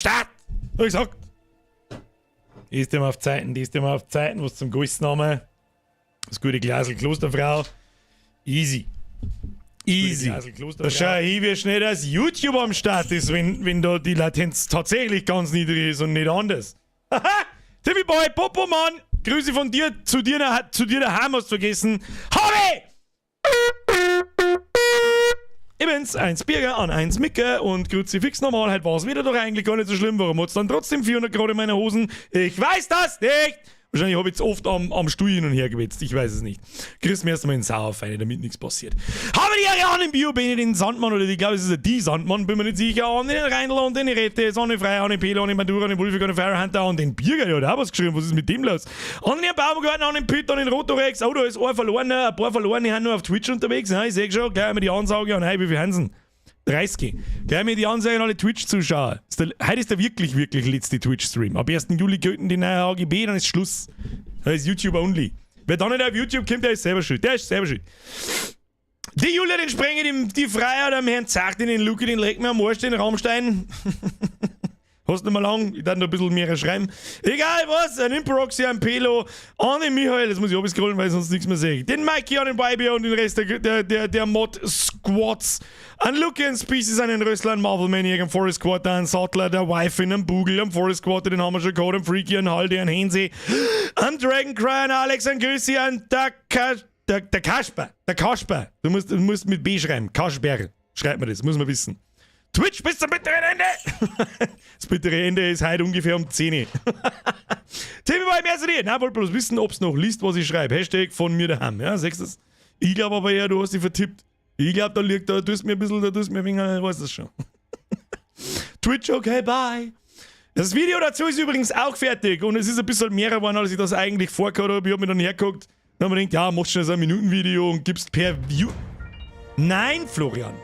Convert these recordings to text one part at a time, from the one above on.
Start! Hab ich gesagt. Die ist immer auf Zeiten, die ist immer auf Zeiten, was zum Grüßen. Das gute Glasl Klosterfrau. Easy. Easy. Da schau ich, wie schnell das YouTube am Start ist, wenn da die Latenz tatsächlich ganz niedrig ist und nicht anders. Haha! Timmy Boy, Popo Mann! Grüße von dir zu dir, zu dir daheim, hast du vergessen. Habe! Ich bin's, eins Birger an eins Micke und Kruzifix normal. Heute war's wieder doch eigentlich gar nicht so schlimm. Warum hat's dann trotzdem 400 Grad in meiner Hosen? Ich weiß das nicht! Wahrscheinlich habe ich jetzt oft am Stuhl hin und her gewetzt. Ich weiß es nicht. Kriegst mir erstmal in Sauerfeine, damit nichts passiert. Habe die Ehre an den Bio, Bene, den Sandmann, oder ich glaube, es ist die Sandmann, bin mir nicht sicher. An den Reindl und den Rette, Sonne frei, an den Pelo, an den Bandura, an den Wolfig, an den Firehunter, an den Birger, der hat auch was geschrieben. Was ist mit dem los? An den Baumgarten, an den Pütt, an den Rotorex. Oh, da ist ein verloren, ein paar verloren, die sind nur auf Twitch unterwegs. Ja, ich sehe schon, gleich einmal die Ansage an, hey, wie viel haben sie? 30. Gleich mir die Ansage an alle Twitch-Zuschauer. Heute ist der wirklich, wirklich letzte Twitch-Stream. Ab 1. Juli gelten die neue AGB, dann ist Schluss. Da ist YouTube only. Wer da nicht auf YouTube kommt, der ist selber schuld. Der ist selber schuld. Die Julia, den Sprenger, die Freier, dem Herrn Zart, den Luki, den legt mir am Arsch, den Rammstein. Hast nicht mehr lang, ich darf noch ein bisschen mehr schreiben. Egal was, ein Imperoxy, ein Pelo, an den Michael, das muss ich scrollen, weil ich sonst nichts mehr sehe. Den Mikey, an den Baby und den Rest der Mod-Squads. An Lucky and Species, an den Rössler, an Marvel Maniac, an Forest Quarter, an Sattler, der Wife in einem Bugel, am Forest Quarter, den haben wir schon gehabt, an Freaky, an Halde, an Hensi, an Dragon Cry, an Alex, an Grüßi, an der Kasper, der Kasper. Du musst mit B schreiben, Kasper, schreibt man das, muss man wissen. Twitch bis zum bitteren Ende! Das bittere Ende ist heute ungefähr um 10 Uhr. Timmy Boy, mehr zu dir. Na, wollte bloß wissen, ob's noch liest, was ich schreibe. #VonMirDaheim. Ja, sagst du das? Ich glaube aber eher, du hast dich vertippt. Ich glaube, da tust mir ein bisschen, da tust mir ein wenig, weiß das schon. Twitch, okay, bye. Das Video dazu ist übrigens auch fertig und es ist ein bisschen mehr geworden, als ich das eigentlich vorgehabt habe. Ich habe mir dann hergeguckt, dann habe ich mir gedacht, ja, machst schnell so ein Minutenvideo und gibst per View. Nein, Florian.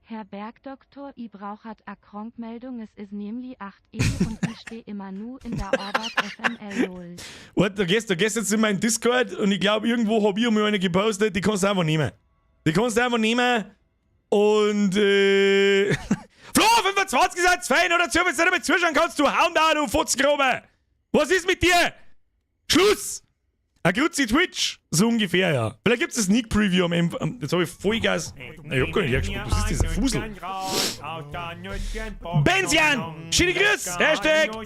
Herr Bergdoktor, i brauchat a Krankmeldung, es is nämlich 8 E und i steh immer nu in der Arbeit FML lol. Warte, du gehst jetzt in meinen Discord und ich glaube, irgendwo habe ich mir eine gepostet, die kannst du einfach nehmen. Die kannst du einfach nehmen und Flo, 25 ist ein fein oder zu, wenn du nicht mehr zuschauen kannst, du hauen da, du Fotzgrobe! Was ist mit dir? Schluss! A Grüezi Twitch, so ungefähr, ja. Vielleicht gibt es eine Sneak Preview am Ende. Jetzt habe ich Vollgas. Ich hab gar nicht hergespuckt. Was ist das? Fusel. Benzian! Schöne Grüß!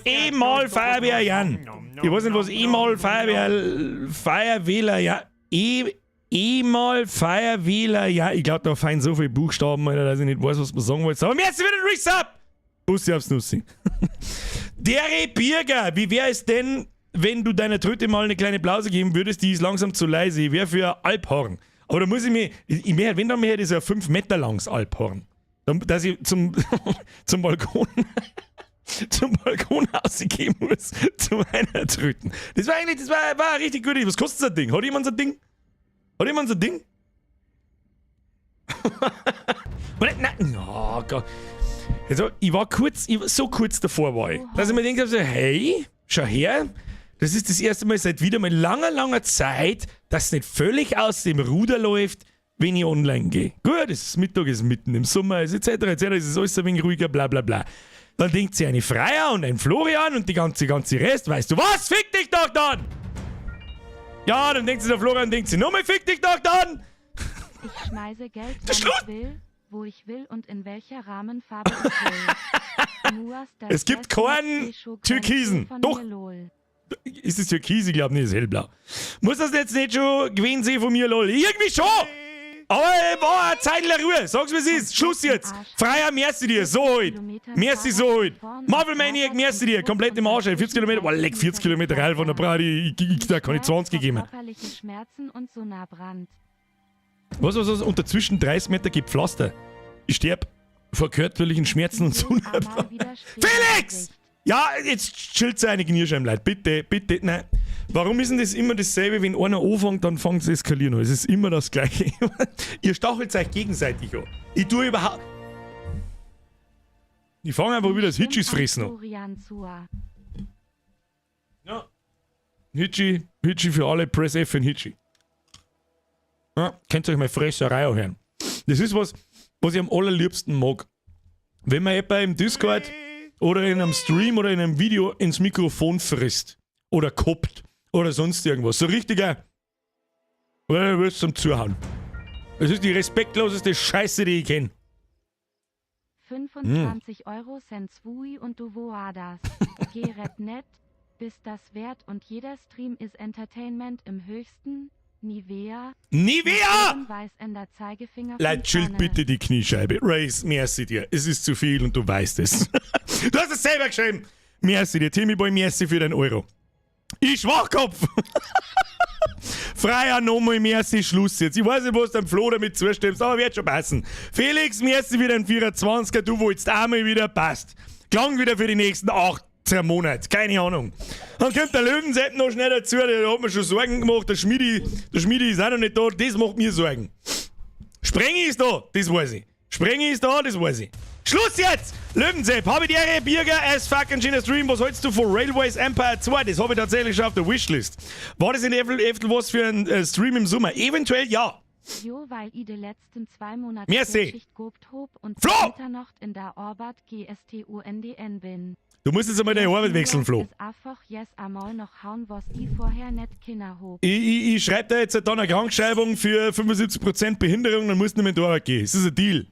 #EmalFeuerwehrJan. Ich weiß nicht, was Emal Feuerwehr. Feuerwähler, ja. E Emal Feuerwähler, ja. Ich glaube, da fallen so viele Buchstaben, Alter, dass ich nicht weiß, was man sagen wollte. Aber merci für den Resub! Bussi aufs Nussi. Dere Birger, wie wäre es denn, wenn du deiner Tröte mal eine kleine Blase geben würdest, die ist langsam zu leise. Ich wäre für ein Alphorn. Aber da muss ich mir, ich mehr, wenn dann mehr, das ist ein 5 Meter langes Alphorn. Dass ich zum Balkon rausgehen muss, zu meiner Tröten. Das war eigentlich, das war richtig gut. Was kostet so ein Ding? Hat jemand so ein Ding? Hat jemand so ein Ding? Nein, oh Gott. Also, ich war so kurz davor war ich, dass ich mir gedacht habe, so, hey, schau her, das ist das erste Mal seit wieder mal langer, langer Zeit, dass es nicht völlig aus dem Ruder läuft, wenn ich online gehe. Gut, es ist Mittag, es ist mitten im Sommer, es ist etc., etc., es ist alles ein wenig ruhiger, bla bla bla. Dann denkt sich eine Freya und ein Florian und die ganze, ganze Rest, weißt du was, fick dich doch dann! Ja, dann denkt sich der Florian, denkt sich, nochmal fick dich doch dann! Ich schmeiße Geld, Der wann Schluss! ich will, wo ich will und in welcher Rahmenfarbe ich will. Nur Es gibt keinen Türkisen. Doch. Lol. Ist es Türkis? Ich glaube nicht, ist hellblau. Muss das jetzt nicht schon gewesen sein von mir, lol? Irgendwie schon! Aber war eine Zeit der Ruhe. Sag's, wie es ist. Schluss jetzt. Freier, merci dir. So halt. Merci so halt. Marvel Maniac, merci dir. Komplett im Arsch, ey. 40 Kilometer. Boah, leck, 40 Kilometer rein von der Brady. Ich, da kann ich 20 geben. Körperliche Schmerzen und Sonnenbrand. Was, was, was? Und dazwischen 30 Meter Gepflaster. Ich sterb vor körperlichen Schmerzen und Sonnenbrand. Felix! Ja, jetzt chillt seine Knierscheiben, Leute. Bitte, bitte, nein. Warum ist denn das immer dasselbe, wenn einer anfängt, dann fängt es eskalieren an? Es ist immer das Gleiche. Ihr stachelt euch gegenseitig an. Ich tue überhaupt. Ich fange einfach wieder das Hitchis fressen an. Florian Zua. Ja. Hitchi, Hitchi für alle, Press F in Hitchi. Ja, könnt ihr euch meine Fresserei anhören. Das ist was, was ich am allerliebsten mag. Wenn man jemand im Discord oder in einem Stream oder in einem Video ins Mikrofon frisst oder koppt oder sonst irgendwas. So richtiger. Oder wirst zum Zuhauen. Das ist die respektloseste Scheiße, die ich kenne. 25 Euro Cent Zwui und du woadas. Geh red net, bis das wert und jeder Stream ist Entertainment im höchsten. Nivea. Nivea! Weiß änder Zeigefinger. Leid, chillt bitte die Kniescheibe. Race, merci dir. Es ist zu viel und du weißt es. Du hast es selber geschrieben. Merci dir, Timmy Boy, merci für den Euro. Ich Schwachkopf! Freier nochmal merci, Schluss jetzt. Ich weiß nicht, was dein Flo damit zustimmst, aber wird schon passen. Felix, merci für den 24er, du wolltest auch mal wieder, passt. Klang wieder für die nächsten 18 Monate, keine Ahnung. Dann kommt der Löwensepp noch schnell dazu, der hat mir schon Sorgen gemacht, der Schmiedi ist auch noch nicht da, das macht mir Sorgen. Sprengi ist da, das weiß ich. Sprengi ist da, das weiß ich. Schluss jetzt! Löwensepp, habe die Ehre, Birger, as fucking schöner Stream. Was hältst du von Railways Empire 2? Das habe ich tatsächlich schon auf der Wishlist. War das in eventuell was für ein Stream im Sommer? Eventuell ja. Jo, weil i de letzten 2 Monate Merci. Schicht gehabt hob und Flo! Mitternacht in der Arbeit GSTUNDN bin. Du musst jetzt einmal deine Arbeit wechseln, Flo. Is einfach yes amal noch hauen, was i vorher net kinna hob. Ich schreibe dir jetzt dann eine Krankschreibung für 75% Behinderung, dann musst du nicht mehr in die Arbeit gehen. Das ist ein Deal.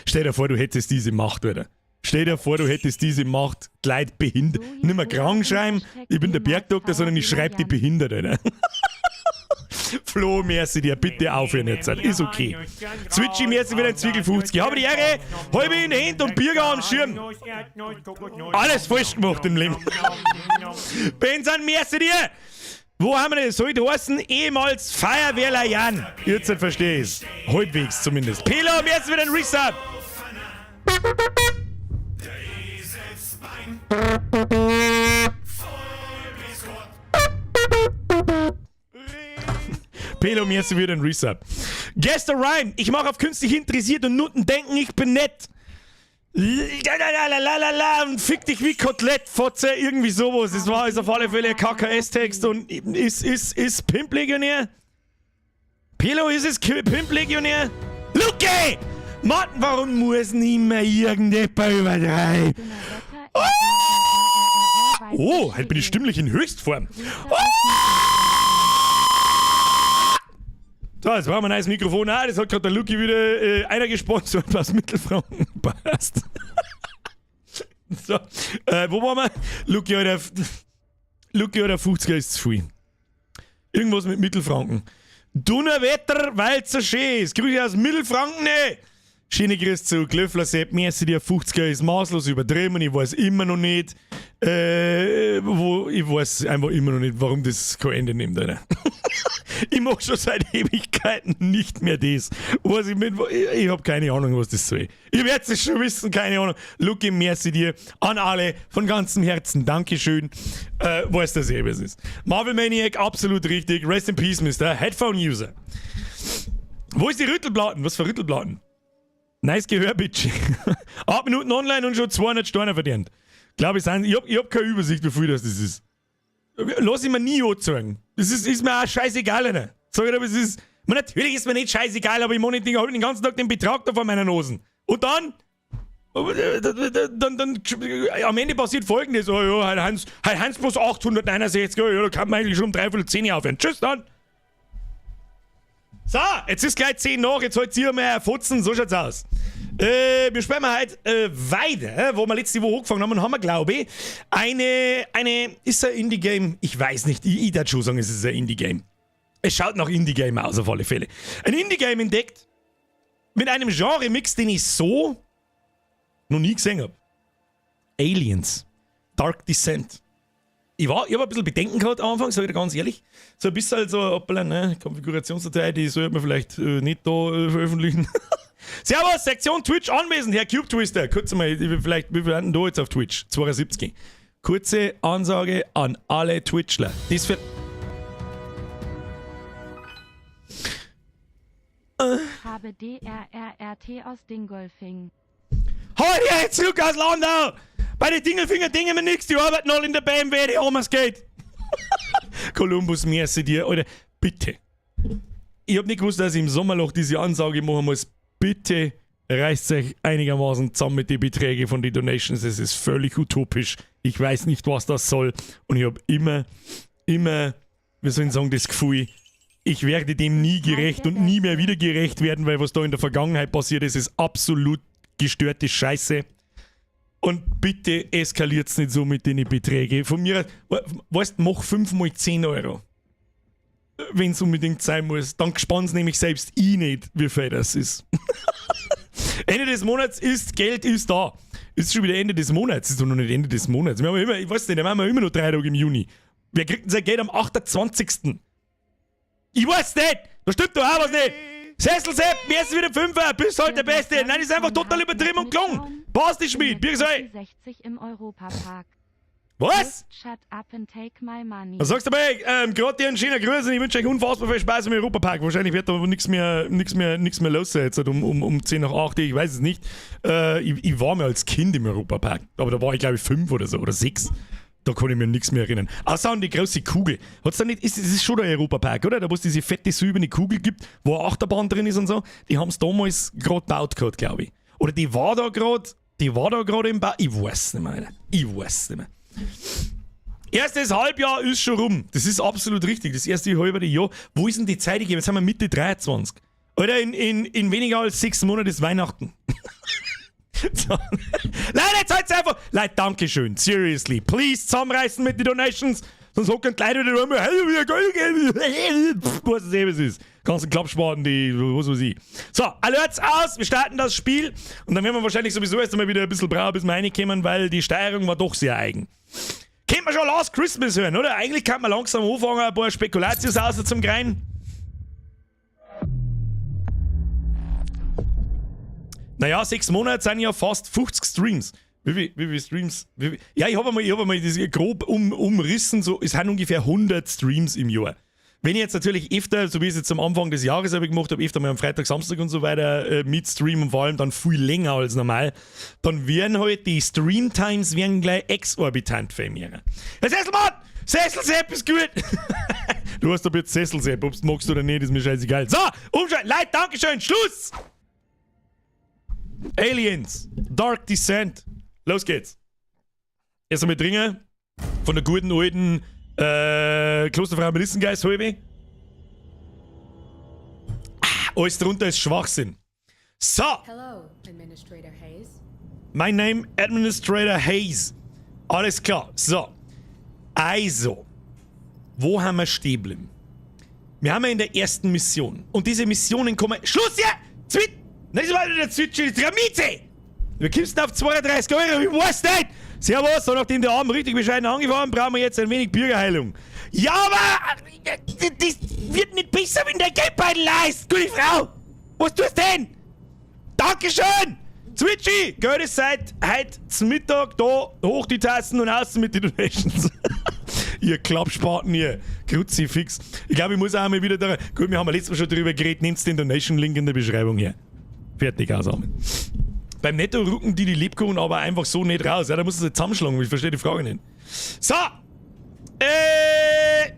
Stell dir vor, du hättest diese Macht, Alter. Stell dir vor, du hättest diese Macht, die Leute behindert. Nicht mehr krank schreiben, ich bin der Bergdoktor, sondern ich schreibe die behindert, Alter. Flo, merci dir, bitte aufhören jetzt. Ist okay. Switchy, merci wieder ein Zwiegel 50. Habe die Ehre, halbe in der Hand und Bürger am Schirm. Alles falsch gemacht im Leben. Benson, merci dir. Wo haben wir das? Soll ich heißen? Ehemals Feuerwehrler Jan. Jetzt verstehe ich's. Halbwegs zumindest. Pelo, merci wieder ein Resub. Pelo, merci wieder ein Resub. Gester Rhyme. Ich mache auf künstlich interessiert und Nutten denken, ich bin nett. La und fick dich wie Kotelett, Fotze, irgendwie sowas. Das war ist auf alle Fälle ein KKS-Text und ist Pimp Legionär? Pelo, ist es Pimp Legionär? Luke! Mann, warum muss nicht mehr irgendjemand übertreiben? Oh, heute bin ich stimmlich in Höchstform. Oh! So, jetzt brauchen wir ein neues Mikrofon. Ah, das hat gerade der Luki wieder einer gesponsert aus Mittelfranken. Passt. So, wo waren wir? Luki, Alter, Luki, Alter, 50er ist zu viel. Irgendwas mit Mittelfranken. Donnerwetter, weil es so schön ist. Grüße aus Mittelfranken, ne? Schöne Grüße zu Glöffler Sepp. Merci dir, 50er ist maßlos übertrieben. Ich weiß immer noch nicht, ich weiß einfach immer noch nicht, warum das kein Ende nimmt, Alter. Ich mach schon seit Ewigkeiten nicht mehr das. Was ich mit, ich hab keine Ahnung, was das soll. Ihr werdet es schon wissen, keine Ahnung. Luki, merci dir an alle von ganzem Herzen. Dankeschön. Weiß das eh, was es ist. Marvel Maniac, absolut richtig. Rest in Peace, Mr. Headphone User. Wo ist die Rüttelplatten? Was für Rüttelplatten? Nice Gehör, bitch. 8 Minuten online und schon 200 Steine verdient. Glaube ich, ich hab keine Übersicht, wie viel das ist. Lass ich mir nie anzeigen. Das ist mir auch scheißegal, Alter. Sag ich aber, es ist. Man, natürlich ist mir nicht scheißegal, aber ich mach nicht den, den ganzen Tag den Betrag da vor meiner Nosen. Und dann? Dann am Ende passiert Folgendes. Oh ja, heute Hans bloß 869, oh ja, da kann man eigentlich schon um 9:45 aufhören. Tschüss dann. So, jetzt ist gleich 10 nach, jetzt holt ihr mehr Fotzen, so schaut's aus. Wir spielen heute weiter, wo wir letzte Woche angefangen haben, und haben wir, glaube ich, eine, ist ein Indie-Game? Ich weiß nicht, ich würde schon sagen, es ist ein Indie-Game. Es schaut nach Indie-Game aus, auf alle Fälle. Ein Indie-Game entdeckt mit einem Genre-Mix, den ich so noch nie gesehen habe. Aliens. Dark Descent. Ich hab ein bisschen Bedenken gehabt am Anfang, sag ich dir ganz ehrlich. So ein bisschen so, hoppala, ne, Konfigurationsdatei, die sollte man vielleicht nicht da veröffentlichen. Servus, Sektion Twitch anwesend, Herr Cube Twister. Kurz mal, vielleicht, wie viel sind denn da jetzt auf Twitch? 72. Kurze Ansage an alle Twitchler. Das für Habe DRRRT aus Dingolfing. Hol jetzt zurück aus Landau! Bei den Dingelfinger dingen wir nix, die arbeiten alle in der BMW, die haben es geht. Columbus, merci dir, Alter, bitte. Ich hab nicht gewusst, dass ich im Sommerloch diese Ansage machen muss. Bitte Reißt euch einigermaßen zusammen mit den Beträgen von den Donations. Es ist völlig utopisch. Ich weiß nicht, was das soll. Und ich habe immer, immer, wie soll ich sagen, das Gefühl, ich werde dem nie gerecht und nie mehr wieder gerecht werden, weil was da in der Vergangenheit passiert ist, ist absolut gestörte Scheiße. Und bitte eskaliert's nicht so mit den Beträgen. Von mir, weißt, mach 5 mal 10 Euro. Wenn es unbedingt sein muss. Dann gespannt's nämlich selbst ich nicht, wie viel das ist. Ende des Monats ist, Geld ist da. Ist schon wieder Ende des Monats. Ist doch noch nicht Ende des Monats. Wir haben immer, ich weiß nicht, wir haben immer noch 3 Tage im Juni. Wer kriegt denn sein Geld am 28.? Ich weiß nicht! Da stimmt doch auch was nicht! Sessel Sepp, wer ist wieder Fünfer? Bist halt der Beste! Nein, das ist einfach total übertrieben und gelungen! Passt nicht, Schmied! Birgsei! 60 im Europapark. Was? Just shut up and take my money. Was sagst du dabei? Gerade dir einen schönen Gruß und ich wünsche euch unfassbar viel Spaß im Europapark. Wahrscheinlich wird da nichts mehr, nichts mehr, nichts mehr los sein jetzt halt um 10 nach 8, ich weiß es nicht. Ich war mal als Kind im Europapark, aber da war ich glaube ich 5 oder so oder 6. Da kann ich mir nichts mehr erinnern. Außer an die große Kugel. Hat's da nicht, ist, es ist schon der Europapark, oder? Da wo es diese fette silberne Kugel gibt, wo eine Achterbahn drin ist und so. Die haben's damals gerade gebaut gehabt, glaube ich. Oder die war da gerade, die war da gerade im Bau. Ich weiß nicht mehr, Alter. Ich weiß nicht mehr. Erstes Halbjahr ist schon rum. Das ist absolut richtig. Das erste halbe Jahr. Wo ist denn die Zeit gegeben? Jetzt haben wir Mitte 23. Alter, in weniger als 6 Monaten ist Weihnachten. So. Leute, jetzt halt's einfach. Leute, Dankeschön. Seriously. Please zusammenreißen mit den Donations. Sonst hocken die Leute wieder rum. Was es eben ist. Ganzen Klappspaten, die, was weiß ich. So, Alerts aus. Wir starten das Spiel. Und dann werden wir wahrscheinlich sowieso erst einmal wieder ein bisschen brauchen, bis wir reinkommen, weil die Steuerung war doch sehr eigen. Könnte man schon Last Christmas hören, oder? Eigentlich kann man langsam anfangen, ein paar Spekulatius außer zum Grein. Naja, 6 Monate sind ja fast 50 Streams. Wie viel Streams? Wie viel? Ja, ich hab einmal das grob umrissen, so, es sind ungefähr 100 Streams im Jahr. Wenn ich jetzt natürlich öfter, so wie ich es jetzt am Anfang des Jahres habe gemacht habe, öfter mal am Freitag, Samstag und so weiter mitstreamen und vor allem dann viel länger als normal, dann werden halt die Streamtimes werden gleich exorbitant vermehren. Herr Sesselmann! Sesselsepp ist gut! Du hast doch jetzt Sesselsepp, ob's magst oder nicht, ist mir scheißegal. So, umschalten! Leute, Dankeschön, Schluss! Aliens, Dark Descent. Los geht's. Erst einmal trinken. Von der guten alten Klosterfrau Melissengeist halbe. Ah, alles drunter ist Schwachsinn. So. Hello, Administrator Hayes. My name Administrator Hayes. Alles klar. So. Also. Wo haben wir stehen geblieben? Wir haben ja in der ersten Mission. Und diese Missionen kommen. Schluss ja! Zwit! Nein, das war nicht der Zwitsch, die Miete! Wir kommst auf 32 Euro, ich weiß nicht! Servus, so nachdem der Abend richtig bescheiden angefahren, brauchen wir jetzt ein wenig Bürgerheilung. Ja, aber das wird nicht besser, wenn der Geldbeutel leist! Gute Frau! Was tust du denn? Dankeschön! Zwitschi! Geld ist seit heute zum Mittag da, hoch die Tassen und außen mit den Donations. Ihr Klappspaten hier. Kruzifix. Ich glaube, ich muss auch mal wieder da. Gut, wir haben ja letztes Mal schon drüber geredet. Nehmt den Donation-Link in der Beschreibung her. Fertig, ausatmen. Beim Netto rücken die die Lebkuchen aber einfach so nicht raus. Ja, da musst du sie zusammenschlagen. Ich verstehe die Frage nicht. So!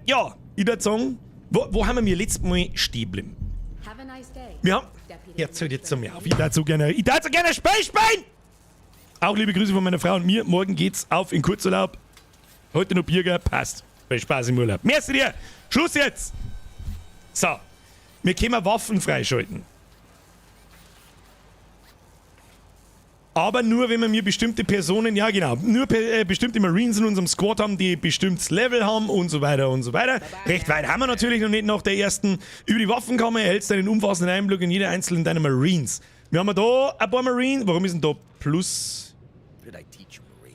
Ja, ich würd sagen, wo haben wir mir letztes Mal stehen geblieben? Have a nice day. Wir haben. Deputy Jetzt hört jetzt zu mir auf. Administrator. Ich darf so gerne, ich darf so gerne Spiel spielen! Auch liebe Grüße von meiner Frau und mir. Morgen geht's auf in Kurzurlaub. Heute noch Bierger, passt. Viel Spaß im Urlaub. Merci dir! Schluss jetzt! So. Wir können Waffen freischalten. Aber nur, wenn wir mir bestimmte Personen, ja genau, nur bestimmte Marines in unserem Squad haben, die bestimmtes Level haben und so weiter und so weiter. Recht weit haben wir natürlich noch nicht nach der ersten. Über die Waffenkammer erhältst du einen umfassenden Einblick in jede einzelne deiner Marines. Wir haben da ein paar Marines. Warum ist denn da Plus?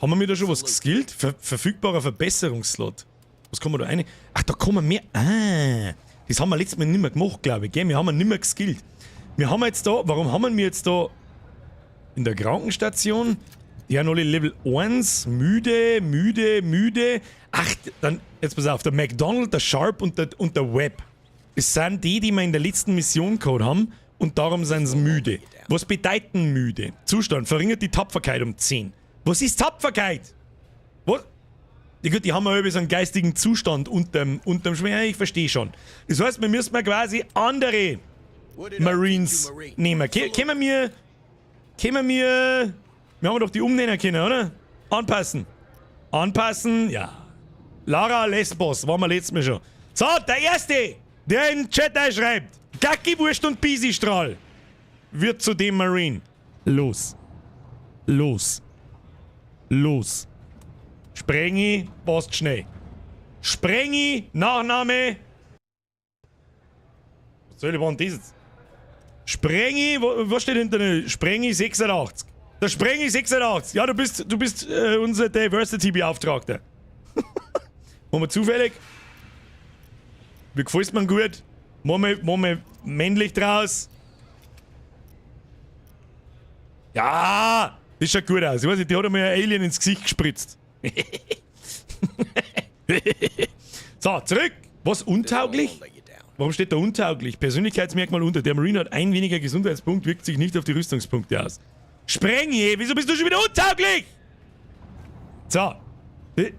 Haben wir mir da schon was geskillt? Verfügbarer Verbesserungsslot. Was kann man da rein? Ach, da kommen mehr. Ah, das haben wir letztes Mal nicht mehr gemacht, glaube ich. Gell? Wir haben nicht mehr geskillt. Wir haben jetzt da. Warum haben wir jetzt da. In der Krankenstation? Die haben alle Level 1. Müde, müde, müde. Ach, dann, jetzt pass auf. Der McDonald, der Sharp und der Webb. Das sind die, die wir in der letzten Mission gehabt haben. Und darum sind sie müde. Was bedeutet denn müde? Zustand, verringert die Tapferkeit um 10. Was ist Tapferkeit? Was? Ja gut, die haben ja irgendwie so einen geistigen Zustand unterm Schwer. Ich verstehe schon. Das heißt, wir müssen mal quasi andere Marines nehmen. Können wir mir... Können wir. Wir haben doch die umnennen können, oder? Anpassen. Anpassen, ja. Lara Lesbos, waren wir letztes Mal schon. So, der Erste, der in den Chat einschreibt. Gacki Wurst und Bisi-Strahl wird zu dem Marine. Los. Los. Los. Sprengi, passt schnell. Sprengi, Nachname. Was soll ich denn das jetzt? Sprengi, was steht hinter der? Sprengi 86. Der Sprengi 86. Ja, du bist unser Diversity-Beauftragter. Machen wir zufällig? Wie gefällt's mir gut? Machen wir männlich draus. Ja, das schaut gut aus. Ich weiß nicht, die hat einmal ein Alien ins Gesicht gespritzt. So, zurück. Was, untauglich? Warum steht da untauglich? Persönlichkeitsmerkmal unter. Der Marine hat ein weniger Gesundheitspunkt, wirkt sich nicht auf die Rüstungspunkte aus. Sprengi, wieso bist du schon wieder untauglich? So.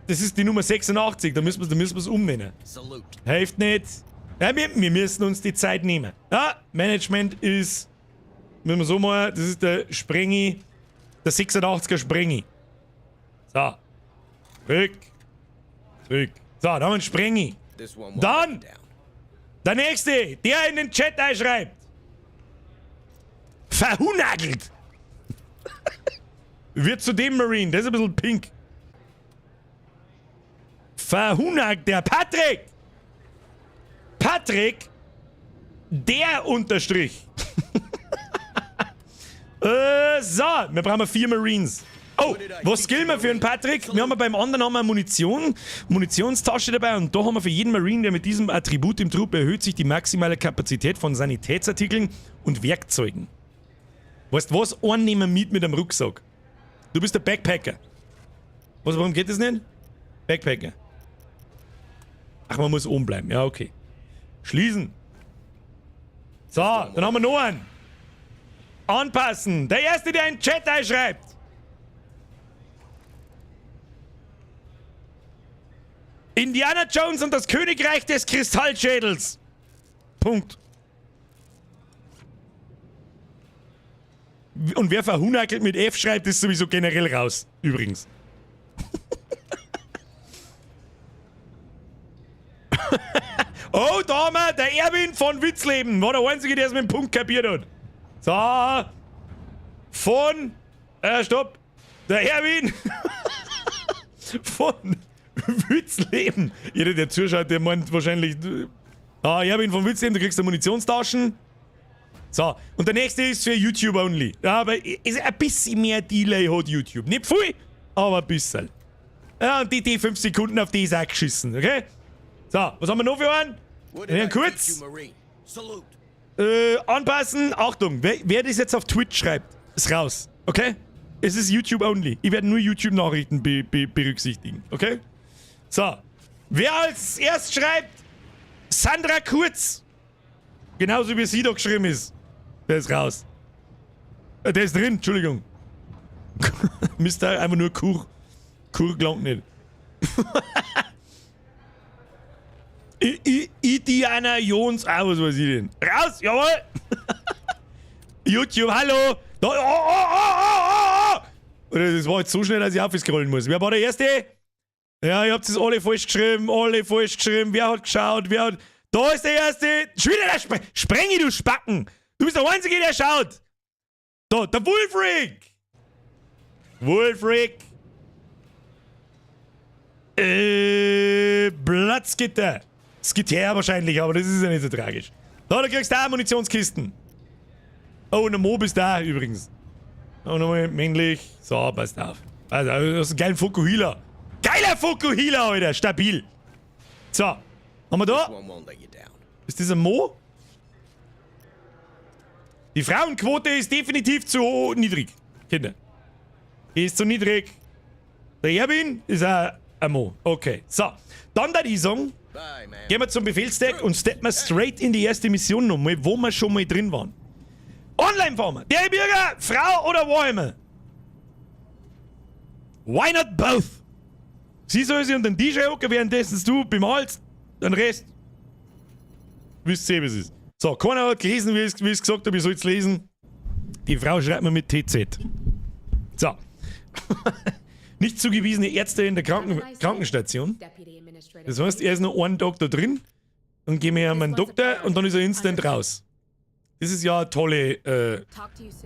Das ist die Nummer 86, da müssen wir's umnennen. Salute. Hilft nicht. Ja, wir müssen uns die Zeit nehmen. Ja, Management ist, müssen wir so machen, das ist der Sprengi, der 86er Sprengi. So. Zurück. Zurück. So, da haben wir einen Sprengi. This one won't Dann! let you down. Der Nächste, der in den Chat einschreibt. Verhunagelt. Wird zu dem Marine, der ist ein bisschen pink. Verhunagelt, der Patrick. Patrick, der Unterstrich. So, wir brauchen vier Marines. Oh, was skillen wir für einen Patrick? Wir haben ja beim anderen haben wir Munition, Munitionstasche dabei und da haben wir für jeden Marine, der mit diesem Attribut im Trupp erhöht sich die maximale Kapazität von Sanitätsartikeln und Werkzeugen. Weißt du was? Einen nehmen wir mit dem Rucksack. Du bist der Backpacker. Was, warum geht das nicht? Backpacker. Ach, man muss oben bleiben. Ja, okay. Schließen. So, dann haben wir noch einen. Anpassen. Der Erste, der in den Chat einschreibt. Indiana Jones und das Königreich des Kristallschädels. Punkt. Und wer verhunakelt mit F schreibt, ist sowieso generell raus. Übrigens. Oh, da haben wir, der Erwin von Witzleben. War der Einzige, der es mit dem Punkt kapiert hat. So. Von. Stopp. Der Erwin von Witzleben. Jeder, der zuschaut, der meint wahrscheinlich. Ah, Erwin von Witzleben, du kriegst eine Munitionstaschen. So, und der nächste ist für YouTube only. Ja, aber ist ein bisschen mehr Delay hat YouTube. Nicht viel, aber ein bisschen. Ja, und die 5 Sekunden, auf die ist auch geschissen, okay? So, was haben wir noch für einen? What Ja, did I kurz. teach you, Marine? Salute. Anpassen. Achtung, wer das jetzt auf Twitch schreibt, ist raus, okay? Es ist YouTube only. Ich werde nur YouTube-Nachrichten be be berücksichtigen, okay? So, wer als erst schreibt, Sandra Kurz, genauso wie sie da geschrieben ist, der ist raus. Der ist drin, Entschuldigung. Mr. einfach nur Kur. Kur gelangt nicht. I, I, Indiana Jones, ah, was weiß ich denn? Raus, jawohl! YouTube, hallo! Da, oh, oh, oh, oh, oh, oh! Oder das war jetzt so schnell, dass ich aufscrollen muss. Wer war der Erste? Ja, ihr habt es alle falsch geschrieben, alle falsch geschrieben. Wer hat geschaut? Wer hat. Da ist der Erste! Schon wieder der Sprengi, du Spacken! Du bist der Einzige, der schaut! Da, der Wolfric! Wolfric! Platzgitter. Skitär wahrscheinlich, aber das ist ja nicht so tragisch. Da, da kriegst du auch Munitionskisten. Oh, und der Mob ist da übrigens. Und nochmal männlich. So, passt auf. Also, das ist ein geiler Vokuhila. Geiler Vokuhila, Alter. Stabil. So. Haben wir da? This one won't let you down. Ist das ein Mo? Die Frauenquote ist definitiv zu niedrig. Kinder. Die ist zu niedrig. Der Erwin ist auch ein Mo. Okay. So. Dann da die sagen, Bye, man. gehen wir zum Befehlsdeck und steppen wir straight in die erste Mission nochmal, wo wir schon mal drin waren. Online-Farmer. Der Bürger, Frau oder Warhammer? Why not both? Sie soll sich unter den DJ hocken, währenddessen du bemalst, den Rest. Wisst ihr, wie es ist. So, keiner hat gelesen, wie ich es gesagt habe, ich soll es lesen. Die Frau schreibt mir mit TZ. So. Nicht zugewiesene Ärzte in der Krankenstation. Das heißt, er ist noch einen Tag da drin, dann gehen wir ihm einen Doktor und dann ist er instant raus. Das ist ja eine tolle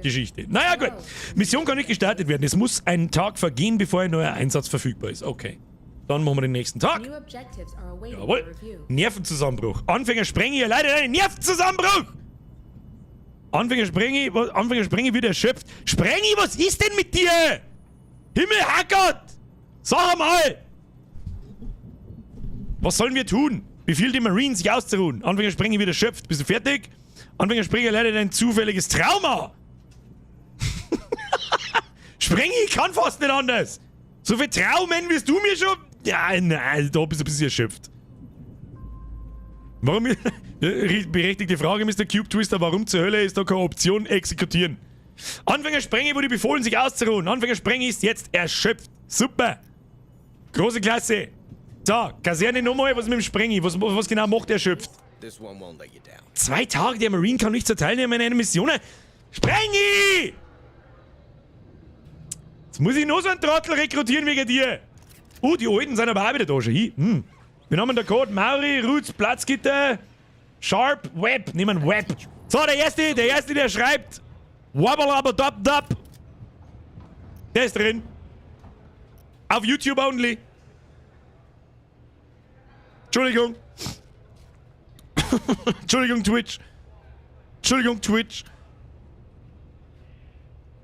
Geschichte. Naja, gut. Mission kann nicht gestartet werden. Es muss ein Tag vergehen, bevor ein neuer Einsatz verfügbar ist. Okay. Dann machen wir den nächsten Tag. Jawohl. Nervenzusammenbruch. Anfänger Sprengi erleidet einen Nervenzusammenbruch! Anfänger Sprengi, Anfänger Sprengi wird erschöpft. Sprengi, was ist denn mit dir? Himmel, Herrgott! Sag mal! Was sollen wir tun? Befiehl den Marines, sich auszuruhen. Anfänger Sprengi wird erschöpft. Bist du fertig? Anfänger Sprengi erleidet ein zufälliges Trauma. Sprengi kann fast nicht anders. So viel Traumen wirst du mir schon... Ja, nein, da bist du ein bisschen erschöpft. Warum? Berechtigte Frage, Mr. Cube Twister. Warum zur Hölle ist da keine Option exekutieren? Anfänger Sprengi wurde befohlen, sich auszuruhen. Anfänger Sprengi ist jetzt erschöpft. Super. Große Klasse. So, Kaserne nochmal, was mit dem Sprengi? Was genau macht er erschöpft? This one won't let you down. 2 Tage, der Marine kann nicht zur Teilnahme in einer Mission. Sprengi! Jetzt muss ich noch so einen Trottel rekrutieren wegen dir. Die Alten sind aber auch wieder da schon. Hi. Wir haben den Code Mauri, Roots, Platzgitter, Sharp, Web. Nehmen Web. So, der erste, der schreibt Wabbalabadabdab. Der ist drin. Auf YouTube only. Entschuldigung. Entschuldigung, Twitch. Entschuldigung, Twitch.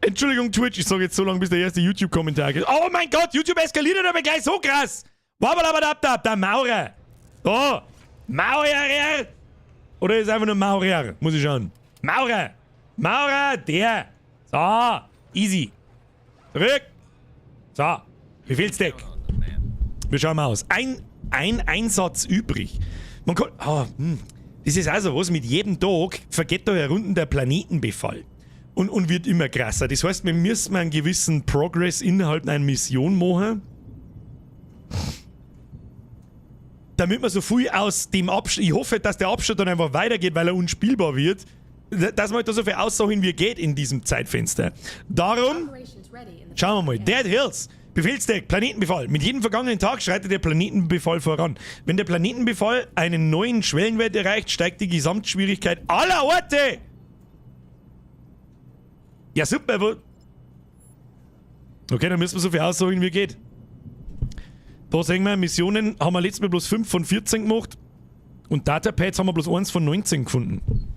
Entschuldigung, Twitch. Ich sag jetzt so lange, bis der erste YouTube-Kommentar geht. Oh mein Gott, YouTube eskaliert aber gleich so krass. Wabbalabadabdab, der Maurer. Da. Maurer. Oder ist einfach nur Maurer? Muss ich schauen. Maurer. Maurer, der. So. Easy. Zurück. So. Befehlsdeck. Wir schauen mal aus. Ein Einsatz übrig. Man kann... Oh, Das ist also was, mit jedem Tag vergeht da herunten der Planetenbefall. Und wird immer krasser. Das heißt, wir müssen einen gewissen Progress innerhalb einer Mission machen, damit man so viel aus dem Abschnitt... Ich hoffe, dass der Abschnitt dann einfach weitergeht, weil er unspielbar wird. Dass man halt da so viel aussagen, wie geht in diesem Zeitfenster. Darum, schauen wir mal. Dead Hills. Befehlsdeck, Planetenbefall. Mit jedem vergangenen Tag schreitet der Planetenbefall voran. Wenn der Planetenbefall einen neuen Schwellenwert erreicht, steigt die Gesamtschwierigkeit aller Orte. Ja, super. Wo okay, dann müssen wir so viel aussagen, wie geht. Da sehen wir, Missionen haben wir letztes Mal bloß 5 von 14 gemacht. Und Datapads haben wir bloß 1 von 19 gefunden.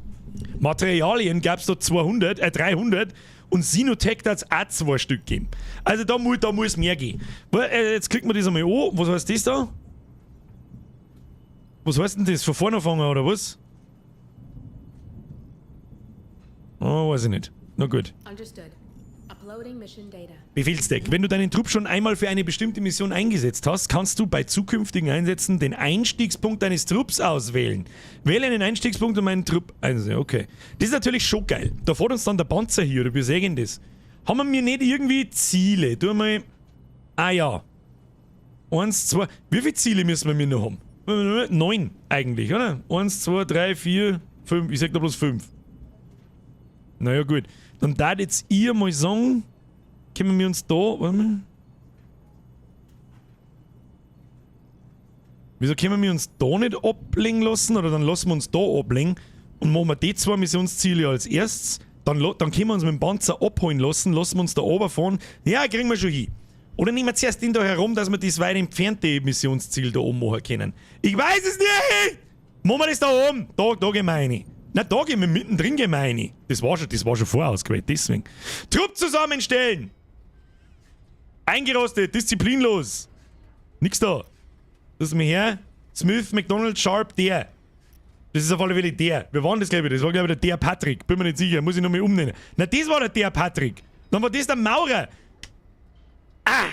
Materialien gab's da 300 und Sinotech hat's auch 2 Stück gegeben. Also da muss mehr gehen. Weil jetzt klicken wir das einmal an. Was heißt das da? Was heißt denn das? Von vorne anfangen oder was? Oh, weiß ich nicht. Na gut. Understood. Uploading mission data. Befehlsdeck. Wenn du deinen Trupp schon einmal für eine bestimmte Mission eingesetzt hast, kannst du bei zukünftigen Einsätzen den Einstiegspunkt deines Trupps auswählen. Wähle einen Einstiegspunkt, um einen Trupp einzusetzen. Okay. Das ist natürlich schon geil. Da fährt uns dann der Panzer hier, oder wir sehen das. Haben wir mir nicht irgendwie Ziele? Tu mal. Ah ja. 1, 2. Wie viele Ziele müssen wir mir noch haben? 9 eigentlich, oder? 1, 2, 3, 4, 5. Ich sag da bloß 5. Naja, gut. Dann darf jetzt ihr mal sagen, können wir uns da, warte mal. Wieso können wir uns da nicht ablegen lassen? Oder dann lassen wir uns da ablegen und machen wir die 2 Missionsziele als erstes. Dann können wir uns mit dem Panzer abholen lassen, lassen wir uns da runterfahren. Ja, kriegen wir schon hin. Oder nehmen wir zuerst den da herum, dass wir das weit entfernte Missionsziel da oben machen können. Ich weiß es nicht! Machen wir das da oben? Da gehen wir rein. Na, da gehen wir mittendrin, gehen wir rein. Das war schon vorausgewählt, deswegen. Trupp zusammenstellen! Eingerostet, disziplinlos. Nix da. Das ist mir her. Smith, McDonald, Sharp, der. Das ist auf alle Fälle der. Wir waren das, glaub ich. Das war, glaub ich, der Patrick. Bin mir nicht sicher. Muss ich nochmal umnennen. Na, das war der Patrick. Dann war das der Maurer. Ah!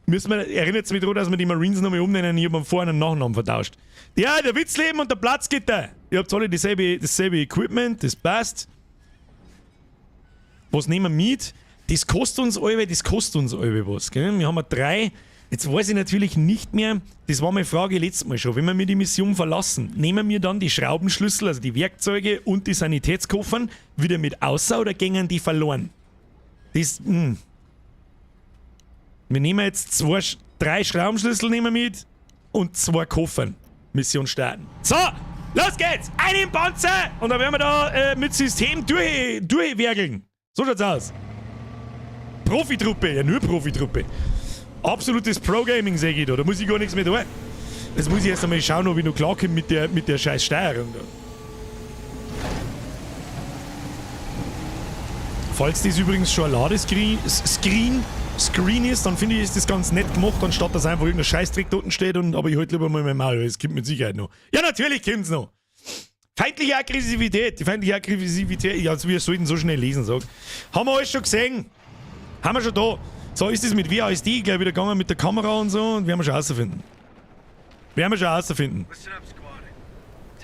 Müssen wir, erinnert mich daran, dass wir die Marines nochmal umnennen. Ich hab einen Vor- und einen Nachnamen vertauscht. Ja, der Witzleben und der Platzgitter. Ihr habt alle dasselbe Equipment, das passt. Was nehmen wir mit? Das kostet uns alle, das kostet uns alle was. Gell? Wir haben ja 3. Jetzt weiß ich natürlich nicht mehr, das war meine Frage letztes Mal schon, wenn wir die Mission verlassen, nehmen wir dann die Schraubenschlüssel, also die Werkzeuge und die Sanitätskoffern wieder mit außer oder gängen die verloren? Das, Wir nehmen jetzt 3 Schraubenschlüssel nehmen wir mit und 2 Koffern. Mission starten. So, los geht's! Einen im Panzer! Und dann werden wir da mit System durchwerkeln. So schaut's aus. Profitruppe, ja nur Profitruppe. Absolutes Pro-Gaming, sag ich da. Da muss ich gar nichts mehr tun. Jetzt muss ich erst einmal schauen, ob ich noch klarkomme mit der scheiß Steuerung da. Falls das übrigens schon ein Ladescreen Screen ist, dann finde ich, ist das ganz nett gemacht, anstatt dass einfach irgendein Scheißdreck da unten steht. Und, aber ich halte lieber mal mein Maul, es kommt mit Sicherheit noch. Ja, natürlich kommt's noch. Feindliche Aggressivität, die feindliche Aggressivität, ja, wir sollten so schnell lesen, sag. Haben wir alles schon gesehen? Haben wir schon da. So, ist das mit WASD gleich wieder gegangen mit der Kamera und so? Und werden wir schon rausfinden. Werden wir schon rausfinden.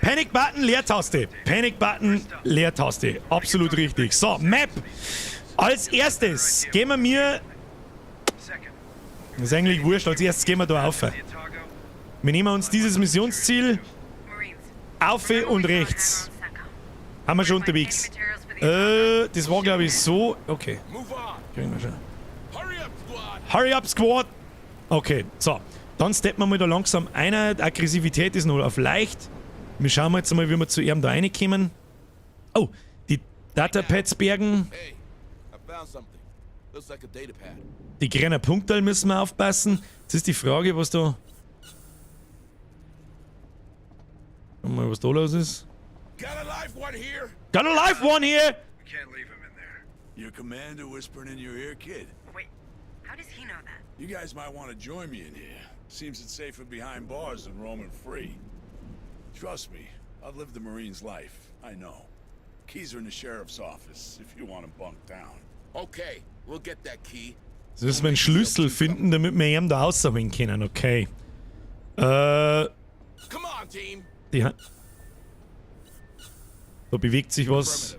Panic-Button, Leertaste. Panic-Button, Leertaste. Absolut richtig. So, Map. Als erstes gehen wir mir... Das ist eigentlich wurscht, als erstes gehen wir da auf. Wir nehmen uns dieses Missionsziel auf und rechts. Haben wir schon unterwegs. Das war glaube ich so... Okay. Kriegen wir schon. Hurry up, Squad! Okay, so. Dann steppen wir mal da langsam ein. Aggressivität ist noch auf leicht. Wir schauen jetzt mal, wie wir zu ihm da reinkommen. Oh, die Datapads bergen. Die kleinen Punkte müssen wir aufpassen. Jetzt ist die Frage, was da... Schau mal, was da los ist. Got a live one here! Got a live one here! We can't leave him in there. Your commander whispering in your ear, kid. Wait, how does he know that? You guys might want to join me in here. Seems it's safer behind bars than roaming free. Trust me, I've lived the Marine's life. I know. Keys are in the sheriff's office if you want to bunk down. Okay, we'll get that key. Jetzt müssen wir einen Schlüssel finden, damit wir ihn da rausholen können. Okay. Come on, team. Da bewegt sich was.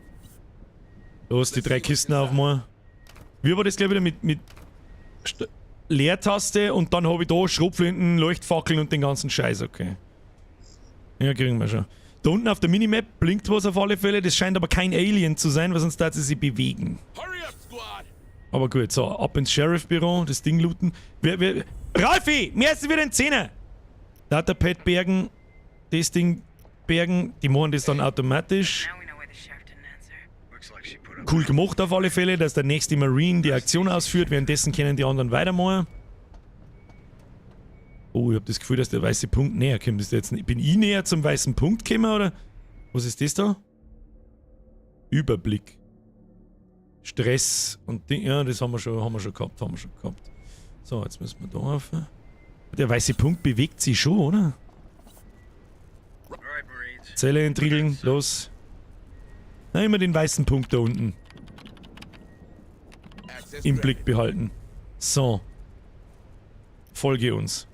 Los, die 3 Kisten aufmachen. Wie war das gleich wieder mit Leertaste und dann habe ich da Schrotflinten, Leuchtfackeln und den ganzen Scheiß, okay. Ja, kriegen wir schon. Da unten auf der Minimap blinkt was auf alle Fälle, das scheint aber kein Alien zu sein, weil sonst darf sie sich bewegen. Hurry up, Squad. Aber gut, so, ab ins Sheriff-Büro, das Ding looten. Ralfi, mehr ist wieder ein Zehner! Datapad bergen, das Ding bergen, die machen das dann automatisch. Cool gemacht auf alle Fälle, dass der nächste Marine die Aktion ausführt, währenddessen können die anderen weitermachen. Oh, ich hab das Gefühl, dass der weiße Punkt näher kommt. Ist der jetzt, bin ich näher zum weißen Punkt gekommen, oder? Was ist das da? Überblick. Stress und Ding. Ja, das haben wir schon, haben wir schon gehabt, haben wir schon gehabt. So, jetzt müssen wir da rauf. Der weiße Punkt bewegt sich schon, oder? Zelle entriegeln, los. Na, immer den weißen Punkt da unten. Im Blick behalten. So. Folge uns.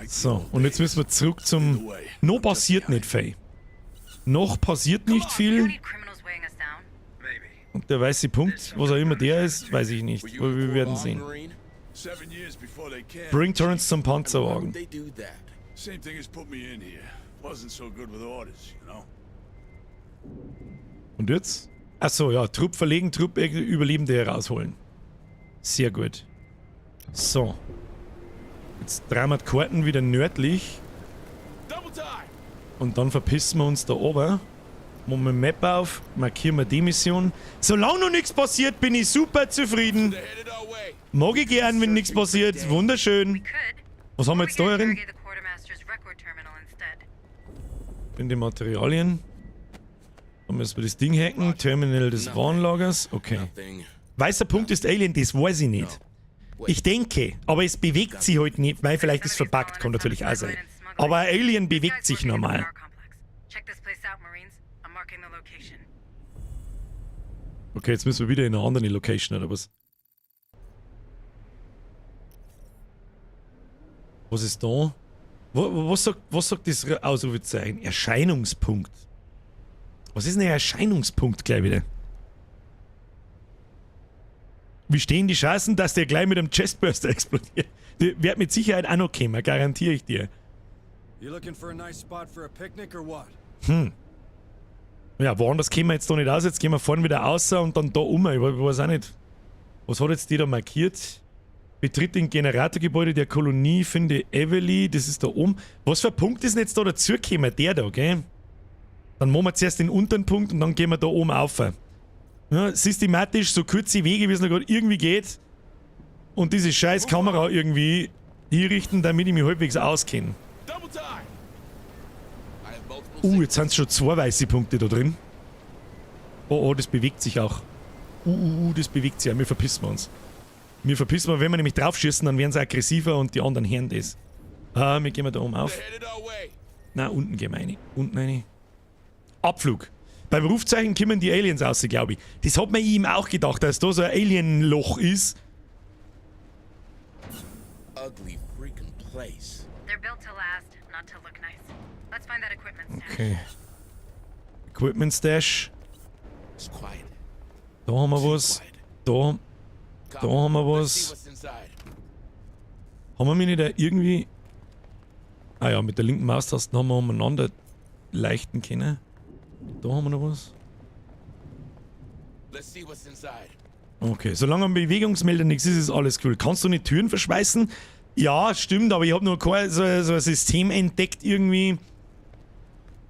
So, und jetzt müssen wir zurück zum... Noch passiert nicht viel. Noch passiert nicht viel. Und der weiße Punkt, was auch immer der ist, weiß ich nicht. Aber wir werden sehen. Bring Torrance zum Panzerwagen. Same thing as put me in here. Wasn't so good with orders, you know. Und jetzt? Achso, ja, Trupp verlegen, Trupp Überlebende herausholen. Sehr gut. So. Jetzt drehen wir die Karten wieder nördlich. Und dann verpissen wir uns da oben. Machen wir Map auf, markieren wir die Mission. Solange noch nichts passiert, bin ich super zufrieden. Mag ich gern, wenn nichts passiert. Wunderschön. Was haben wir jetzt da drin? In den Materialien. Dann müssen wir das Ding hacken. Terminal des Warenlagers. Okay. Weißer Punkt ist Alien, das weiß ich nicht. Ich denke, aber es bewegt sich halt nicht, weil vielleicht ist es verbuggt, kann natürlich auch sein. Aber ein Alien bewegt sich normal. Okay, jetzt müssen wir wieder in eine andere Location, oder was? Was ist da? Was sagt das Ausrufezeichen? Erscheinungspunkt. Was ist denn ein Erscheinungspunkt gleich wieder? Wie stehen die Chancen, dass der gleich mit einem Chestburster explodiert? Der wird mit Sicherheit auch noch kommen, garantiere ich dir. You looking for a nice spot for a picnic or what? Ja, woanders kommen wir jetzt da nicht raus. Jetzt gehen wir vorne wieder raus und dann da um. Ich weiß auch nicht. Was hat jetzt die da markiert? Betritt den Generatorgebäude der Kolonie, finde Eveli, das ist da oben. Was für ein Punkt ist denn jetzt da dazugekommen? Der da, gell? Dann machen wir zuerst den unteren Punkt und dann gehen wir da oben auf. Ja, systematisch, so kurze Wege, wie es noch gerade irgendwie geht. Und diese scheiß Kamera irgendwie hinrichten, damit ich mich halbwegs auskenne. Double time. I have multiple Jetzt sind schon zwei weiße Punkte da drin. Oh, oh, das bewegt sich auch. Das bewegt sich auch. Wir verpissen wir uns. Wir verpissen wir, wenn wir nämlich draufschießen, dann werden sie aggressiver und die anderen hören das. Ah, wir gehen da oben auf. They're headed our way. Na, unten gehen wir rein. Unten rein. Abflug. Beim Rufzeichen kommen die Aliens raus, glaube ich. Das hat man ihm auch gedacht, dass da so ein Alien-Loch ist. Ugly freaking place. They're built to last, not to look nice. Let's find that equipment stash. Okay. Equipment Stash. It's quiet. Da haben wir was. Da Copy. haben wir Let's was. see what's inside. Haben wir mich nicht da irgendwie... Ah ja, mit der linken Maustaste haben wir umeinander leichten können. Da haben wir noch was. Let's see what's inside. Okay, solange am Bewegungsmelder nichts ist, ist alles cool. Kannst du nicht Türen verschweißen? Ja, stimmt, aber ich habe nur kein so ein System entdeckt irgendwie,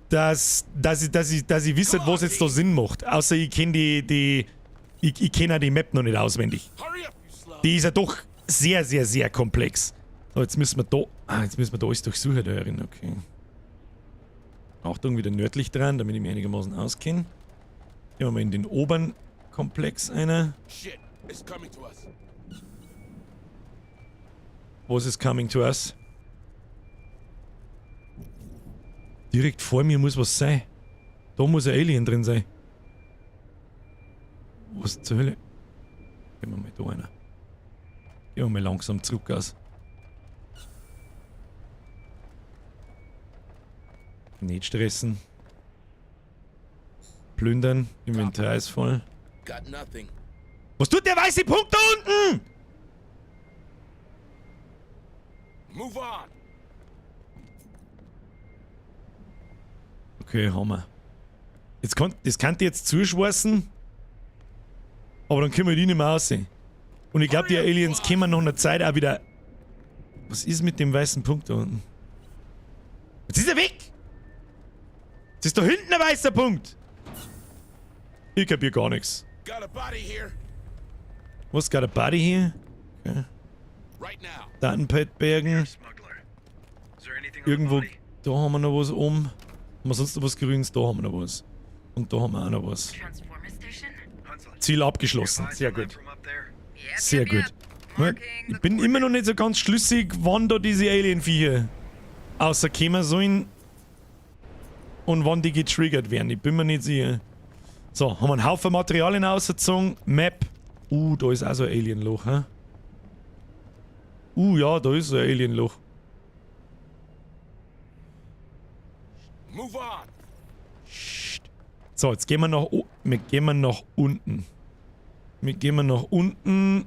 dass ich wisse, was jetzt da Sinn macht. Außer ich kenne ich kenn auch die Map noch nicht auswendig. Hurry up, you slug. Die ist ja doch sehr, sehr, sehr komplex. So, jetzt müssen wir da. Ah, jetzt müssen wir da alles durchsuchen da drin, okay. Achtung, wieder nördlich dran, damit ich mich einigermaßen auskenne. Gehen wir mal in den oberen Komplex einer. Shit, it's coming to us. Was ist coming to us? Direkt vor mir muss was sein. Da muss ein Alien drin sein. Was zur Hölle? Gehen wir mal da einer. Gehen wir mal langsam zurück aus. Nicht stressen. Plündern. Inventar ist voll. Got nothing. Was tut der weiße Punkt da unten? Move on. Okay, Hammer. Jetzt kann, das kann ich jetzt zuschweißen, aber dann können wir die nicht mehr aussehen. Und ich glaube, die Aliens kommen nach einer Zeit auch wieder. Was ist mit dem weißen Punkt da unten? Jetzt ist er weg! Jetzt ist da hinten ein weißer Punkt! Ich kapier gar nichts. Got a body here. Was, got a body here? Okay. Right now. Datenpad bergen. Smuggler. Is there anything on the Irgendwo, body? da haben wir noch was um. Haben wir sonst noch was Grünes? Da haben wir noch was. Und da haben wir auch noch was. Transformer station? Hunslet. Ziel abgeschlossen. Eyes Sehr on that gut. from up there? Yep, Sehr yep, gut. yep. Ne, Marking Ich the bin immer noch nicht so ganz schlüssig, wann da diese Alien-Viecher außer kommen sollen und wann die getriggert werden. Ich bin mir nicht sicher. So, haben wir einen Haufen Materialien rausgezogen. Map. Da ist auch so ein Alien-Loch, hä? Ja, da ist so ein Alien-Loch. Move on. So, jetzt gehen wir nach, wir gehen wir nach unten. Wir gehen wir nach unten.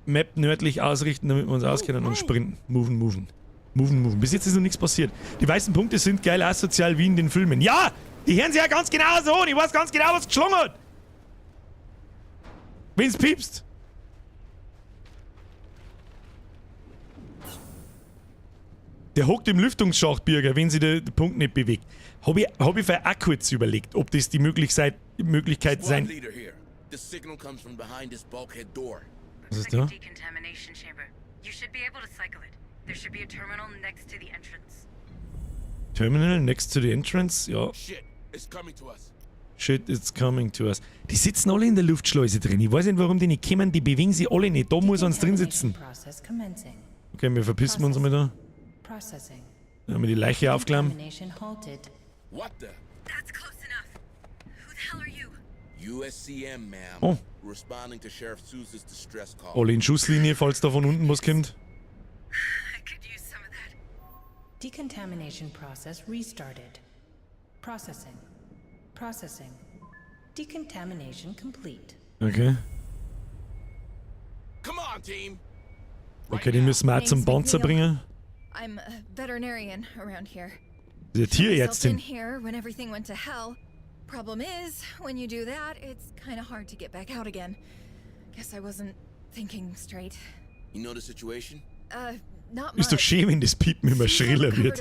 Map nördlich ausrichten, damit wir uns auskennen und sprinten. Moven, moven. Moven, moven. Bis jetzt ist noch nichts passiert. Die weißen Punkte sind geil asozial wie in den Filmen. Ja! Die hören sich ja ganz genau so und ich weiß ganz genau, was geschlungen hat. Wenn's piepst. Der hockt im Lüftungsschacht, Birger, wenn sich der Punkt nicht bewegt. Hab ich vielleicht auch kurz überlegt, ob das die Möglichkeit Squad sein... leader here. The signal comes from behind this bulkhead door. Was Looks ist like a da? decontamination chamber. You should be able to cycle it. There should be a terminal next to the entrance. Terminal next to the entrance? Ja. Shit, it's coming to us. Shit, it's coming to us. Die sitzen alle in der Luftschleuse drin. Ich weiß nicht, warum die nicht kommen. Die bewegen sich alle nicht. Da muss eins drin sitzen. Process commencing. Okay, wir verpissen uns mal da. Processing. Dann haben wir die Leiche aufgenommen. Decontamination halted. What the? That's close enough. Who the hell are you? USCM, ma'am. Oh. Responding to Sheriff Sousa's distress call. Alle in Schusslinie, falls da von unten was kommt. I could use some of that. Decontamination process restarted. Processing. Processing. Decontamination complete. Okay. Team. Okay, den müssen wir auch zum Name's Panzer McNeil. bringen. I'm a veterinarian around here. Das ist ja Shut myself in Tierärztin. here when everything went to hell. Problem is, when you do that, it's kind of hard to get back out again. Guess I wasn't thinking straight. You know the situation? Not Ist doch much. schön, wenn das Piepen immer schriller wird.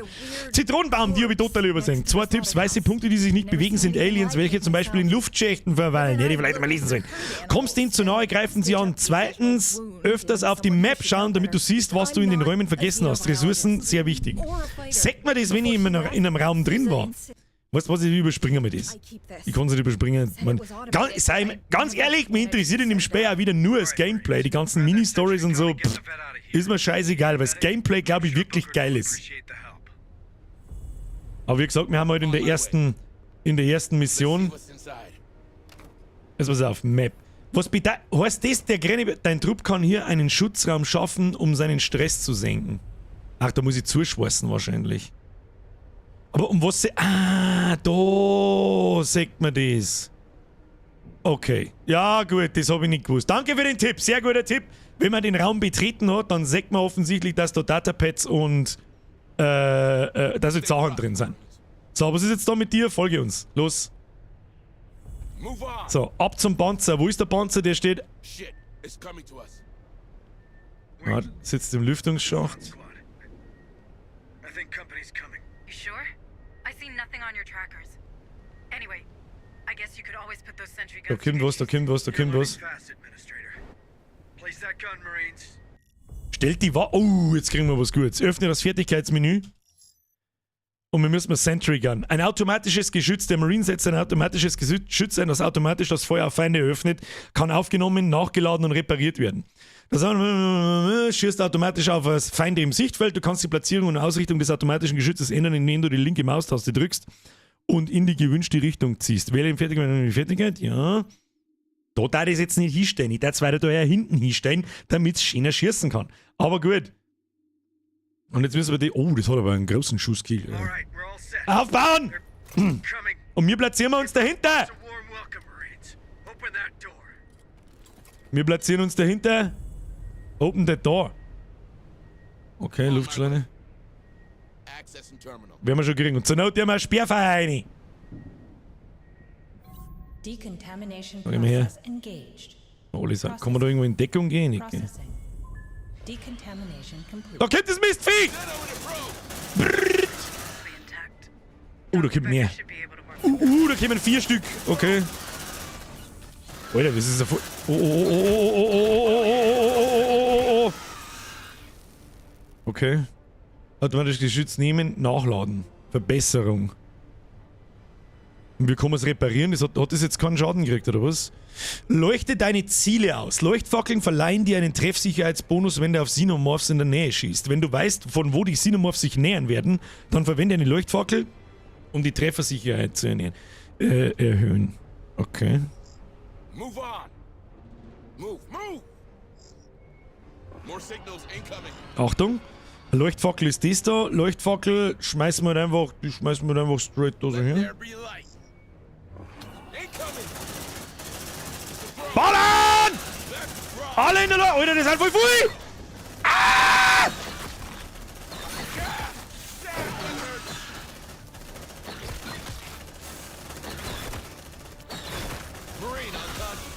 Zitronenbaum, die habe ich total übersehen. Zwei Tipps, weiße Punkte, die sich nicht bewegen, sind Aliens, welche zum Beispiel in Luftschächten verweilen. Hätte ich vielleicht mal lesen sollen. Kommst denen zu nahe, greifen sie an. Zweitens, öfters auf die Map schauen, damit du siehst, was du in den Räumen vergessen hast. Ressourcen, sehr wichtig. Sagt mir das, wenn ich in einem Raum drin war. Weißt du was, ich überspringe mir das. Ich kann es nicht überspringen. Man, ganz, sei, ganz ehrlich, mich interessiert in dem Spiel auch wieder nur das Gameplay. Die ganzen Mini-Stories und so. Pff, ist mir scheißegal, weil das Gameplay, glaube ich, wirklich geil ist. Appreciate the help. Aber wie gesagt, wir haben heute in der ersten Mission. What's inside? Jetzt pass auf, Map. Was bedeutet, heißt das, der Grüne, dein Trupp kann hier einen Schutzraum schaffen, um seinen Stress zu senken? Ach, da muss ich zuschweißen wahrscheinlich. Aber um was Ah, da sagt man das. Okay. Ja, gut, das habe ich nicht gewusst. Danke für den Tipp, sehr guter Tipp. Wenn man den Raum betreten hat, dann sagt man offensichtlich, dass da Datapads und dass jetzt Sachen drin sind. So, was ist jetzt da mit dir? Folge uns. Los. Move on. So, ab zum Panzer. Wo ist der Panzer? Der steht. Shit, it's coming to us. Ah, sitzt im Lüftungsschacht. Squad. I think company's coming. You sure? I see nothing on your trackers. Anyway, I guess you could always put those sentry Da guns. kommt was, da kommt was, da You're kommt learning was. fast, Administrator. Place that gun, Marines. Stellt die Wa. Oh, jetzt kriegen wir was Gutes. Öffne das Fertigkeitsmenü. Und wir müssen mal Sentry Gun. Ein automatisches Geschütz. Der Marine setzt ein automatisches Geschütz ein, das automatisch das Feuer auf Feinde öffnet, kann aufgenommen, nachgeladen und repariert werden. Das schießt automatisch auf das Feinde im Sichtfeld. Du kannst die Platzierung und Ausrichtung des automatischen Geschützes ändern, indem du die linke Maustaste drückst und in die gewünschte Richtung ziehst. Wähle im Fertigkeit, Fertigkeit, ja. Da darf ich es jetzt nicht hinstellen. Ich darf es weiter daher hinten hinstellen, damit es schöner schießen kann. Aber gut. Und jetzt müssen wir die. Oh, das hat aber einen großen Schusskill. All right, we're all set. Aufbauen! Coming. Und wir platzieren wir uns dahinter! It's a warm welcome, Marines. Open that door. Wir platzieren uns dahinter. Open the door. Okay, Luftschleune. Accessing terminal. Werden wir schon kriegen. Und zur Not haben wir ein Sperrfeuer rein. Decontamination Sag mal her. process engaged. Alles, kann man da irgendwo in Deckung gehen? Nicht, gell? Processing. Decontamination complete. Da kommt das Mistvieh! Mostly intact. Oh, da kommt mehr. Should be able to work. Da kommen 4 Stück. Okay. Alter, das ist ja voll. Oh, oh, oh, oh, oh, oh, oh, oh, oh, oh, oh, oh, oh. Okay. Automatisch Geschütz nehmen, nachladen. Verbesserung. Und wir können es reparieren. Das hat das jetzt keinen Schaden gekriegt, oder was? Leuchte deine Ziele aus. Leuchtfackeln verleihen dir einen Treffsicherheitsbonus, wenn du auf Xenomorphs in der Nähe schießt. Wenn du weißt, von wo die Xenomorphs sich nähern werden, dann verwende eine Leuchtfackel, um die Treffersicherheit zu erhöhen. Okay. Move on. Move, move. More signals incoming. Achtung. Leuchtfackel ist das da. Leuchtfackel schmeißen wir halt einfach, die schmeißen wir halt einfach straight da so Let hin. there be light. Incoming. Ballern! Let's rock. Alle in der Luft! Alter, das sind voll viel! Ah! Damn, that hurts. Marine unconscious.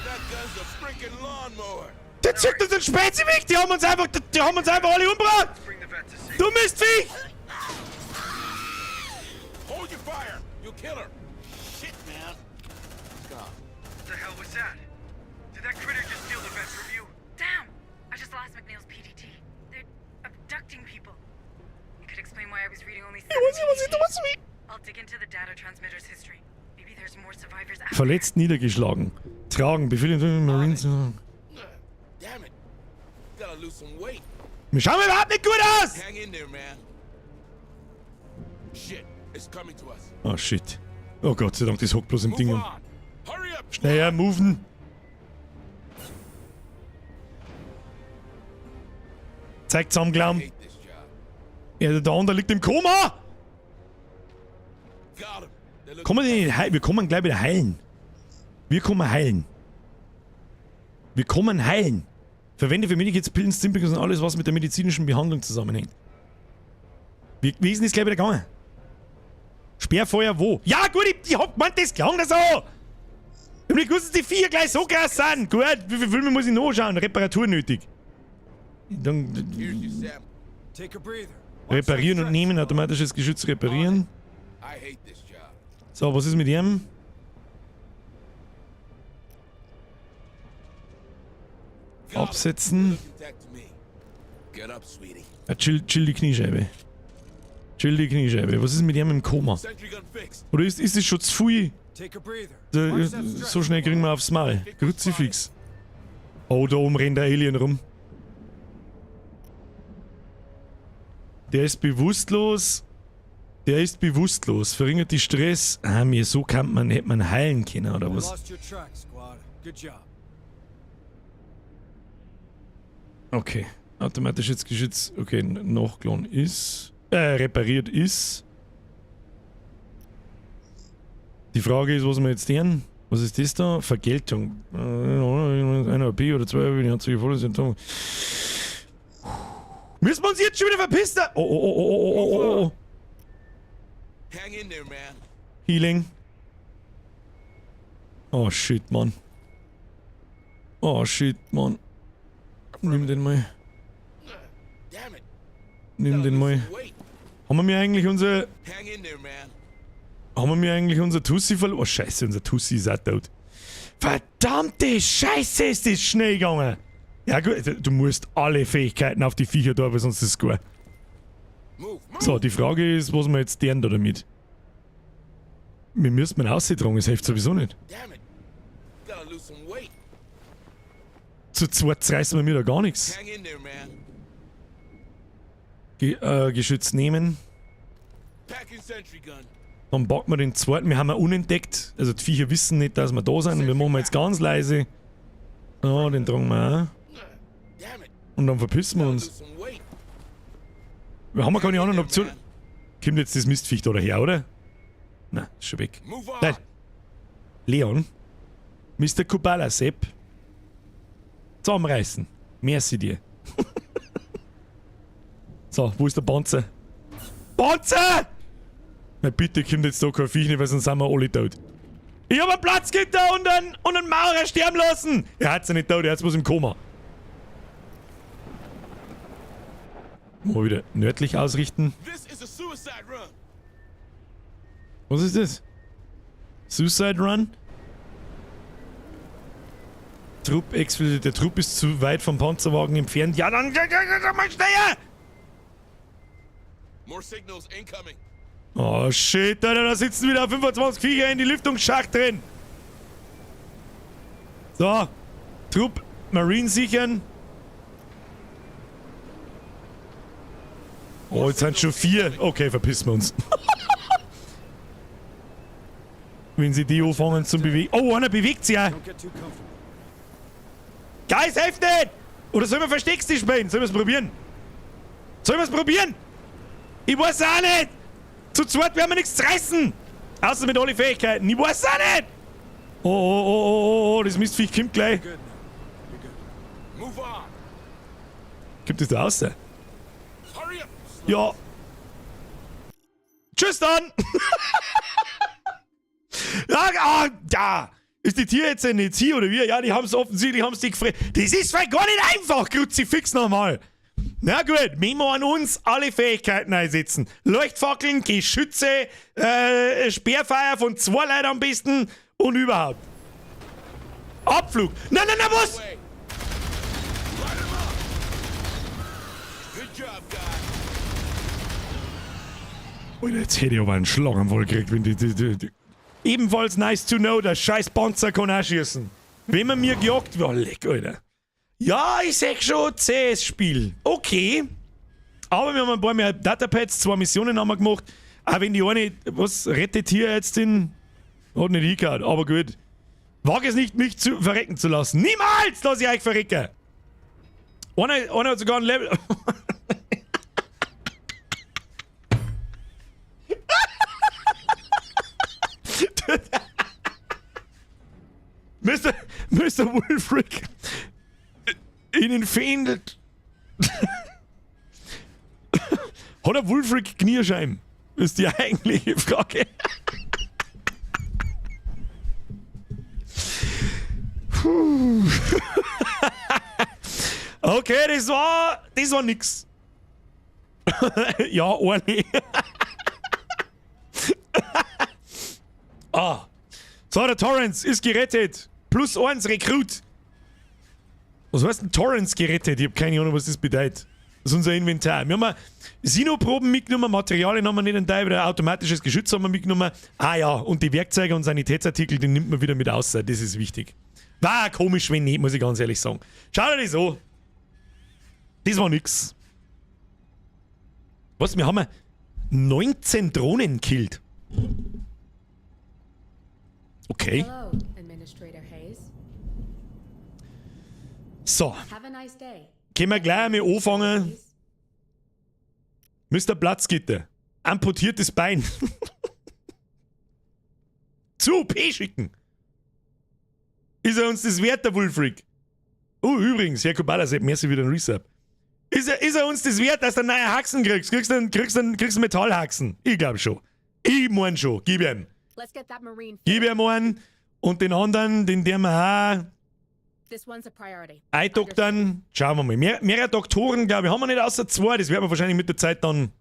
That gun's a freaking lawnmower. Der zückt uns den Spezi weg! Die haben uns einfach, die haben uns einfach alle umgebracht! Bring the vet to safety. Du Mistviech! Hold your fire. You'll kill her. Shit, man. It's gone. What the hell was that? Did that critter just steal the vet from you? Damn! I just lost McNeil's PDT. They're abducting people. It could explain why I was reading only Ich weiß nicht, was ich 7 da was PDTs. I'll dig into the data transmitter's history. Maybe there's more survivors out Verletzt niedergeschlagen. Tragen, Befehl den Marines. Damn it. Gotta lose some weight. Wir schauen überhaupt nicht gut aus! Hang in there, man. Shit, it's coming to us. Oh shit. Oh Gott sei Dank, das hockt bloß im Move Ding. on. Hurry up. Schneller moven. Zeig zusammenglauben. Hate this job. Ja, der andere liegt im Koma! Got him. They look Kommen die nicht heilen? Wir kommen gleich wieder heilen. Wir kommen heilen. Wir kommen heilen. Verwende für Medikits, Pillen, Stimpaks und alles, was mit der medizinischen Behandlung zusammenhängt. Wie ist denn das gleich wieder gegangen? Sperrfeuer wo? Ja, gut, ich hab gemeint, das klang da so! Ich hab nicht gewusst, dass die Viecher gleich so krass sind. Gut, wie viele Filme muss ich noch anschauen? Reparatur nötig. Dann reparieren und nehmen, automatisches Geschütz reparieren. So, was ist mit ihm? Absetzen. Ja, chill die Kniescheibe. Chill die Kniescheibe. Was ist mit ihm im Koma? Oder ist es schon zu viel? So schnell kriegen wir aufs Mal. Kruzifix. Oh, da oben rennt der Alien rum. Der ist bewusstlos. Der ist bewusstlos. Verringert die Stress. Ah, mir so kann man, hätte man heilen können, oder was? Okay. Automatisches Geschütz. Okay, nachgeladen ist. Repariert ist. Die Frage ist, was wir jetzt tun. Was ist das da? Vergeltung. 1 AP oder 2 AP, die Anzeige voll sind. Müssen wir uns jetzt schon wieder verpissen? Oh, oh, oh, oh, oh, oh, oh, oh. Hang in there, man. Healing. Oh shit, Mann. Oh shit, Mann. Nimm den mal. Nimm den mal. Haben wir mir eigentlich unser... Haben wir mir eigentlich unser Tussi verloren? Oh scheiße, unser Tussi ist auch tot. Verdammte Scheiße, ist das schnell gegangen. Ja gut, du musst alle Fähigkeiten auf die Viecher da, weil sonst ist es gut. So, die Frage ist, was wir jetzt deren da damit? Wir müssen mal austragen, es hilft sowieso nicht. Zu zweit reißen wir mir da gar nichts. Geschütz nehmen. Dann packen wir den zweiten. Wir haben ihn unentdeckt. Also die Viecher wissen nicht, dass wir da sind. Wir machen jetzt ganz leise. Oh, den tragen wir auch. Und dann verpissen wir uns. Wir haben ja keine anderen Option. Kommt jetzt das Mistviech da daher, oder? Na, ist schon weg. Nein. Leon. Mr. Kubala Sepp. Zusammenreißen. Merci dir. So, wo ist der Panzer? Panzer! Na bitte kommt jetzt da kein Viech nicht, weil sonst sind wir alle tot. Ich hab einen Platzgitter und einen Maurer sterben lassen! Er hat's ja nicht tot, er hat's bloß im Koma. Mal wieder nördlich ausrichten. Was ist das? Suicide Run? Trupp exfiltriert. Der Trupp ist zu weit vom Panzerwagen entfernt. Ja, dann mal schneller! Oh shit, Alter, da sitzen wieder 25 Viecher in die Lüftungsschacht drin. So, Trupp Marine sichern. Oh, jetzt sind schon 4. Okay, verpissen wir uns. Wenn sie die anfangen zum Bewegen. Oh, einer bewegt sich ja. Guys, helft nicht! Oder sollen wir Versteckste spielen? Sollen wir es probieren? Sollen wir es probieren? Ich weiß auch nicht! Zu zweit werden wir nichts reißen! Außer mit allen Fähigkeiten. Ich weiß auch nicht! Oh, oh, oh, oh, oh, das Mistviech kommt gleich. Kommt das da raus? Ja. Tschüss dann! Ja, ah, ja. Ist die Tierärztin nicht hier oder wie? Ja, die haben's offensichtlich, haben's die gefressen. Das ist vielleicht gar nicht einfach, Kruzifix nochmal. Na gut, Memo an uns, alle Fähigkeiten einsetzen. Leuchtfackeln, Geschütze, Sperrfeuer von 2 Leuten am besten und überhaupt. Abflug. Nein, nein, nein, was? Alter, jetzt hätte ich aber einen Schlaganfall gekriegt, wenn die. Ebenfalls nice to know, der scheiß Panzer kann auch schießen. Wenn man mir gejagt wird, leck, Alter. Ja, ich sag schon, zähes Spiel. Okay. Aber wir haben ein paar mehr Datapads, 2 Missionen haben wir gemacht. Auch wenn die eine, was rettet hier jetzt den? Hat nicht hingehört, aber gut. Wage es nicht, mich zu verrecken zu lassen. Niemals lass ich euch verrecken! Einer hat sogar ein Level. Mr. Wulfric. In den Fändelt. Hat der Wulfric Knierscheim? Ist die eigentliche Frage. Puh. Okay, das war nix. Ja, ordentlich. Ah. So, der Torrance ist gerettet. +1 Rekrut. Was heißt denn Torrance gerettet? Ich hab keine Ahnung, was das bedeutet. Das ist unser Inventar. Wir haben Sinoproben mitgenommen, Materialien haben wir nicht einen Teil, wieder automatisches Geschütz haben wir mitgenommen. Ah ja, und die Werkzeuge und Sanitätsartikel, die nimmt man wieder mit außer. Das ist wichtig. War komisch, wenn nicht, muss ich ganz ehrlich sagen. Schau dir das an. Das war nix. Was? Wir haben 19 Drohnen gekillt. Okay. Hello, Administrator Hayes. So. Have a nice day. Können wir gleich einmal anfangen. Mister Platzgitter. Amputiertes Bein. Zu OP schicken. Ist er uns das wert, der Wulfric? Oh, übrigens, Herr Kubala, merci wieder ein Resub. Ist er uns das wert, dass du einen neuen Haxen kriegst? Kriegst du einen Metallhaxen? Ich glaub schon. Ich mein schon. Gib ihm. Let's get that Marine Gib ihm einen und den anderen, den der wir auch This one's a priority. eindoktern. Schauen wir mal. Mehrere Doktoren, glaub ich, haben wir nicht außer zwei. Das werden wir wahrscheinlich mit der Zeit dann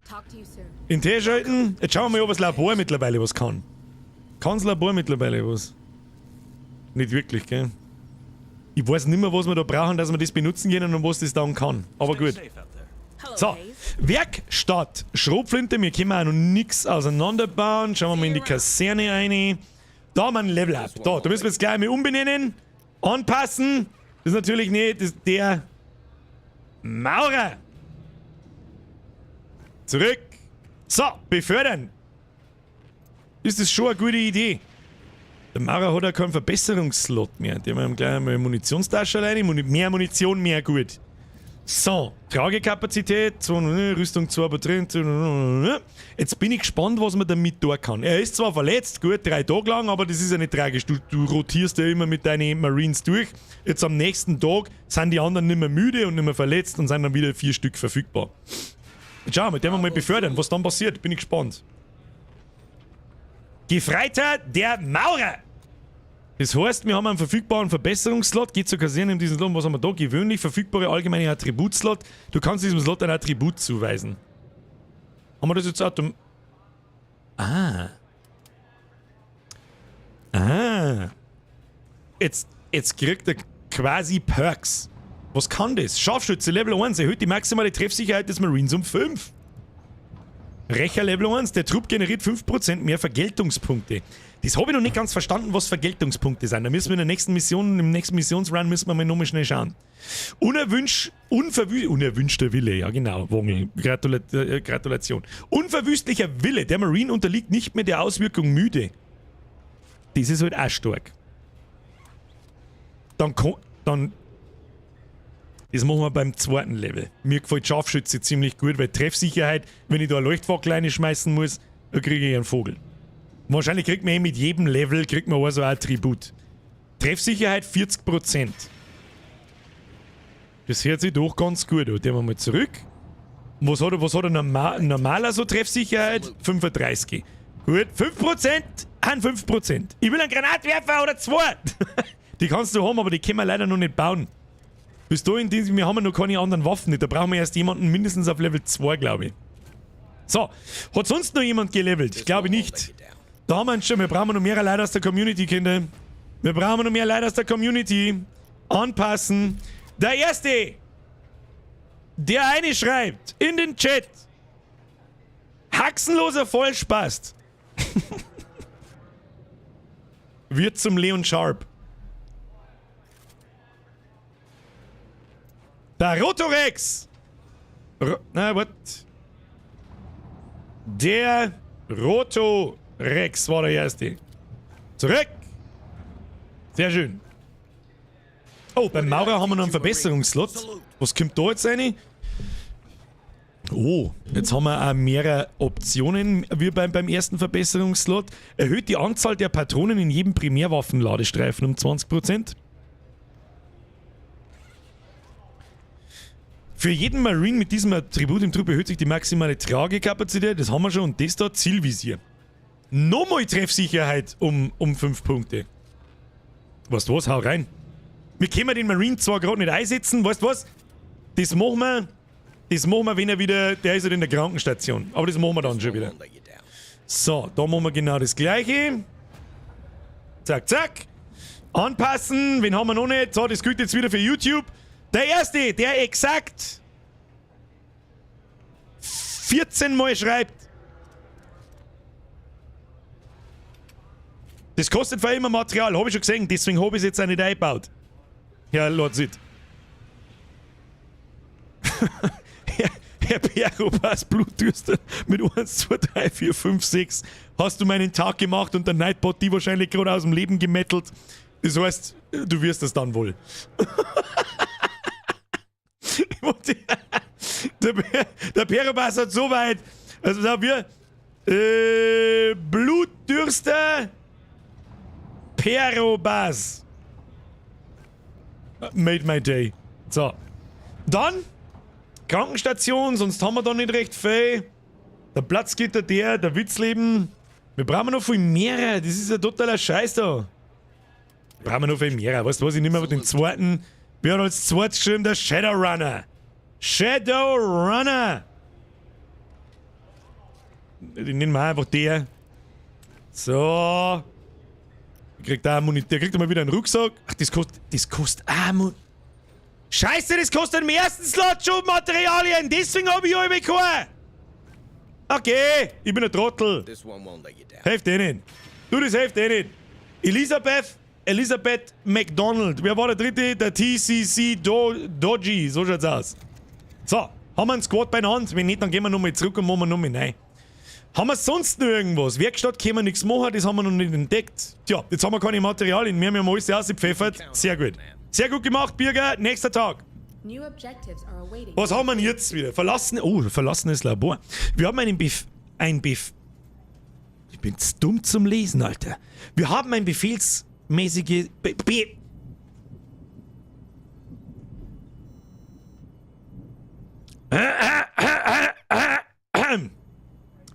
Talk to you soon. in Tee schalten. Jetzt schauen wir mal, ob das Labor mittlerweile was kann. Kann's Labor mittlerweile was? Nicht wirklich, gell? Ich weiß nicht mehr, was wir da brauchen, dass wir das benutzen können und was das dann kann. Aber gut. So, Werkstatt. Schrotflinte, wir können auch noch nix auseinanderbauen. Schauen wir mal in die Kaserne rein. Da haben wir ein Level Up. Da müssen wir jetzt gleich mal umbenennen. Anpassen. Das ist natürlich nicht, das ist der Maurer. Zurück. So, befördern. Ist das schon eine gute Idee? Der Maurer hat ja keinen Verbesserungsslot mehr. Der haben gleich einmal Munitionstasche alleine. Mehr Munition, mehr gut. So, Tragekapazität, 2, Rüstung 2 aber drin. Jetzt bin ich gespannt, was man damit tun kann. Er ist zwar verletzt, gut, 3 Tage lang, aber das ist ja nicht tragisch. Du rotierst ja immer mit deinen Marines durch. Jetzt am nächsten Tag sind die anderen nicht mehr müde und nicht mehr verletzt und sind dann wieder 4 Stück verfügbar. Jetzt schauen wir, mit dem wir mal befördern, was dann passiert. Bin ich gespannt. Gefreiter der Maurer. Das heißt, wir haben einen verfügbaren Verbesserungsslot. Geht zur Kaserne in diesem Slot. Was haben wir da? Gewöhnlich verfügbare allgemeine Attributslot. Du kannst diesem Slot ein Attribut zuweisen. Haben wir das jetzt autom-, Ah. Ah. Jetzt kriegt er quasi Perks. Was kann das? Scharfschütze Level 1 erhöht die maximale Treffsicherheit des Marines um 5. Rächer Level 1, der Trupp generiert 5% mehr Vergeltungspunkte. Das habe ich noch nicht ganz verstanden, was Vergeltungspunkte sind. Da müssen wir in der nächsten Mission, im nächsten Missionsrun müssen wir mal nochmal schnell schauen. Unerwünschter Wille, ja genau, Wongel, Gratulation. Unverwüstlicher Wille, der Marine unterliegt nicht mehr der Auswirkung müde. Das ist halt auch stark. Dann dann, das machen wir beim zweiten Level. Mir gefällt Scharfschütze ziemlich gut, weil Treffsicherheit, wenn ich da eine Leuchtfackel reinschmeißen muss, dann kriege ich einen Vogel. Wahrscheinlich kriegt man eh mit jedem Level kriegt man auch so ein Attribut. Treffsicherheit 40%. Das hört sich doch ganz gut an. Gehen wir mal zurück. Was hat er normaler so Treffsicherheit? 35. Gut, 5% an 5%. Ich will einen Granatwerfer oder 2. Die kannst du haben, aber die können wir leider noch nicht bauen. Bis dahin, wir haben ja noch keine anderen Waffen nicht. Da brauchen wir erst jemanden mindestens auf Level 2, glaube ich. So, hat sonst noch jemand gelevelt? Ich glaube nicht. Da haben wir ihn schon. Wir brauchen noch mehr Leute aus der Community, Kinder. Wir brauchen noch mehr Leute aus der Community. Anpassen. Der Erste, der eine schreibt in den Chat. Haxenloser Vollspast. Wird zum Leon Sharp. Der Rotorex! Na, what? Der Rotorex war der Erste. Zurück! Sehr schön. Oh, beim Maurer haben wir noch einen Verbesserungsslot. Was kommt da jetzt rein? Oh, jetzt haben wir auch mehrere Optionen wie beim ersten Verbesserungsslot. Erhöht die Anzahl der Patronen in jedem Primärwaffenladestreifen um 20%. Für jeden Marine mit diesem Attribut im Trupp erhöht sich die maximale Tragekapazität. Das haben wir schon. Und das da, Zielvisier. Nochmal Treffsicherheit um 5 Punkte. Weißt du was? Hau rein. Wir können den Marine zwar gerade nicht einsetzen, weißt du was? Das machen wir. Das machen wir, wenn er wieder. Der ist halt in der Krankenstation. Aber das machen wir dann schon wieder. So, da machen wir genau das Gleiche. Zack, zack. Anpassen. Wen haben wir noch nicht? So, das gilt jetzt wieder für YouTube. Der erste, der exakt 14 Mal schreibt. Das kostet vor immer Material, habe ich schon gesehen, deswegen habe ich es jetzt auch nicht eingebaut. Herr Lord Sid. Herr Peropas Blutdürster mit 1, 2, 3, 4, 5, 6. Hast du meinen Tag gemacht und der Nightbot die wahrscheinlich gerade aus dem Leben gemettelt. Das heißt, du wirst das dann wohl. Der Perobas hat so weit. Also sagen wir, Blutdürster Perobas. Made my day. So. Dann Krankenstation, sonst haben wir da nicht recht viel. Der Platzgitter, der Witzleben. Wir brauchen noch viel mehr. Das ist ja totaler Scheiß da. Wir brauchen noch viel mehr. Weißt du was, ich nehme aber den zweiten. Wir haben als zweites geschrieben, der Shadowrunner. Shadowrunner! Den nehmen wir einfach der. So. Der kriegt auch Munition. Der kriegt mal wieder einen Rucksack. Ach, das kostet auch Scheiße, das kostet im ersten Slot schon Materialien. Deswegen habe ich ja bekommen. Okay, ich bin ein Trottel. Helft denen. Du, das hilft denen. Elisabeth McDonald. Wer war der dritte? Der TCC Dodgy. So schaut's aus. So, haben wir einen Squad beieinander? Wenn nicht, dann gehen wir nochmal zurück und machen wir nochmal rein. Haben wir sonst noch irgendwas? Werkstatt können wir nichts machen, das haben wir noch nicht entdeckt. Tja, jetzt haben wir keine Materialien mehr, wir haben alles rausgepfeffert. Sehr gut. Sehr gut gemacht, Birger. Nächster Tag. Was haben wir denn jetzt wieder? Verlassen, oh, verlassenes Labor. Wir haben einen Bef... Ich bin zu dumm zum Lesen, Alter. Wir haben ein befehlsmäßige...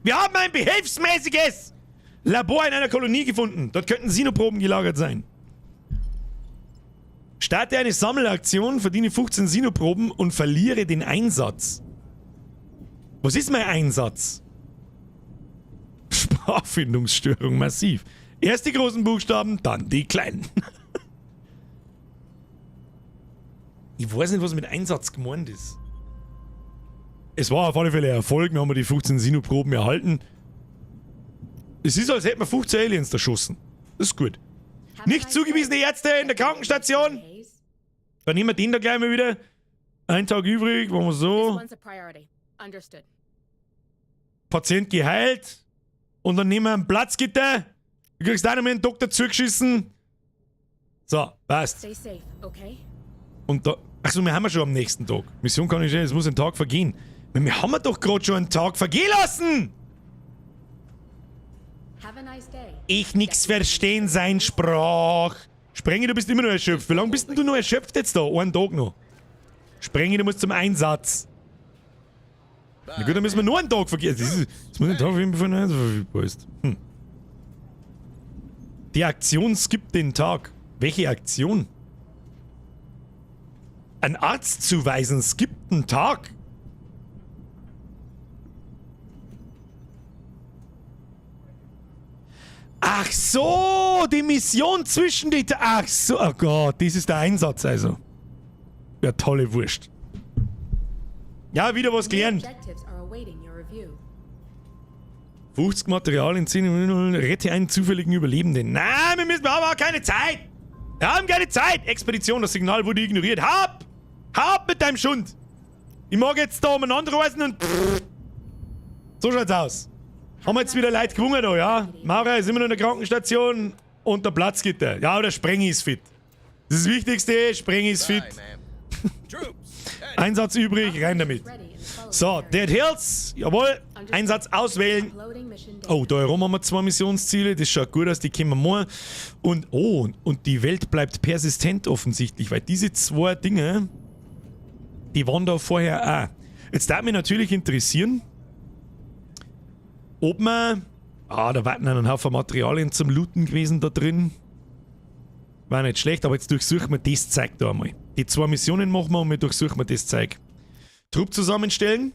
Wir haben ein behelfsmäßiges Labor in einer Kolonie gefunden. Dort könnten Sinoproben gelagert sein. Starte eine Sammelaktion, verdiene 15 Sinoproben und verliere den Einsatz. Was ist mein Einsatz? Sprachfindungsstörung massiv. Erst die großen Buchstaben, dann die kleinen. Ich weiß nicht, was mit Einsatz gemeint ist. Es war auf alle Fälle ein Erfolg, wir haben die 15 Sinoproben erhalten. Es ist, als hätten wir 15 Aliens erschossen. Das ist gut. Nicht zugewiesene Ärzte in der Krankenstation. Dann nehmen wir den da gleich mal wieder. Ein Tag übrig, machen wir so. Patient geheilt. Und dann nehmen wir einen Platzgitter. Du kriegst auch noch mal einen Doktor zugeschissen. So, passt. Und da. Achso, wir haben ja schon am nächsten Tag. Mission kann ich nicht, es muss ein Tag vergehen. Wir haben doch gerade schon einen Tag vergehen lassen! Ich nix verstehen sein Sprach. Sprengi, du bist immer noch erschöpft. Wie lange bist denn du noch erschöpft jetzt da? Einen Tag noch. Sprengi, du musst zum Einsatz. Na gut, dann müssen wir nur einen Tag vergehen. Das muss ein Tag vergehen, bevor ein Einsatz verfügbar ist. Hm. Die Aktion skippt den Tag. Welche Aktion? Ein Arzt zuweisen skippt einen Tag. Ach so, die Mission zwischen die... Ach so, oh Gott, das ist der Einsatz also. Ja, tolle Wurst. Ja, wieder was gelernt. 50 Material in 10 Minuten, rette einen zufälligen Überlebenden. Nein, wir müssen, wir haben auch keine Zeit. Wir haben keine Zeit. Expedition, das Signal wurde ignoriert. Hab! Hab mit deinem Schund! Ich mag jetzt da umeinander reisen und... So schaut's aus. Haben wir jetzt wieder Leute gewungen da, ja? Maurer ist immer noch in der Krankenstation und der Platzgitter. Ja, der Sprengi ist fit. Das ist das Wichtigste, Sprengi ist fit. Einsatz übrig, rein damit. So, Dead Hills, jawohl. Einsatz auswählen. Oh, da herum haben wir 2 Missionsziele. Das schaut gut aus, die können wir machen. Und, oh, und die Welt bleibt persistent offensichtlich, weil diese 2 Dinge... Die waren da vorher auch. Jetzt darf mich natürlich interessieren, ob man... Ah, da warten einen Haufen Materialien zum Looten gewesen da drin. War nicht schlecht, aber jetzt durchsuchen wir das Zeug da einmal. Die 2 Missionen machen wir und wir durchsuchen wir das Zeug. Trupp zusammenstellen.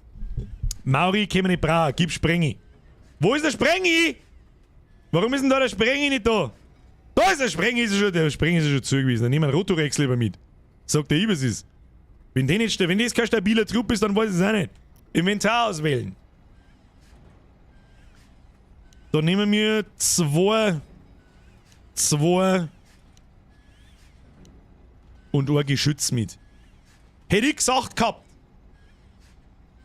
Mauri, können wir nicht brauchen. Gib Sprengi. Wo ist der Sprengi? Warum ist denn da der Sprengi nicht da? Da ist der Sprengi, ist er schon, der Sprengi ist schon zu gewesen. Dann nehmen wir einen Rotorex lieber mit. Sagt der Ibis ist. Wenn der nicht, wenn das kein stabiler Trupp ist, dann weiß ich es auch nicht. Inventar auswählen. Da nehmen wir 2, 2 und ein Geschütz mit. Hätte ich gesagt gehabt.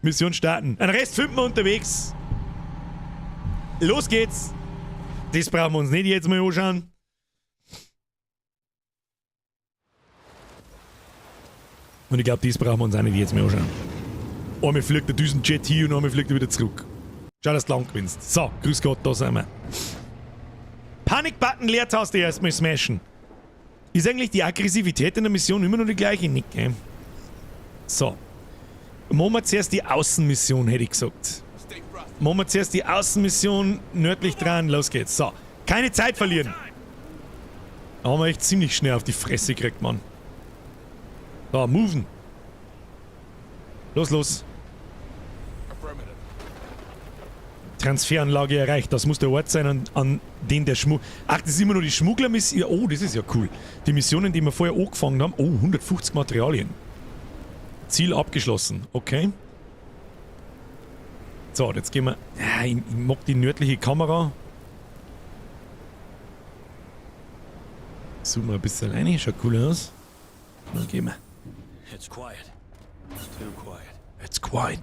Mission starten. Den Rest finden wir unterwegs. Los geht's. Das brauchen wir uns nicht jetzt mal anschauen. Und ich glaub, das brauchen wir uns auch nicht jetzt mehr anschauen. Einmal fliegt der Düsenjet hier und einmal fliegt er wieder zurück. Schau, dass du lang gewinnst. So, grüß Gott, da sind wir. Panikbutton Leertaste erstmal smashen. Ist eigentlich die Aggressivität in der Mission immer noch die gleiche? Nicht, gell? So. Machen wir zuerst die Außenmission, hätte ich gesagt. Machen wir zuerst die Außenmission nördlich dran. Los geht's. So. Keine Zeit verlieren. Da haben wir echt ziemlich schnell auf die Fresse gekriegt, Mann. So, moven. Los, los. Transferanlage erreicht. Das muss der Ort sein, an den der Schmuggler... Ach, das ist immer nur die Schmugglermission. Oh, das ist ja cool. Die Missionen, die wir vorher angefangen haben. Oh, 150 Materialien. Ziel abgeschlossen. Okay. So, jetzt gehen wir... Ja, ich mag die nördliche Kamera. Zoomen wir ein bisschen rein. Schaut cool aus. Dann gehen wir. It's quiet. It's too quiet. It's quiet.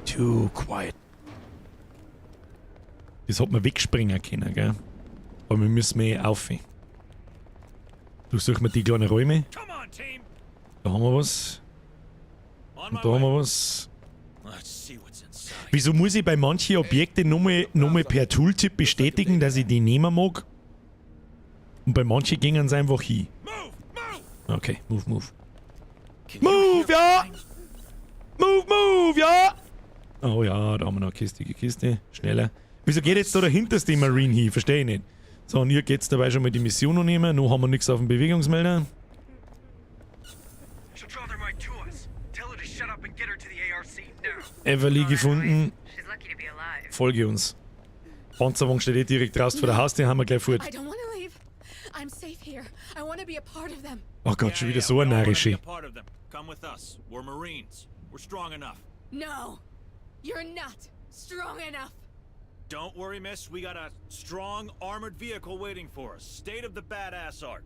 Too quiet. Das hat man wegspringen können, gell? Aber wir müssen mehr auf. Durchsuchen wir die kleinen Räume. Da haben wir was. Und da haben wir was. Wieso muss ich bei manchen Objekten nochmal per Tooltip bestätigen, dass ich die nehmen mag? Und bei manchen gingen sie einfach hin. Okay, move, move. Move, ja! Move, move, ja! Oh ja, da haben wir noch eine Kiste, Kiste. Schneller. Wieso geht jetzt da der hinterste Marine hin? Verstehe ich nicht. So, und hier geht's dabei schon mal die Mission noch nehmen. Noch haben wir nichts auf dem Bewegungsmelder. Everly gefunden. Folge uns. Panzerwagen steht eh direkt raus vor der Haustür, haben wir gleich fort. Oh Gott, schon wieder so ein narische. No, you're not strong enough. Don't worry, miss. We got a strong armored vehicle waiting for us. State of the badass art.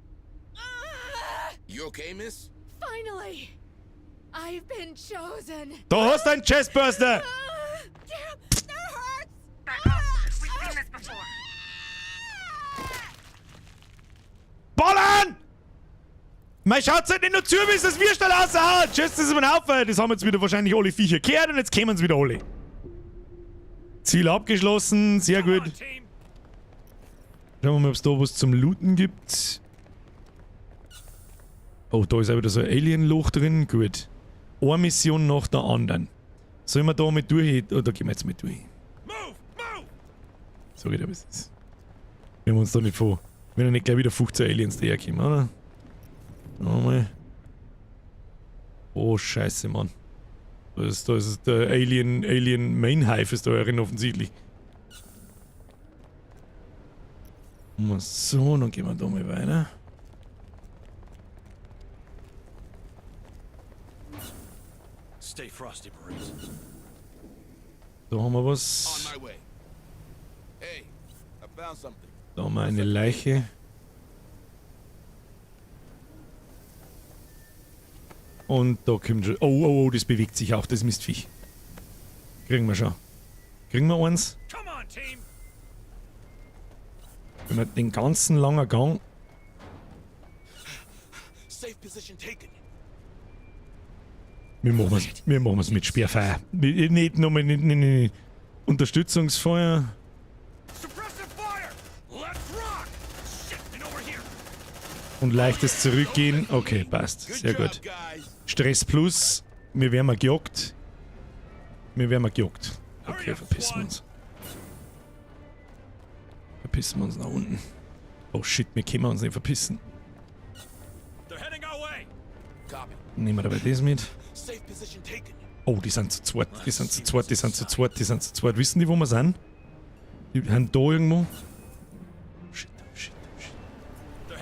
You okay, miss? Finally! I've been chosen. Da hast du einen Chestburster! Damn, that hurts! Back off. We've seen this before. Ballern! Mei, schaut's halt nicht nur zu, bis das Würstel raushaut! Tschüss, das ist mein Haufen. Das haben jetzt wieder wahrscheinlich alle Viecher gehört und jetzt kämen sie wieder alle. Ziel abgeschlossen, sehr gut. Schauen wir mal, ob's da was zum Looten gibt. Oh, da ist auch wieder so ein Alien-Loch drin. Gut. Eine Mission nach der anderen. Sollen wir da mit durch? Oh, da gehen wir jetzt mit durch. So geht aber es ist. Wenn wir uns da nicht vor. Wenn ja nicht gleich wieder 15 Aliens daherkommen, oder? Nochmal. Oh, scheiße, Mann. Da ist der Alien Main Hive ist da herin offensichtlich. So, dann gehen wir da mal weiter. Stay frosty, Marines. Da haben wir was. On my way. Hey, I found something. Da haben wir eine Leiche. Und da kommt schon. Oh, oh, oh, das bewegt sich auch, das Mistviech. Kriegen wir schon. Kriegen wir eins? Wenn wir den ganzen langen Gang. Safe position taken. Wir machen's mit Sperrfeuer. Nicht nochmal, nicht, nicht, nicht. Unterstützungsfeuer. Und leichtes Zurückgehen. Okay, passt. Sehr gut. Stress Plus. Wir werden mal gejagt. Wir werden mal gejagt. Okay, verpissen wir uns. Verpissen wir uns nach unten. Oh shit, wir können uns nicht verpissen. Nehmen wir dabei das mit. Oh, die sind zu zweit, die sind zu zweit, die sind zu zweit, die sind zu zweit. Wissen die, wo wir sind? Die sind da irgendwo. Shit, shit, shit.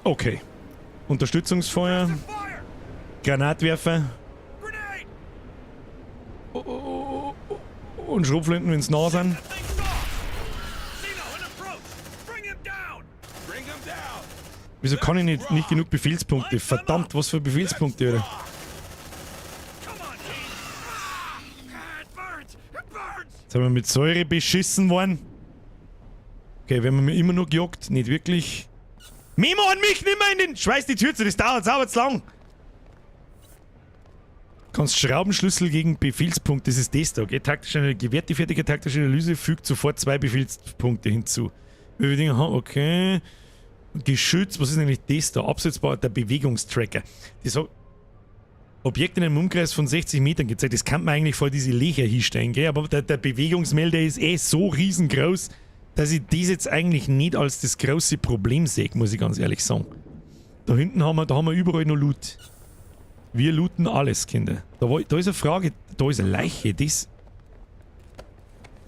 Okay. Unterstützungsfeuer. Granatwerfer. Und Schrotflinten, wenn's nah sind. Wieso kann ich nicht genug Befehlspunkte? Verdammt, was für Befehlspunkte, Alter. Jetzt haben wir mit Säure beschissen worden. Okay, werden wir immer noch gejagt? Nicht wirklich. Memo an mich nimmer in den... Schweiß die Tür zu, das dauert sauber zu lang. Kannst Schraubenschlüssel gegen Befehlspunkt, das ist das da, okay? Taktische Analyse, gewährt die fertige taktische Analyse, fügt sofort 2 Befehlspunkte hinzu. Okay. Geschütz, was ist eigentlich das da? Absetzbar, der Bewegungstracker. Das hat Objekte in einem Umkreis von 60 Metern gezeigt. Das kann man eigentlich vor diese Löcher hinstellen, gell? Aber der Bewegungsmelder ist eh so riesengroß, dass ich das jetzt eigentlich nicht als das große Problem sehe, muss ich ganz ehrlich sagen. Da hinten haben wir, da haben wir überall noch Loot. Wir looten alles, Kinder. Da ist eine Frage, da ist eine Leiche, das...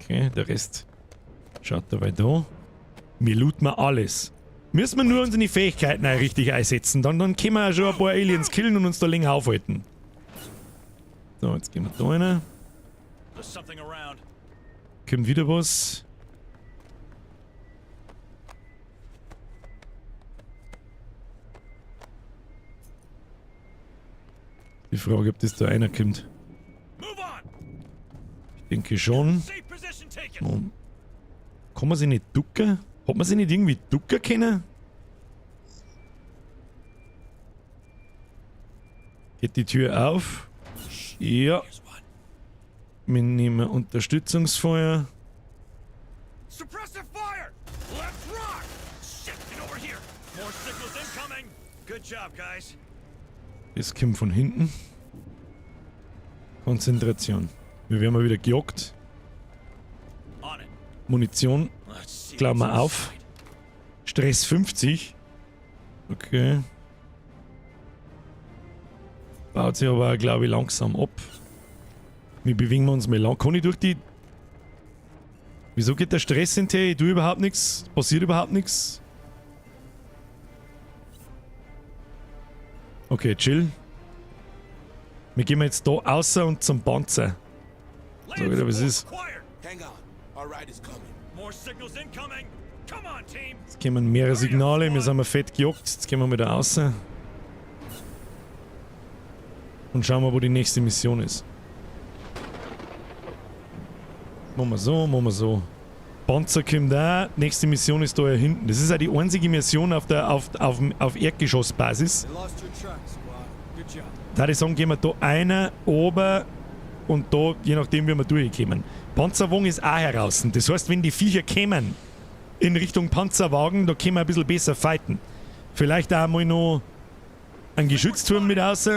Okay, der Rest schaut dabei da. Wir looten alles. Müssen wir nur unsere Fähigkeiten auch richtig einsetzen, dann können wir ja schon ein paar Aliens killen und uns da länger aufhalten. So, jetzt gehen wir da rein. Kommt wieder was. Die Frage, ob das da einer kommt. Ich denke schon. Oh. Kann man sich nicht ducken? Hat man sich nicht irgendwie ducken können? Geht die Tür auf? Ja. Wir nehmen Unterstützungsfeuer. Das kommt von hinten. Konzentration. Wir werden mal wieder gejagt. Munition. Klammer auf. Stress 50. Okay. Baut sich aber, glaube ich, langsam ab. Wir bewegen uns mal lang. Kann ich durch die... Wieso geht der Stress hinterher? Ich tue überhaupt nichts. Passiert überhaupt nichts. Okay, chill. Wir gehen jetzt da außer und zum Panzer. So wieder, was ist. Jetzt kommen mehrere Signale, wir sind mal fett gejagt. Jetzt gehen wir wieder raus. Und schauen wir, wo die nächste Mission ist. Machen wir so, machen wir so. Panzer kommt auch. Nächste Mission ist da hinten. Das ist auch die einzige Mission auf der auf Erdgeschossbasis. Da würde ich sagen, gehen wir da einer oben und da, je nachdem wie wir durchkommen. Panzerwagen ist auch heraus. Das heißt, wenn die Viecher kämen in Richtung Panzerwagen, da können wir ein bisschen besser fighten. Vielleicht auch mal noch einen Geschützturm mit raus.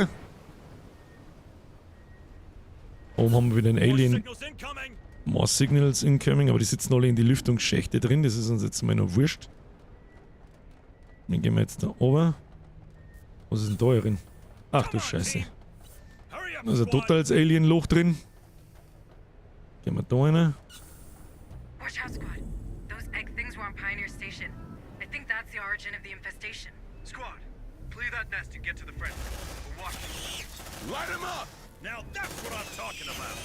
Oben haben wir wieder einen Alien. More Signals incoming, aber die sitzen alle in die Lüftungsschächte drin. Das ist uns jetzt mal noch wurscht. Dann gehen wir jetzt da oben. Was ist denn da drin? Ach du Scheiße. Da ist ein totales Alien-Loch drin. Gehen wir da rein. Watch out, Squad. Those egg things were on Pioneer Station. I think that's the origin of the infestation. Squad, clear that nest and get to the friendly. We're watching. Light him up! Now that's what I'm talking about.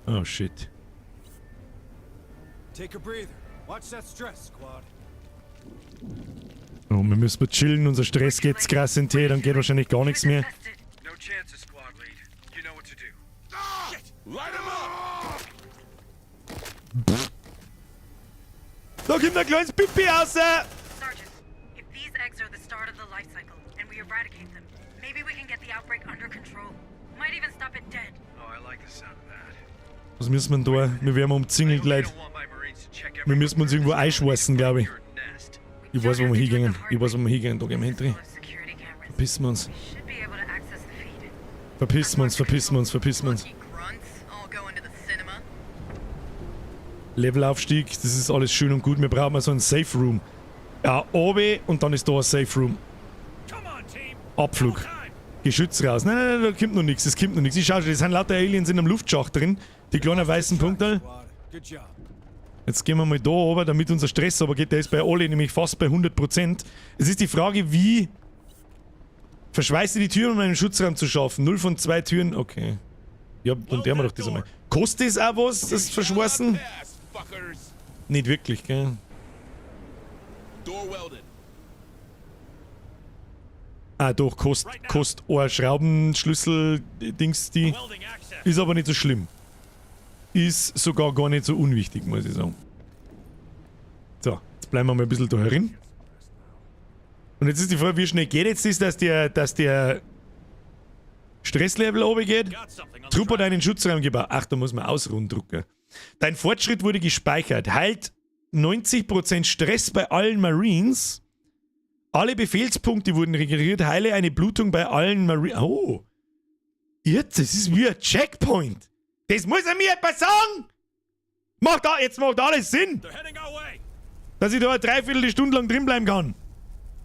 Oh shit. Take a breather. Watch that stress, Squad. Oh, wir müssen mal chillen, unser Stress geht krass in Tee, dann geht wahrscheinlich gar nichts mehr. No chances, Squad Lead. You know what to do. Shit! Light him up! Da kommt ein kleines Pipi raus! Sergeant, if these eggs are the start of the life cycle and we eradicate them, maybe we can get the outbreak under control. Might even stop it dead. Oh, I like the sound of that. Was müssen wir denn da? Wir werden umzingelt, Leute. Wir müssen uns irgendwo einschweißen, glaube ich. Ich weiß, wo wir hingehen. Ich weiß, wo wir hingehen. Da gehen wir hinten. Verpissen wir uns. Verpissen wir uns, verpissen wir uns, verpissen wir uns. Levelaufstieg, das ist alles schön und gut. Wir brauchen mal so einen Safe Room. Ja, oben und dann ist da ein Safe Room. Abflug. Geschütz raus. Nein, nein, nein, da kommt noch nichts. Es kommt noch nichts. Ich schau schon, das sind lauter Aliens in einem Luftschacht drin. Die kleinen weißen Punkte. Jetzt gehen wir mal da runter, damit unser Stress aber geht. Der ist bei alle nämlich fast bei 100%. Es ist die Frage, wie verschweiße die Tür, um einen Schutzraum zu schaffen. 0 von 2 Türen, okay. Ja, dann tun wir doch das einmal. Kostet das auch was, das Verschweißen? Nicht wirklich, gell? Ah, doch, kost ein Schraubenschlüssel, Dings, die. Ist aber nicht so schlimm. Ist sogar gar nicht so unwichtig, muss ich sagen. So, jetzt bleiben wir mal ein bisschen da herin. Und jetzt ist die Frage, wie schnell geht jetzt das, dass der Stresslevel runtergeht? Trupp hat einen Schutzraum gebaut. Ach, da muss man ausruhen drücken. Dein Fortschritt wurde gespeichert. Heilt 90% Stress bei allen Marines. Alle Befehlspunkte wurden regeneriert. Heile eine Blutung bei allen Marines. Oh. Jetzt, das ist wie ein Checkpoint. Das muss er mir etwas sagen. Jetzt macht alles Sinn. Dass ich da eine Dreiviertelstunde lang drin bleiben kann.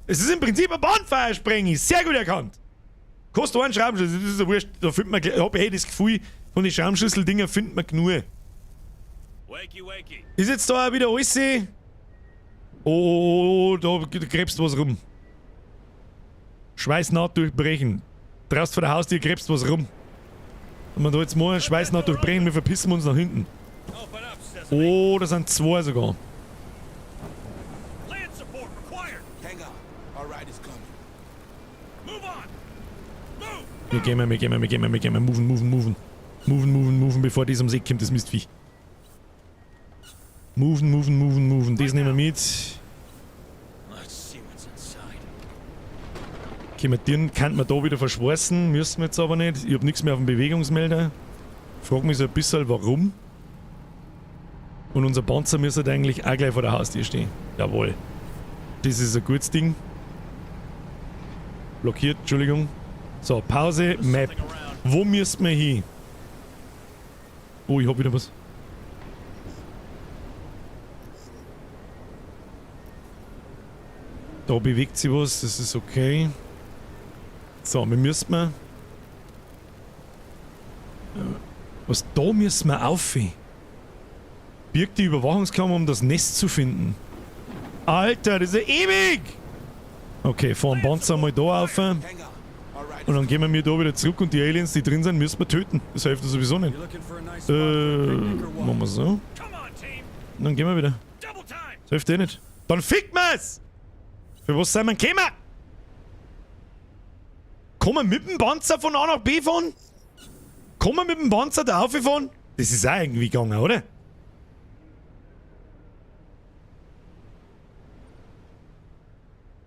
Es ist im Prinzip ein Bonfire-Sprengi. Sehr gut erkannt. Kostet einen Schraubenschlüssel, das ist ja wurscht. Da findet man, ich hab eh das Gefühl, von den Schraubenschlüssel-Dinger findet man genug. Ist jetzt da auch wieder alles? Oh, da krebst was rum. Schweißnaht durchbrechen. Draußen vor der Haustür krebst was rum. Wenn wir da jetzt mal Schweißnaht durchbrechen, wir verpissen uns nach hinten. Oh, da sind zwei sogar. Wir gehen, wir gehen, wir gehen, wir gehen, moven, moven, moven. Moven, moven, moven, bevor das ums Eck kommt, das Mistviech. Moven, moven, moven, moven. Das nehmen wir mit. Okay, mit den kann man da wieder verschweißen, müssen wir jetzt aber nicht. Ich hab nichts mehr auf dem Bewegungsmelder. Frag mich so ein bisschen, warum. Und unser Panzer müsste eigentlich auch gleich vor der Haustür stehen. Jawohl. Das ist ein gutes Ding. Blockiert, Entschuldigung. So, Pause, Map. Wo müssen wir hin? Oh, ich hab wieder was. Da bewegt sich was, das ist okay. So, wir müssen mal... Was, da müssen wir auf? Birgt die Überwachungskammer, um das Nest zu finden. Alter, das ist ja ewig! Okay, fahren Panzer mal da auf. Und dann gehen wir da wieder zurück und die Aliens, die drin sind, müssen wir töten. Das hilft sowieso nicht. Machen wir so. Und dann gehen wir wieder. Das hilft eh nicht. Dann fickt man's! Für was sind wir gekommen? Kann man mit dem Panzer von A nach B fahren? Kann man mit dem Panzer da rauffahren? Das ist auch irgendwie gegangen, oder?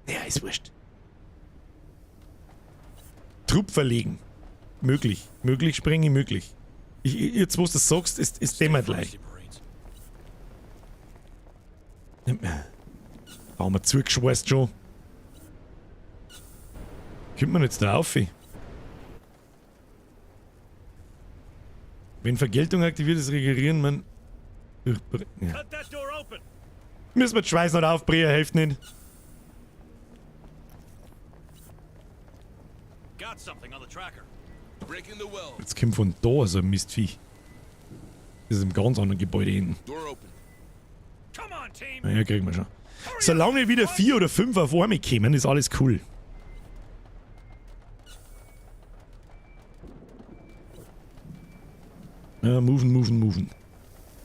Ja, ist wurscht. Trupp verlegen. Möglich. Möglich, sprenge, möglich. Jetzt, wo du das sagst, ist dämmert gleich. Da haben wir zugeschweißt schon. Kommt man jetzt da auf? Wenn Vergeltung aktiviert ist, regenerieren man. Ja. Müssen wir die Schweiß noch aufbrechen, hilft nicht. Jetzt kommt von da so ein Mistviech. Das ist im ganz anderen Gebäude hinten. Naja, kriegen wir schon. Solange nicht wieder 4 oder 5 auf einmal kommen, ist alles cool. Ja, moven, moven, moven.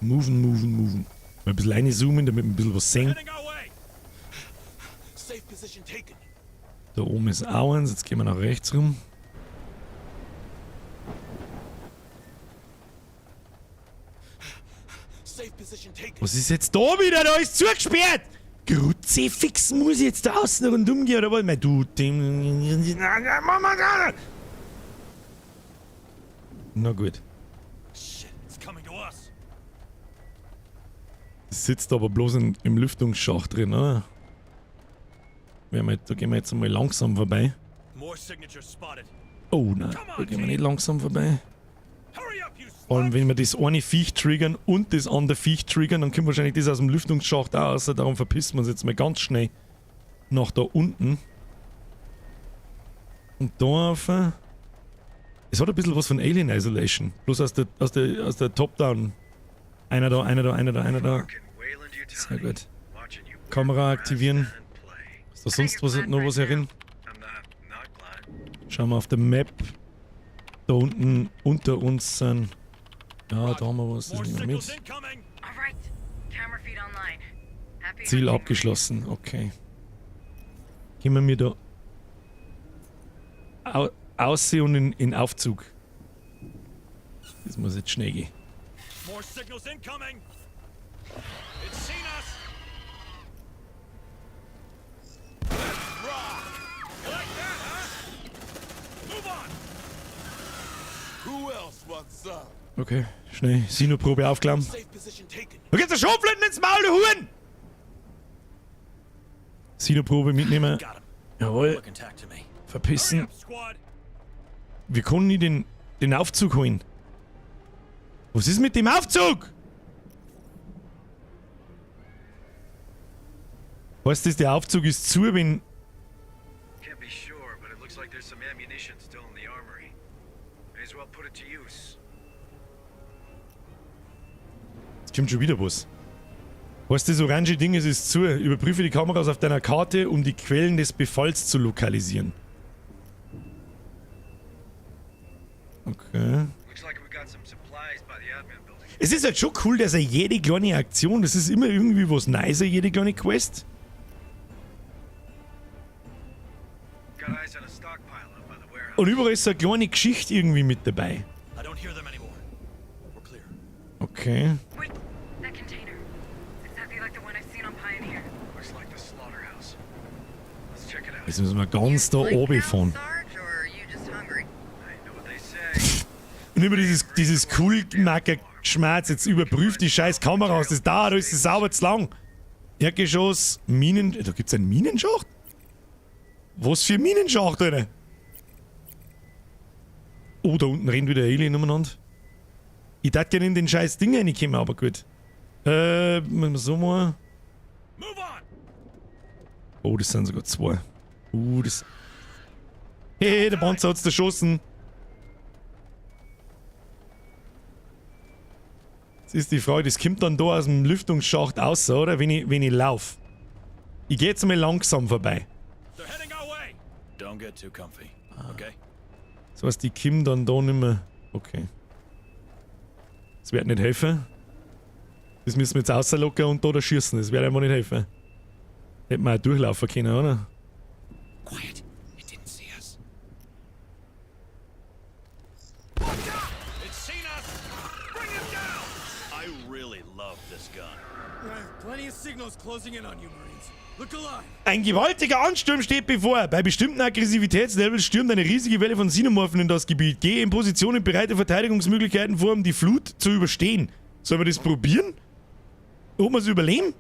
Moven, moven, moven. Mal ein bisschen reinzoomen, damit wir ein bisschen was sehen. Da oben ist auch eins, jetzt gehen wir nach rechts rum. Was ist jetzt da wieder? Da ist zugesperrt! Kruzifix muss ich jetzt da außen rundum gehen, oder was? Mei, du, dem. Na gut. Das sitzt aber bloß im Lüftungsschacht drin, oder? Da gehen wir jetzt einmal langsam vorbei. Oh nein, da gehen wir nicht langsam vorbei. Vor allem, wenn wir das eine Viech triggern und das andere Viech triggern, dann kommt wahrscheinlich das aus dem Lüftungsschacht auch raus. Darum verpissen wir uns jetzt mal ganz schnell nach da unten. Und da auf. Es hat ein bisschen was von Alien Isolation. Bloß aus der Top-Down. Einer da, einer da, einer da, einer da. Sehr gut. Kamera aktivieren. Ist da sonst was, noch was herin? Schauen wir auf der Map. Da unten unter uns sind. Ja, da haben wir was. Das nehmen wir mit. Ziel abgeschlossen, okay. Gehen wir mir da aussehen und in Aufzug. Das muss jetzt schnell gehen. More signals incoming. It's seen us. Let's rock! You like that, huh? Move on. Who else wants some? Okay, schnell. Sinoprobe aufklammen. Safe position taken. Du gibst der Schrotflinten ins Maul, du Huren! Sinoprobe mitnehmen. Got him. Jawohl. Look intact to me. Verpissen. Hurry up, squad. Wir können nicht den Aufzug holen. Was ist mit dem Aufzug? Heißt das, der Aufzug ist zu, wenn... Can't be sure, but it looks like there's some ammunition still in the armory. May as well put it to use. Jetzt kommt schon wieder was. Heißt das orange Ding, es ist zu. Überprüfe die Kameras auf deiner Karte, um die Quellen des Befalls zu lokalisieren. Okay. Looks like we got some supplies by the admin building. Es ist halt schon cool, dass er jede kleine Aktion, das ist immer irgendwie was Nices, jede kleine Quest. Got eyes on a stockpile up by the warehouse. Und überall ist so eine kleine Geschichte irgendwie mit dabei. I don't hear them anymore. We're clear. Okay. Wait, that container. It's exactly like the one I've seen on Pioneer. Looks like the slaughterhouse. Let's check it out. Jetzt müssen wir ganz da oben fahren. Sarge, or are you just hungry? I know what they say. Und immer dieses Cool-Macker-Geschmerz. Jetzt überprüft die scheiß Kameras. Das dauert alles sauber zu lang. Erdgeschoss, Minen... Da gibt's einen Minenschacht? Was für ein Minenschacht, Alter? Oh, da unten rennt wieder ein Alien umeinander. Ich darf gerne in den scheiß Ding reinkommen, aber gut. Müssen wir so mal... Move on. Oh, das sind sogar zwei. Das... Hey, der Panzer hat's erschossen. Jetzt ist die Frage, das kommt dann da aus dem Lüftungsschacht raus, oder? Wenn ich lauf. Ich geh jetzt mal langsam vorbei. They're heading our way. Don't get too comfy, okay? Das heißt, die kommen dann da nicht mehr. Okay. Das wird nicht helfen. Das müssen wir jetzt rauslocken und da schießen. Das wird einfach nicht helfen. Hätten wir auch durchlaufen können, oder? Quiet. It didn't see us. It's seen us. Bring it down. I really love this gun. Plenty of signals closing in on you, Marines. Look alive. Ein gewaltiger Ansturm steht bevor. Bei bestimmten Aggressivitätslevels stürmt eine riesige Welle von Xenomorphen in das Gebiet. Gehe in Position und bereite Verteidigungsmöglichkeiten vor, um die Flut zu überstehen. Sollen wir das probieren? Ob wir es überleben?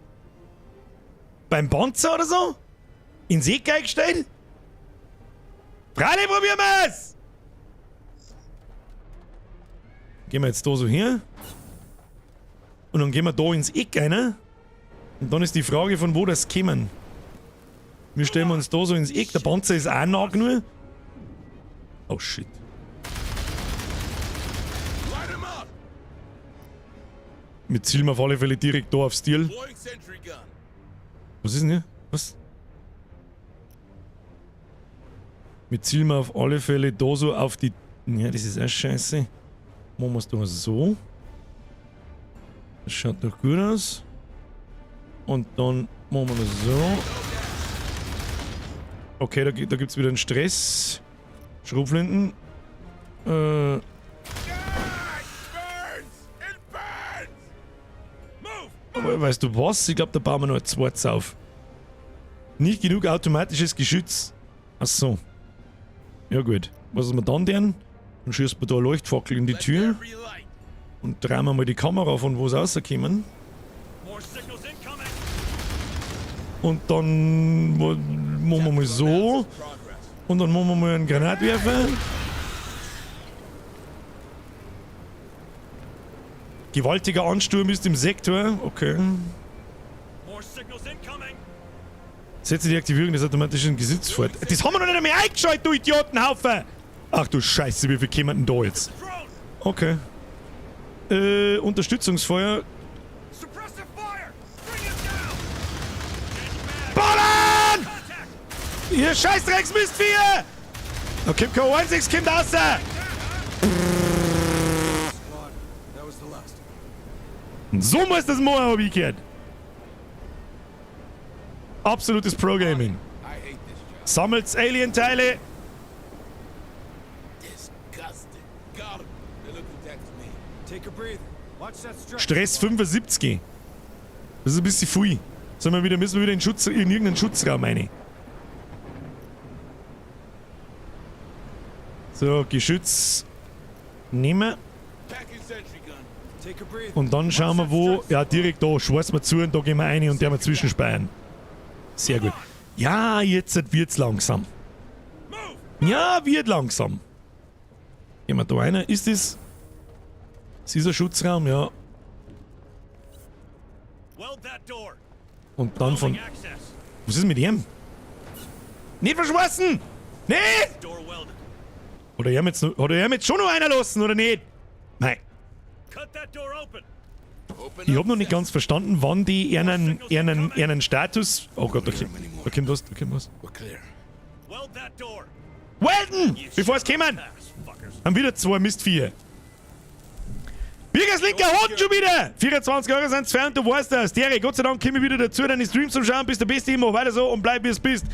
Beim Panzer oder so? Ins Eck eingestellt? Freilich probieren wir's! Gehen wir jetzt da so her. Und dann gehen wir da ins Eck rein. Und dann ist die Frage, von wo das kämen. Wir stellen uns da so ins Eck. Der Panzer ist auch nah genug. Oh shit. Light him up! Wir zielen auf alle Fälle direkt da aufs Ziel. Deploying sentry gun. Was ist denn hier? Was? Wir zielen auf alle Fälle da so auf die... Ja, das ist auch scheiße. Machen wir's doch so. Das schaut doch gut aus. Und dann machen wir das so. Okay, da gibt's wieder einen Stress. Schrotflinten. Aber weißt du was? Ich glaub, da bauen wir noch ein zweites auf. Nicht genug automatisches Geschütz. Ach so. Ja gut. Was ist wir dann denn? Dann schießt man da eine Leuchtfackel in die Tür. Und drehen wir mal die Kamera, von wo sie rauskommen. Und dann Machen wir mal so. Und dann machen wir mal einen Granatwerfer. Gewaltiger Ansturm ist im Sektor. Okay. Setze die Aktivierung des automatischen Gesichts fort. Das haben wir noch nicht einmal eingeschaltet, du Idiotenhaufen! Ach du Scheiße, wie viel kämen denn da jetzt? Okay. Unterstützungsfeuer. Ballern! Ihr Scheißdrecksmistviecher! Da kommt kein einziges Kind raus! So muss das machen, hab ich gehört. Absolutes Pro-Gaming. Sammelt Alien-Teile. Stress 75. Das ist ein bisschen viel. Sollen wir wieder, müssen wir wieder in, Schutz, in irgendeinen Schutzraum rein. So, Geschütz nehmen. Und dann schauen wir wo. Ja, direkt da. Schwarz wir zu und da gehen wir rein und der wir zwischenspeiern. Sehr gut. Ja, jetzt wird's langsam. Ja, wird langsam. Gehen wir da rein. Ist das... Das ist ein Schutzraum, ja. Und dann von... Was ist mit ihm? Nicht verschlossen! Nicht! Oder er jetzt, hat er jetzt schon noch einer lassen, oder nicht? Nein. Ich hab noch nicht ganz verstanden, wann die einen Status... Oh Gott, da kommt was, da kommt was. Welden! Bevor es kommen! Haben wieder zwei Mistviecher. Birgers linker Hoden schon wieder! 24 Euro sind's fern, du weißt das. Terry, Gott sei Dank komme ich wieder dazu, deine Streams zum Schauen, bist der Beste immer, weiter so und bleib wie es bist.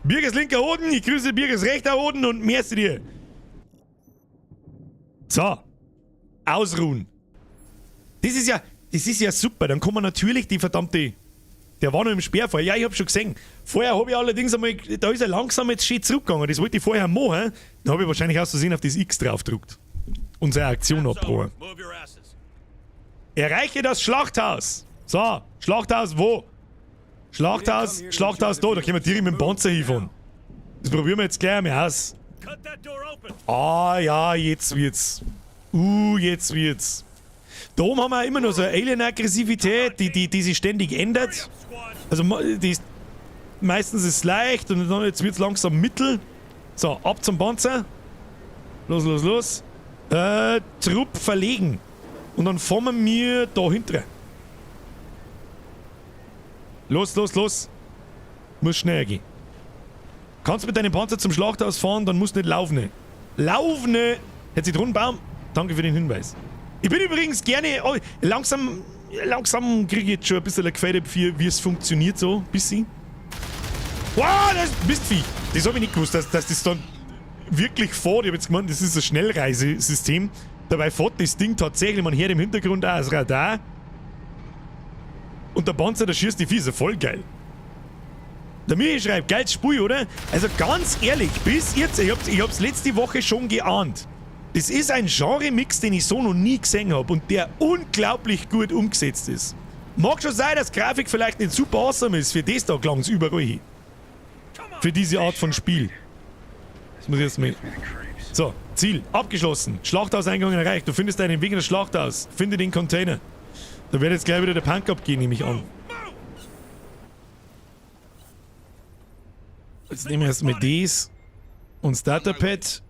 Birgers linker Hoden, ich grüße Birgers rechter Hoden und merci dir. So. Ausruhen. Das ist ja super. Dann kann man natürlich die verdammte... Der war noch im Sperrfeuer. Ja, ich hab schon gesehen. Vorher hab ich allerdings einmal... Da ist er langsam jetzt schön zurückgegangen. Das wollte ich vorher machen. Dann hab ich wahrscheinlich aus Versehen auf das X drauf gedrückt. Und seine Aktion abgebrochen. Erreiche das Schlachthaus. So, Schlachthaus wo? Schlachthaus, Schlachthaus da. Da können wir direkt mit dem Panzer hinfahren. Das probieren wir jetzt gleich einmal aus. Ah ja, jetzt wird's. Jetzt wird's. Da oben haben wir immer noch so eine Alien-Aggressivität, die sich ständig ändert. Also die ist, meistens ist es leicht und dann jetzt wird's langsam mittel. So, ab zum Panzer. Los, los, los. Trupp verlegen. Und dann fahren wir da hinten. Los, los, los. Muss schneller gehen. Kannst mit deinem Panzer zum Schlachthaus fahren, dann musst du nicht laufen. Laufen! Hätte sich Baum. Danke für den Hinweis. Ich bin übrigens gerne... Oh, langsam kriege ich jetzt schon ein bisschen ein Gefühl dafür, wie es funktioniert so. Ein bisschen. Wow, das ist Mistvieh. Das habe ich nicht gewusst, dass das dann wirklich fährt. Ich habe jetzt gemeint, das ist ein Schnellreisesystem. Dabei fährt das Ding tatsächlich, man hört im Hintergrund auch das Radar. Und der Panzer, der schießt die Füße. Voll geil. Der Michi schreibt, geiles Spiel, oder? Also ganz ehrlich, bis jetzt, ich hab's letzte Woche schon geahnt. Das ist ein Genre-Mix, den ich so noch nie gesehen habe und der unglaublich gut umgesetzt ist. Mag schon sein, dass Grafik vielleicht nicht super awesome ist, für das da klang's überall hin. Für diese Art von Spiel. Das muss ich jetzt mal... So, Ziel, abgeschlossen. Schlachthauseingang erreicht. Du findest deinen Weg in das Schlachthaus. Finde den Container. Da wird jetzt gleich wieder der Punk abgehen, nehme ich an. Jetzt nehmen wir erstmal das und Starterpad.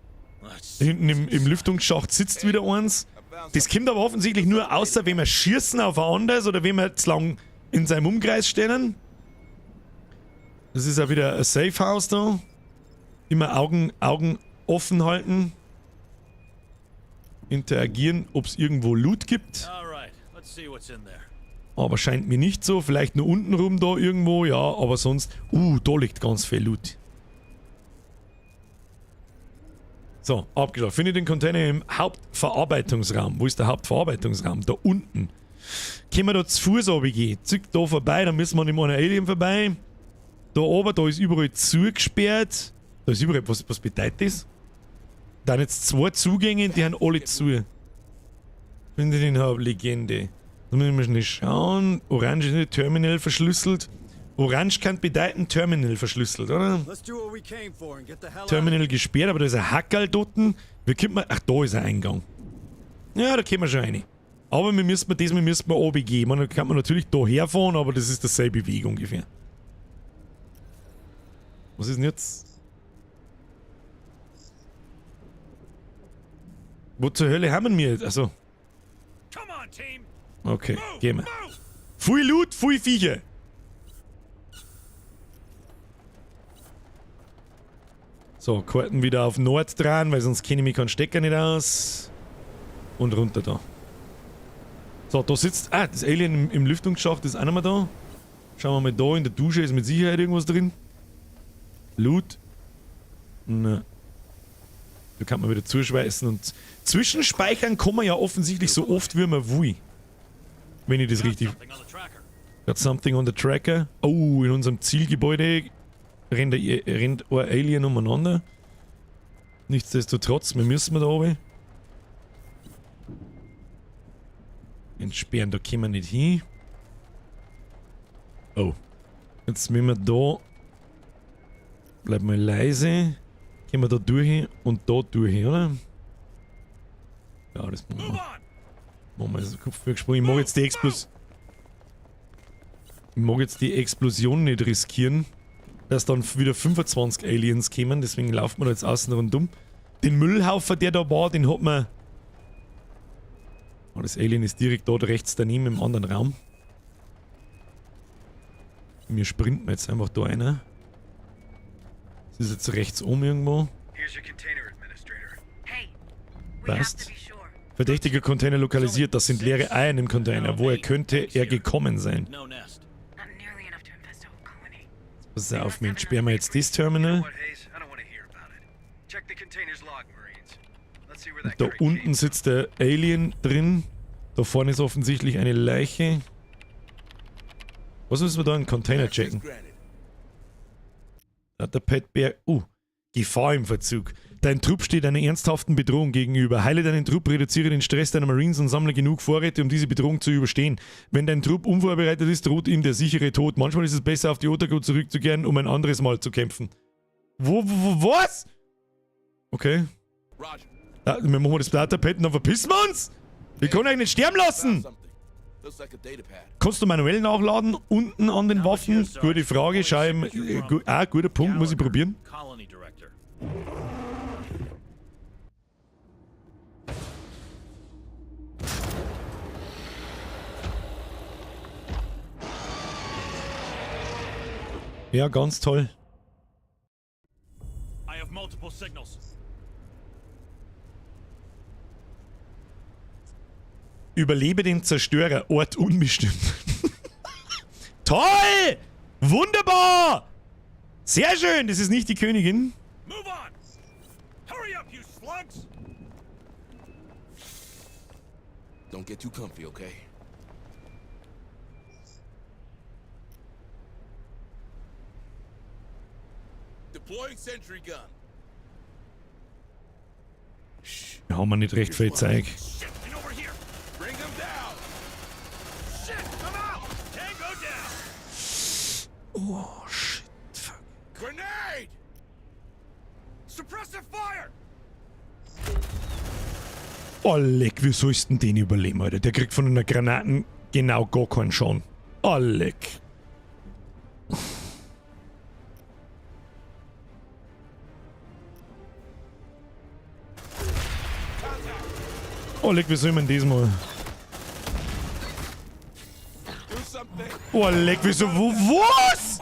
Hinten im Lüftungsschacht sitzt wieder eins. Das kommt aber offensichtlich nur außer, wenn wir schießen auf ein anderes oder wenn wir zu lang in seinem Umkreis stehen. Das ist ja wieder ein Safe House da. Immer Augen offen halten. Interagieren, ob es irgendwo Loot gibt. Aber scheint mir nicht so. Vielleicht nur unten rum da irgendwo, ja, aber sonst... da liegt ganz viel Loot. So, abgeschlossen. Finde den Container im Hauptverarbeitungsraum. Wo ist der Hauptverarbeitungsraum? Da unten. Können wir da zu Fuß runtergehen? Zück da vorbei, dann müssen wir nicht mal an Alien vorbei. Da oben, da ist überall zugesperrt. Da ist überall... Was bedeutet das? Da sind jetzt zwei Zugänge, die haben alle zu. Finde den Hauptlegende. Da müssen wir schnell schauen. Orange Terminal verschlüsselt. Orange kann bedeuten Terminal verschlüsselt, oder? Terminal gesperrt, aber da ist ein Hackerl dort. Wie kommt man... Ach, da ist ein Eingang. Ja, da kommen wir schon rein. Aber wir müssen diesmal müssen wir runtergehen. Man kann man natürlich da herfahren, aber das ist derselbe Weg ungefähr. Was ist denn jetzt? Wo zur Hölle haben wir jetzt? Also. Okay, gehen wir. Viel Loot, viel Viecher. So, Karten wieder auf Nord dran, weil sonst kenne ich mich keinen Stecker nicht aus. Und runter da. So, da sitzt... Ah, das Alien im Lüftungsschacht ist auch noch mal da. Schauen wir mal da, in der Dusche ist mit Sicherheit irgendwas drin. Loot. Na. Da kann man wieder zuschweißen und... Zwischenspeichern kann man ja offensichtlich so oft, wie man will. Wenn ich das richtig... Got something on the tracker. Oh, in unserem Zielgebäude rennt ein Alien umeinander. Nichtsdestotrotz, wir müssen da oben. Entsperren, da kommen wir nicht hin. Oh. Jetzt müssen wir da... Bleib mal leise. Gehen wir da durch und da durch, oder? Ja, das machen wir. Machen wir jetzt Kopf gesprungen. Ich mag jetzt die Explosion. Ich mag jetzt die Explosion nicht riskieren, dass dann wieder 25 Aliens kommen. Deswegen laufen wir da jetzt außen rundum. Den Müllhaufen, der da war, den hat man... Oh, das Alien ist direkt dort rechts daneben im anderen Raum. Wir sprinten jetzt einfach da rein. Das ist jetzt rechts oben irgendwo. Passt. Verdächtiger Container lokalisiert. Das sind leere Eier im Container. Woher könnte er gekommen sein? Pass auf, Mensch. Sperren wir jetzt das Terminal. Und da unten sitzt der Alien drin. Da vorne ist offensichtlich eine Leiche. Was müssen wir da? Einen Container checken. Datapad Bär. Gefahr im Verzug. Dein Trupp steht einer ernsthaften Bedrohung gegenüber. Heile deinen Trupp, reduziere den Stress deiner Marines und sammle genug Vorräte, um diese Bedrohung zu überstehen. Wenn dein Trupp unvorbereitet ist, droht ihm der sichere Tod. Manchmal ist es besser, auf die Otago zurückzukehren, um ein anderes Mal zu kämpfen. Was? Okay. Ja, wir machen das Datapad und dann verpissen wir uns! Wir können euch nicht sterben lassen! Kannst du manuell nachladen? Unten an den Waffen? Gute Frage, schau ich, guter Punkt, muss ich probieren. Ja, ganz toll. I have multiple signals. Überlebe den Zerstörer, Ort unbestimmt. Toll! Wunderbar! Sehr schön, das ist nicht die Königin. Move on. Hurry up, you slugs! Don't get too comfy, okay? Deploying sentry gun. Wir haben nicht recht viel Zeug. Bring him down. Shit, I'm out. Tango down. Oh shit, fuck. Grenade! Suppressive fire. Oh leck, wie sollst denn den überleben, Alter? Der kriegt von einer Granaten genau gar keinen Schaden. Oh leck. Oh leck, wie soll man diesmal? Oh leck, wieso? Wo, was?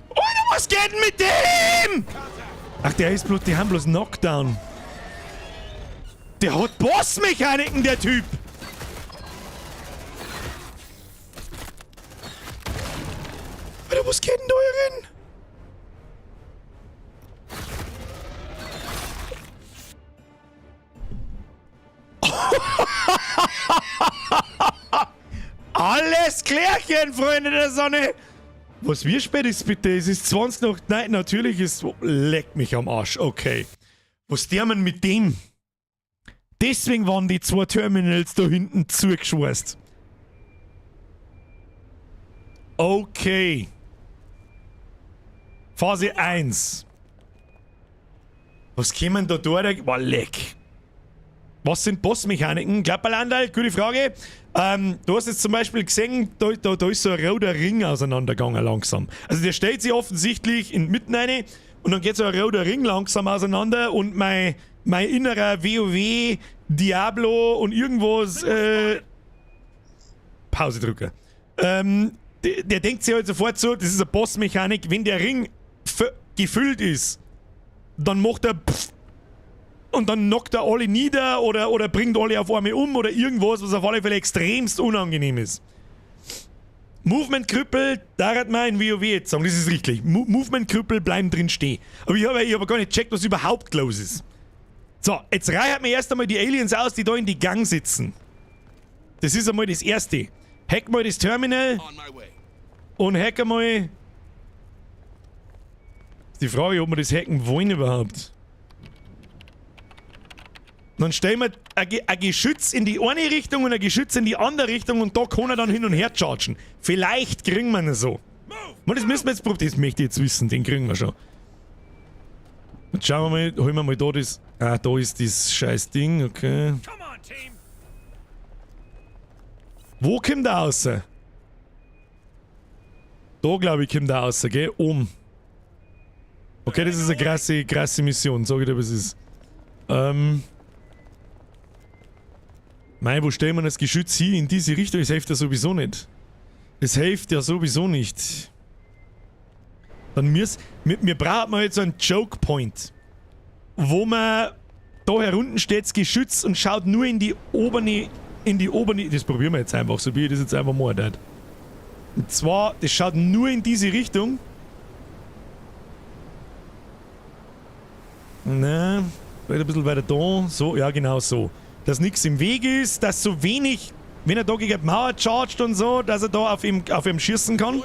Alter, was geht denn mit dem? Ach, der ist bloß, die haben bloß Knockdown. Der hat Bossmechaniken, der Typ. Alter, was geht denn da hier rein? Alles klärchen, Freunde der Sonne! Was wie spät ist bitte? Es ist 20 nach. Nein, natürlich ist. Leck mich am Arsch. Okay. Was der man mit dem? Deswegen waren die zwei Terminals da hinten zugeschweißt. Okay. Phase 1. Was kämen da durch? Boah, leck. Was sind Bossmechaniken? Klapperlandal, gute Frage. Du hast jetzt zum Beispiel gesehen, da ist so ein roter Ring auseinandergegangen langsam. Also der stellt sich offensichtlich in mitten rein und dann geht so ein roter Ring langsam auseinander und mein innerer WoW, Diablo und irgendwas, Pause drücken. Der denkt sich halt sofort so, das ist eine Bossmechanik, wenn der Ring gefüllt ist, dann macht er pff, und dann knockt er alle nieder oder bringt alle auf einmal um oder irgendwas, was auf alle Fälle extremst unangenehm ist. Movement-Krüppel, da hat man in WoW jetzt sagen, das ist richtig. Movement-Krüppel bleiben drin stehen. Aber ich habe gar nicht gecheckt, was überhaupt los ist. So, jetzt reichert mir erst einmal die Aliens aus, die da in die Gang sitzen. Das ist einmal das Erste. Hack mal das Terminal und hack einmal... Die Frage, ob wir das hacken wollen überhaupt. Dann stellen wir ein Geschütz in die eine Richtung und ein Geschütz in die andere Richtung und da kann er dann hin und her chargen. Vielleicht kriegen wir ihn so. Man, das müssen wir jetzt probieren. Das möchte ich jetzt wissen, den kriegen wir schon. Jetzt schauen wir mal, holen wir mal da das. Ah, da ist das scheiß Ding, okay. Wo kommt der raus? Da, glaube ich, kommt der raus, gell? Oben. Okay, das ist eine krasse, krasse Mission, sag ich dir, was es ist. Mei, wo stellen wir das Geschütz hin? In diese Richtung? Das hilft ja sowieso nicht. Das hilft ja sowieso nicht. Dann müssen... Wir brauchen jetzt so einen Choke Point. Wo man da herunten steht, das Geschütz und schaut nur in die obere... In die obere... Das probieren wir jetzt einfach, so wie ich das jetzt einfach mal tät. Und zwar, das schaut nur in diese Richtung. Na, vielleicht ein bisschen weiter da. So, ja genau so. Dass nichts im Weg ist, dass so wenig, wenn er da gegen die Mauer chargt und so, dass er da auf ihm schießen kann.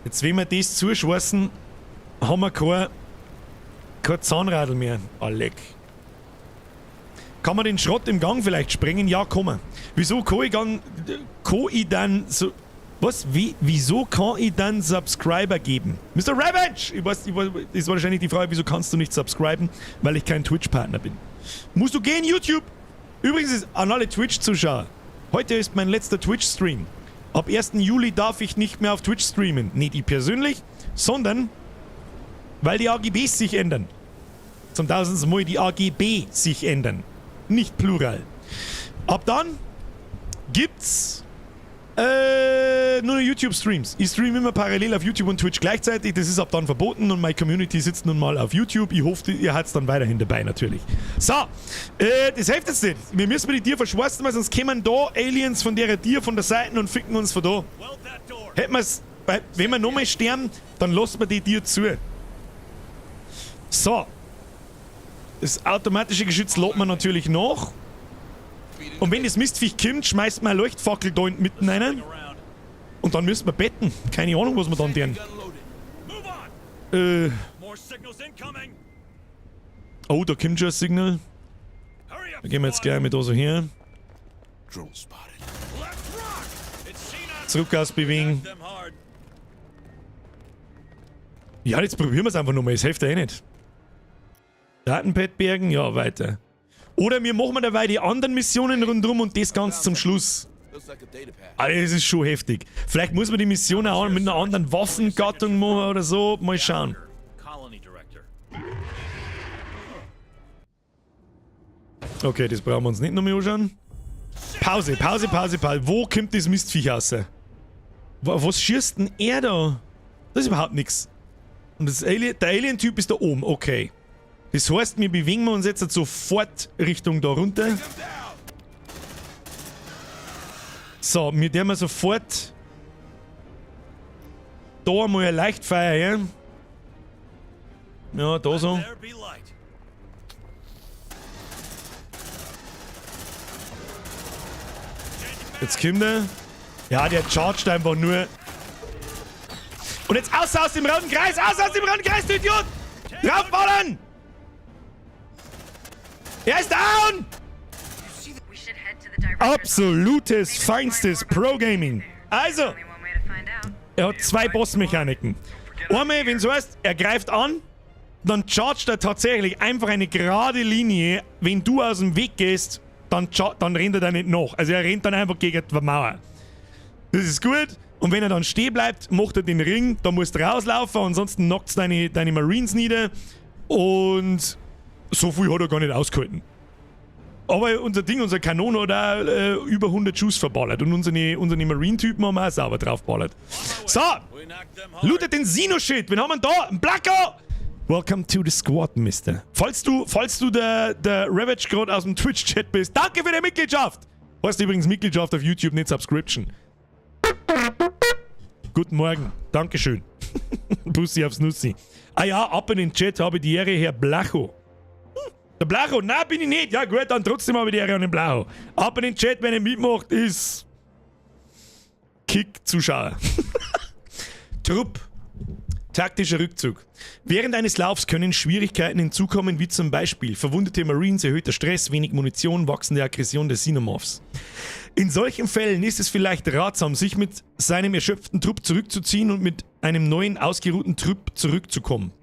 Jetzt, wenn wir das zuschweißen, haben wir kein Zahnradl mehr. Ah, leck. Kann man den Schrott im Gang vielleicht sprengen? Ja, kann man. Wieso kann ich dann so... Was? Wieso kann ich dann Subscriber geben? Mr. Ravage! Ich weiß, ist wahrscheinlich die Frage, wieso kannst du nicht subscriben? Weil ich kein Twitch-Partner bin. Musst du gehen, YouTube? Übrigens ist an alle Twitch-Zuschauer. Heute ist mein letzter Twitch-Stream. Ab 1. Juli darf ich nicht mehr auf Twitch streamen. Nicht ich persönlich, sondern weil die AGBs sich ändern. Zum tausendsten Mal die AGB sich ändern. Nicht plural. Ab dann gibt's nur YouTube-Streams. Ich streame immer parallel auf YouTube und Twitch gleichzeitig. Das ist ab dann verboten und meine Community sitzt nun mal auf YouTube. Ich hoffe, ihr habt's dann weiterhin dabei natürlich. So, das hilft jetzt nicht. Wir müssen die Tier verschweißen, weil sonst kämen da Aliens von der Tier von der Seite und ficken uns von da. Hätten wir's, wenn wir nochmal sterben, dann lassen wir die Tier zu. So. Das automatische Geschütz lädt man natürlich nach. Und wenn das Mistviech kommt, schmeißt man eine Leuchtfackel da mitten rein. Und dann müssen wir betten. Keine Ahnung, was wir dann tun. Oh, da kommt schon ein Signal. Da gehen wir jetzt gleich mit da so her. Zurück ausbewegen. Ja, jetzt probieren wir es einfach nochmal. Es hilft ja eh nicht. Datenpad bergen? Ja, weiter. Oder wir machen dabei die anderen Missionen rundherum und das ganz zum Schluss. Alter, das ist schon heftig. Vielleicht muss man die Mission auch mit einer anderen Waffengattung machen oder so. Mal schauen. Okay, das brauchen wir uns nicht nochmal anschauen. Pause, Pause, Pause, Pause. Wo kommt das Mistviech raus? Was schießt denn er da? Das ist überhaupt nichts. Und das Alien, der Alien-Typ ist da oben, okay. Das heißt, wir bewegen uns jetzt sofort Richtung da runter. So, wir dürfen sofort da einmal ein Leichtfeuer her. Ja, da so. Jetzt kommt er. Ja, der chargt einfach nur. Und jetzt aus aus dem roten Kreis! Aus aus dem roten Kreis, du Idiot! Draufballern! Er ist down! We should head to the director's Absolutes, feinstes Pro-Gaming. Also, Only one way to find out. er hat zwei Boss-Mechaniken. Einmal, wenn so heißt, er greift an, dann chargt er tatsächlich einfach eine gerade Linie. Wenn du aus dem Weg gehst, dann rennt er da nicht nach. Also er rennt dann einfach gegen die Mauer. Das ist gut. Und wenn er dann stehen bleibt, macht er den Ring, da musst du rauslaufen, ansonsten knockt's deine Marines nieder. Und so viel hat er gar nicht ausgehalten. Aber unser Ding, unser Kanone hat auch über 100 Schuss verballert. Und unsere Marine-Typen haben auch sauber draufballert. So, We knocked them hard. lootet den Xeno-Shit. Wen haben wir denn da? Ein Blacko! Welcome to the squad, Mister. Falls du der Ravage gerade aus dem Twitch-Chat bist, danke für die Mitgliedschaft! Heißt übrigens Mitgliedschaft auf YouTube, nicht Subscription. Guten Morgen. Dankeschön. Bussi aufs Nussi. Ah ja, ab in den Chat habe ich die Ehre, Herr Blacho. Der Blacho, nein, bin ich nicht. Ja gut, dann trotzdem habe ich die Ehre an den Blacho. Ab in den Chat, wenn er mitmacht, ist Kick-Zuschauer. Trupp. Taktischer Rückzug. Während eines Laufs können Schwierigkeiten hinzukommen, wie zum Beispiel verwundete Marines, erhöhter Stress, wenig Munition, wachsende Aggression des Xenomorphs. In solchen Fällen ist es vielleicht ratsam, sich mit seinem erschöpften Trupp zurückzuziehen und mit einem neuen, ausgeruhten Trupp zurückzukommen.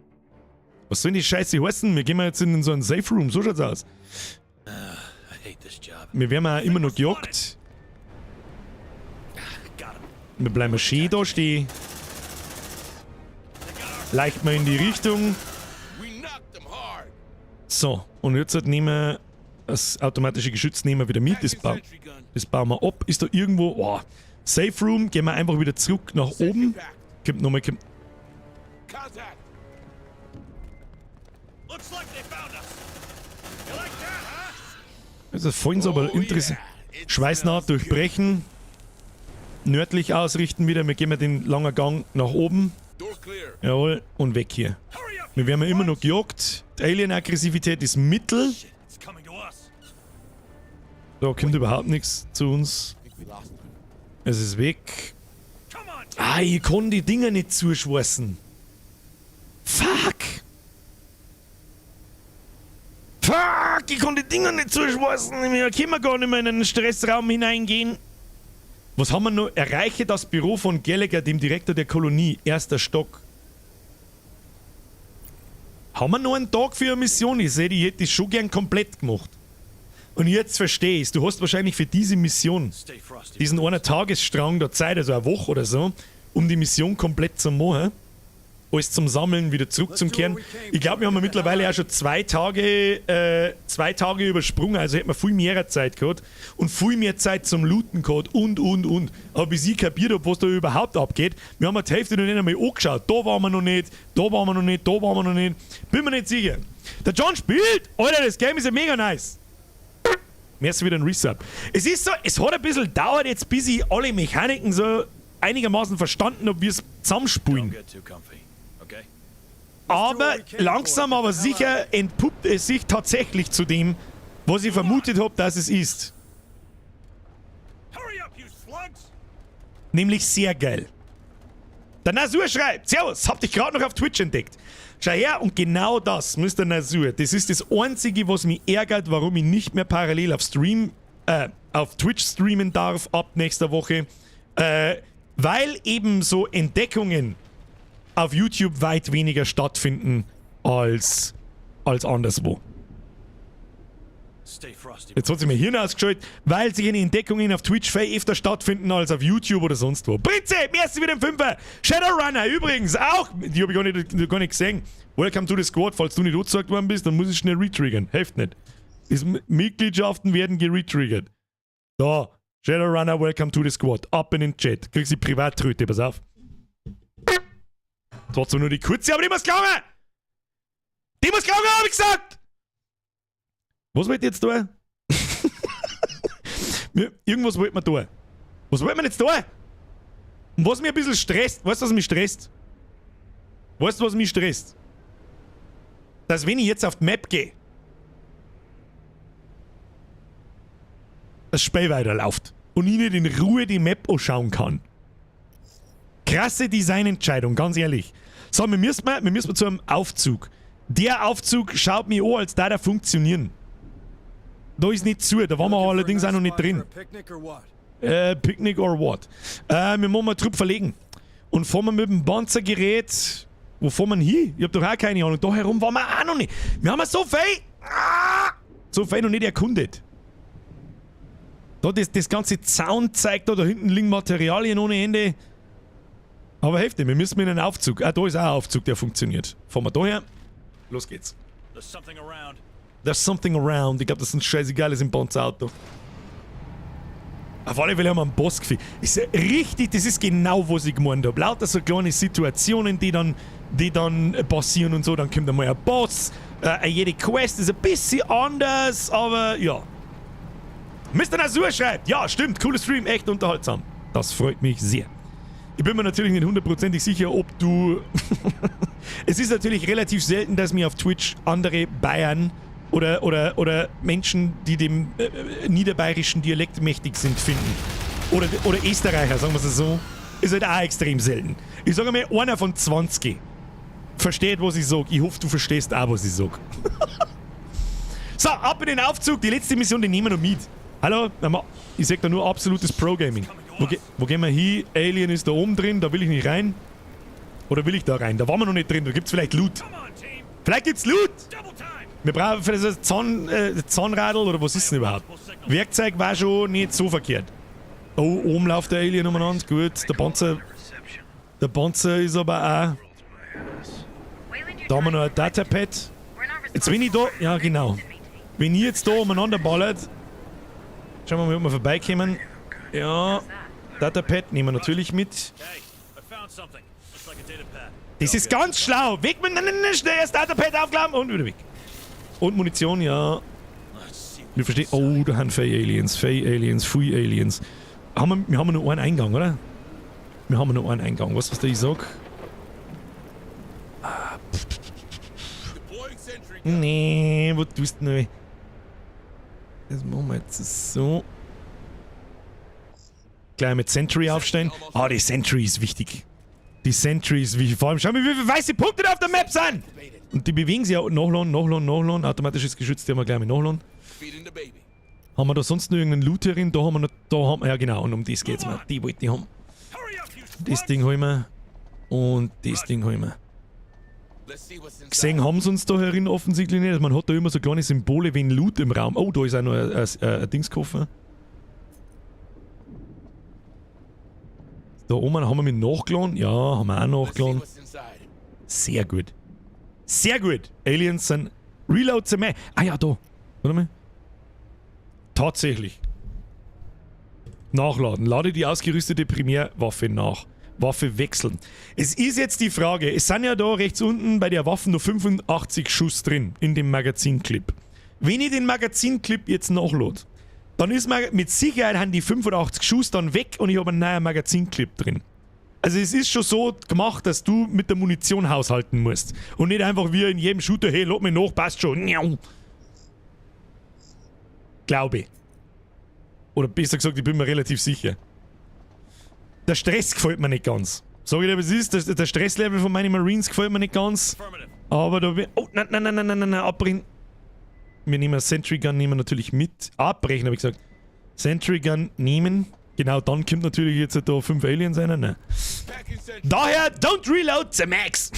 Was soll denn die Scheiße heißen? Wir gehen mal jetzt in so einen Safe Room, so schaut's aus. I hate this job. Wir werden auch immer noch gejagt. Got him. Wir bleiben schön da stehen. Leicht mal in die Richtung. We knocked them hard. So, und jetzt halt nehmen wir das automatische Geschütz nehmen wir wieder mit. Das bauen wir ab. Ist da irgendwo. Oh, Safe Room, gehen wir einfach wieder zurück nach oben. Kommt nochmal, kommt. Contact. Looks like they found us. You like that, huh? Das fallen sie aber Oh, interessant. yeah. It Schweißnaht smells good. durchbrechen. Nördlich ausrichten wieder. Wir gehen den langen Gang nach oben. Door clear. Jawohl, und weg hier. Hurry up! Wir werden immer noch gejagt. Die Alien-Aggressivität ist mittel. Shit, it's coming to us. Da kommt überhaupt nichts zu uns. I think we lost them. Es ist weg. Come on, Ah, ich kann die Dinger nicht zuschweißen. Fuck! Fuck! Ich kann die Dinger nicht zuschweißen. Wir können gar nicht mehr in einen Stressraum hineingehen. Was haben wir noch? Erreiche das Büro von Gallagher, dem Direktor der Kolonie. Erster Stock. Haben wir noch einen Tag für eine Mission? Ich sehe, die hätte ich schon gern komplett gemacht. Und jetzt verstehe ich's. Du hast wahrscheinlich für diese Mission Stay frosty. diesen einen Tagesstrang der Zeit, also eine Woche oder so, um die Mission komplett zu machen. Alles zum Sammeln, wieder zurück zum Kehren. Ich glaube, wir haben ja mittlerweile auch schon 2 Tage übersprungen, also hätten wir viel mehr Zeit gehabt und viel mehr Zeit zum Looten gehabt und, und. Aber bis ich kapiert habe, was da überhaupt abgeht, wir haben ja die Hälfte noch nicht einmal angeschaut. Da waren wir noch nicht, da waren wir noch nicht, da waren wir noch nicht. Bin mir nicht sicher. Der John spielt! Alter, das Game ist ja mega nice. Merci wieder ein Resub. Es ist so, es hat ein bisschen gedauert jetzt, bis ich alle Mechaniken so einigermaßen verstanden habe, wie es zusammenspielen. Don't get too comfy, okay? Aber langsam aber sicher entpuppt es sich tatsächlich zu dem, was ich vermutet habe, dass es ist. Hurry up, you slugs! Nämlich sehr geil. Der Nasur schreibt, Servus, hab dich gerade noch auf Twitch entdeckt. Schau her, und genau das, Mr. Nasur, das ist das Einzige, was mich ärgert, warum ich nicht mehr parallel auf Twitch streamen darf ab nächster Woche. Weil eben so Entdeckungen auf YouTube weit weniger stattfinden als anderswo. Stay frosty. Jetzt hat sich mein Hirn ausgeschaltet, weil sich eine Entdeckungen auf Twitch viel öfter stattfinden als auf YouTube oder sonst wo. Prinze, merci wieder ein Fünfer. Shadowrunner übrigens auch. Die habe ich gar nicht gesehen. Welcome to the Squad. Falls du nicht angezeigt worden bist, dann muss ich schnell retriggern. Hilft nicht. Das Mitgliedschaften werden geretriggert. Da. Shadowrunner, welcome to the Squad. Ab in den Chat. Kriegst die Privattröte, pass auf. Das war zwar nur die kurze, aber die muss gelangen! Die muss gelangen, hab ich gesagt! Was wollt ihr jetzt da? Irgendwas wollt man da. Was wollt man jetzt da? Und was mich ein bisschen stresst, weißt du, was mich stresst? Weißt du, was mich stresst? Dass, wenn ich jetzt auf die Map gehe, das Spiel weiterläuft. Und ich nicht in Ruhe die Map anschauen kann. Krasse Designentscheidung, ganz ehrlich. So, wir müssen zu einem Aufzug. Der Aufzug schaut mir an, als da der funktionieren. Da ist nicht zu, da waren wir allerdings auch noch nicht drin. Picnic or what? Picnic or what? Wir müssen mal Trupp verlegen. Und fahren wir mit dem Panzergerät. Wo fahren wir denn hin? Ich hab doch auch keine Ahnung. Da herum waren wir auch noch nicht. Wir haben ja so viel. Ah, so viel noch nicht erkundet. Da, das ganze Zaunzeug da, da hinten liegen Materialien ohne Ende. Aber heftig, wir müssen in einen Aufzug. Ah, da ist auch ein Aufzug, der funktioniert. Fahren wir da her. Los geht's. There's something around. There's something around. Ich glaube, das ist scheißegal ist im Panzerauto. Auf alle Fälle haben wir einen Boss gefunden. Ist ja richtig, das ist genau, was ich gemeint habe. Lauter so kleine Situationen, die dann passieren und so. Dann kommt einmal ein Boss. Jede Quest ist ein bisschen anders, aber ja. Mr. Nasur schreibt, ja, stimmt, cooler Stream, echt unterhaltsam. Das freut mich sehr. Ich bin mir natürlich nicht hundertprozentig sicher, ob du. Es ist natürlich relativ selten, dass mir auf Twitch andere Bayern oder Menschen, die dem niederbayerischen Dialekt mächtig sind, finden. Oder Österreicher, sagen wir es so. Ist halt auch extrem selten. Ich sage mal, einer von 20 versteht, was ich sage. Ich hoffe, du verstehst auch, was ich sage. So, ab in den Aufzug. Die letzte Mission, die nehmen wir noch mit. Hallo? Ich sag da nur absolutes Pro-Gaming. Wo gehen wir hin? Alien ist da oben drin, da will ich nicht rein. Oder will ich da rein? Da waren wir noch nicht drin, da gibt's vielleicht Loot. Vielleicht gibt's Loot! Wir brauchen vielleicht so ein Zahnradl oder was ist denn überhaupt? Werkzeug war schon nicht so verkehrt. Oh, oben läuft der Alien umeinander. Gut, der Panzer ist aber auch. Da haben wir noch ein Datapad. Jetzt wenn ich da. Ja, genau. Wenn ich jetzt da umeinander ballert. Schauen wir mal, ob wir vorbeikommen. Ja, Datapad nehmen wir natürlich mit. Hey, I found something. Looks like a data pad. Das ist ganz schlau. Weg mit, nein, nein, nein, schnell erst Datapad aufklappen und wieder weg. Und Munition, ja. Wir verstehen. Oh, da haben Fey Aliens, Fey Aliens, Free Aliens. Wir haben nur einen Eingang, oder? Wir haben nur einen Eingang. Was da ich sag? Ah, nee, was tust du denn? Das machen wir jetzt so. Gleich mit Sentry aufstellen. Ah, die Sentry ist wichtig. Die Sentry ist wichtig. Vor allem, schau mal, wie viele weiße Punkte da auf der Map sind! Und die bewegen sich auch. Nachladen, nachladen, nachladen. Automatisches Geschütz, die haben wir gleich mit nachladen. Haben wir da sonst noch irgendeinen Loot herin? Da haben wir noch. Da haben wir. Ja, genau. Und um das geht's mir. Die wollte ich haben. Das Ding holen wir. Und das Ding holen wir. Gesehen haben sie uns da herin offensichtlich nicht. Man hat da immer so kleine Symbole wie ein Loot im Raum. Oh, da ist auch noch ein Dingskoffer. Da oben haben wir mit nachgeladen. Ja, haben wir auch nachgeladen. Sehr gut. Sehr gut. Aliens sind. Reload the Map. Ah ja, da. Warte mal. Tatsächlich. Nachladen. Lade die ausgerüstete Primärwaffe nach. Waffe wechseln. Es ist jetzt die Frage, es sind ja da rechts unten bei der Waffe nur 85 Schuss drin in dem Magazinclip. Wenn ich den Magazinclip jetzt nachlade, dann ist mir mit Sicherheit haben die 85 Schuss dann weg und ich habe einen neuen Magazinclip drin. Also es ist schon so gemacht, dass du mit der Munition haushalten musst. Und nicht einfach wie in jedem Shooter, hey, lad mich nach, passt schon. Glaube ich. Oder besser gesagt, ich bin mir relativ sicher. Der Stress gefällt mir nicht ganz. Sag ich dir, was es ist? Der Stresslevel von meinen Marines gefällt mir nicht ganz. Aber da. Oh, nein, nein, nein, nein, nein, nein, abbrechen. Wir nehmen Sentry Gun nehmen wir natürlich mit. Abbrechen, habe ich gesagt. Sentry Gun nehmen. Genau, dann kommt natürlich jetzt da fünf Aliens rein. Nein. Daher, don't reload the max!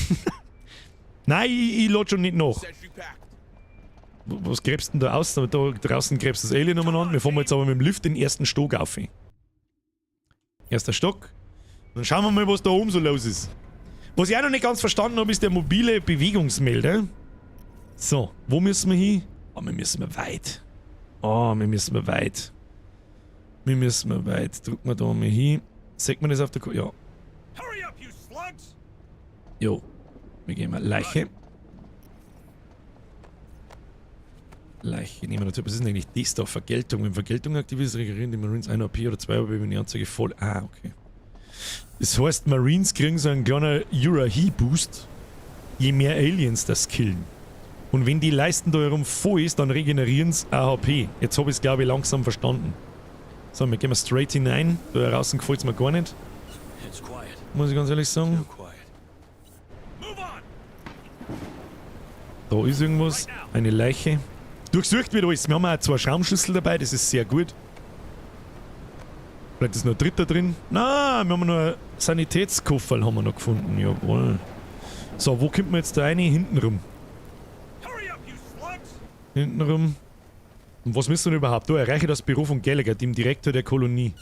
Nein, ich lade schon nicht nach. Was gräbst denn da aus? Da draußen gräbst das Alien umeinander. Wir fahren jetzt aber mit dem Lift den ersten Stock auf. Erster Stock. Dann schauen wir mal, was da oben so los ist. Was ich auch noch nicht ganz verstanden habe, ist der mobile Bewegungsmelder. So, wo müssen wir hin? Oh, wir müssen weit. Oh, wir müssen weit. Wir müssen weit. Drücken wir da mal hin. Sieht man das auf der? Ko ja. Jo. Wir gehen mal Leiche. Leiche nehmen wir natürlich. Was ist denn eigentlich das da? Vergeltung. Wenn Vergeltung aktiv ist, regenerieren die Marines 1 AP oder 2 AP, wenn die Anzeige voll. Ah, okay. Das heißt, Marines kriegen so einen kleinen Urahi-Boost, je mehr Aliens das killen. Und wenn die Leisten da herum voll ist, dann regenerieren sie AHP. Jetzt habe ich es, glaube ich, langsam verstanden. So, wir gehen mal straight hinein. Da draußen gefällt es mir gar nicht. It's quiet. Muss ich ganz ehrlich sagen. Too quiet. Move on! Da ist irgendwas. Eine Leiche. Durchsucht wird alles. Wir haben auch zwei Schraubenschlüssel dabei, das ist sehr gut. Vielleicht ist noch ein dritter drin. Na, wir haben noch einen Sanitätskofferl haben wir noch gefunden. Jawohl. So, wo kommt man jetzt da rein? Hinten rum. Hurry up, you slugs! Hinten rum. Und was müssen wir denn überhaupt? Da erreiche das Büro von Gallagher, dem Direktor der Kolonie.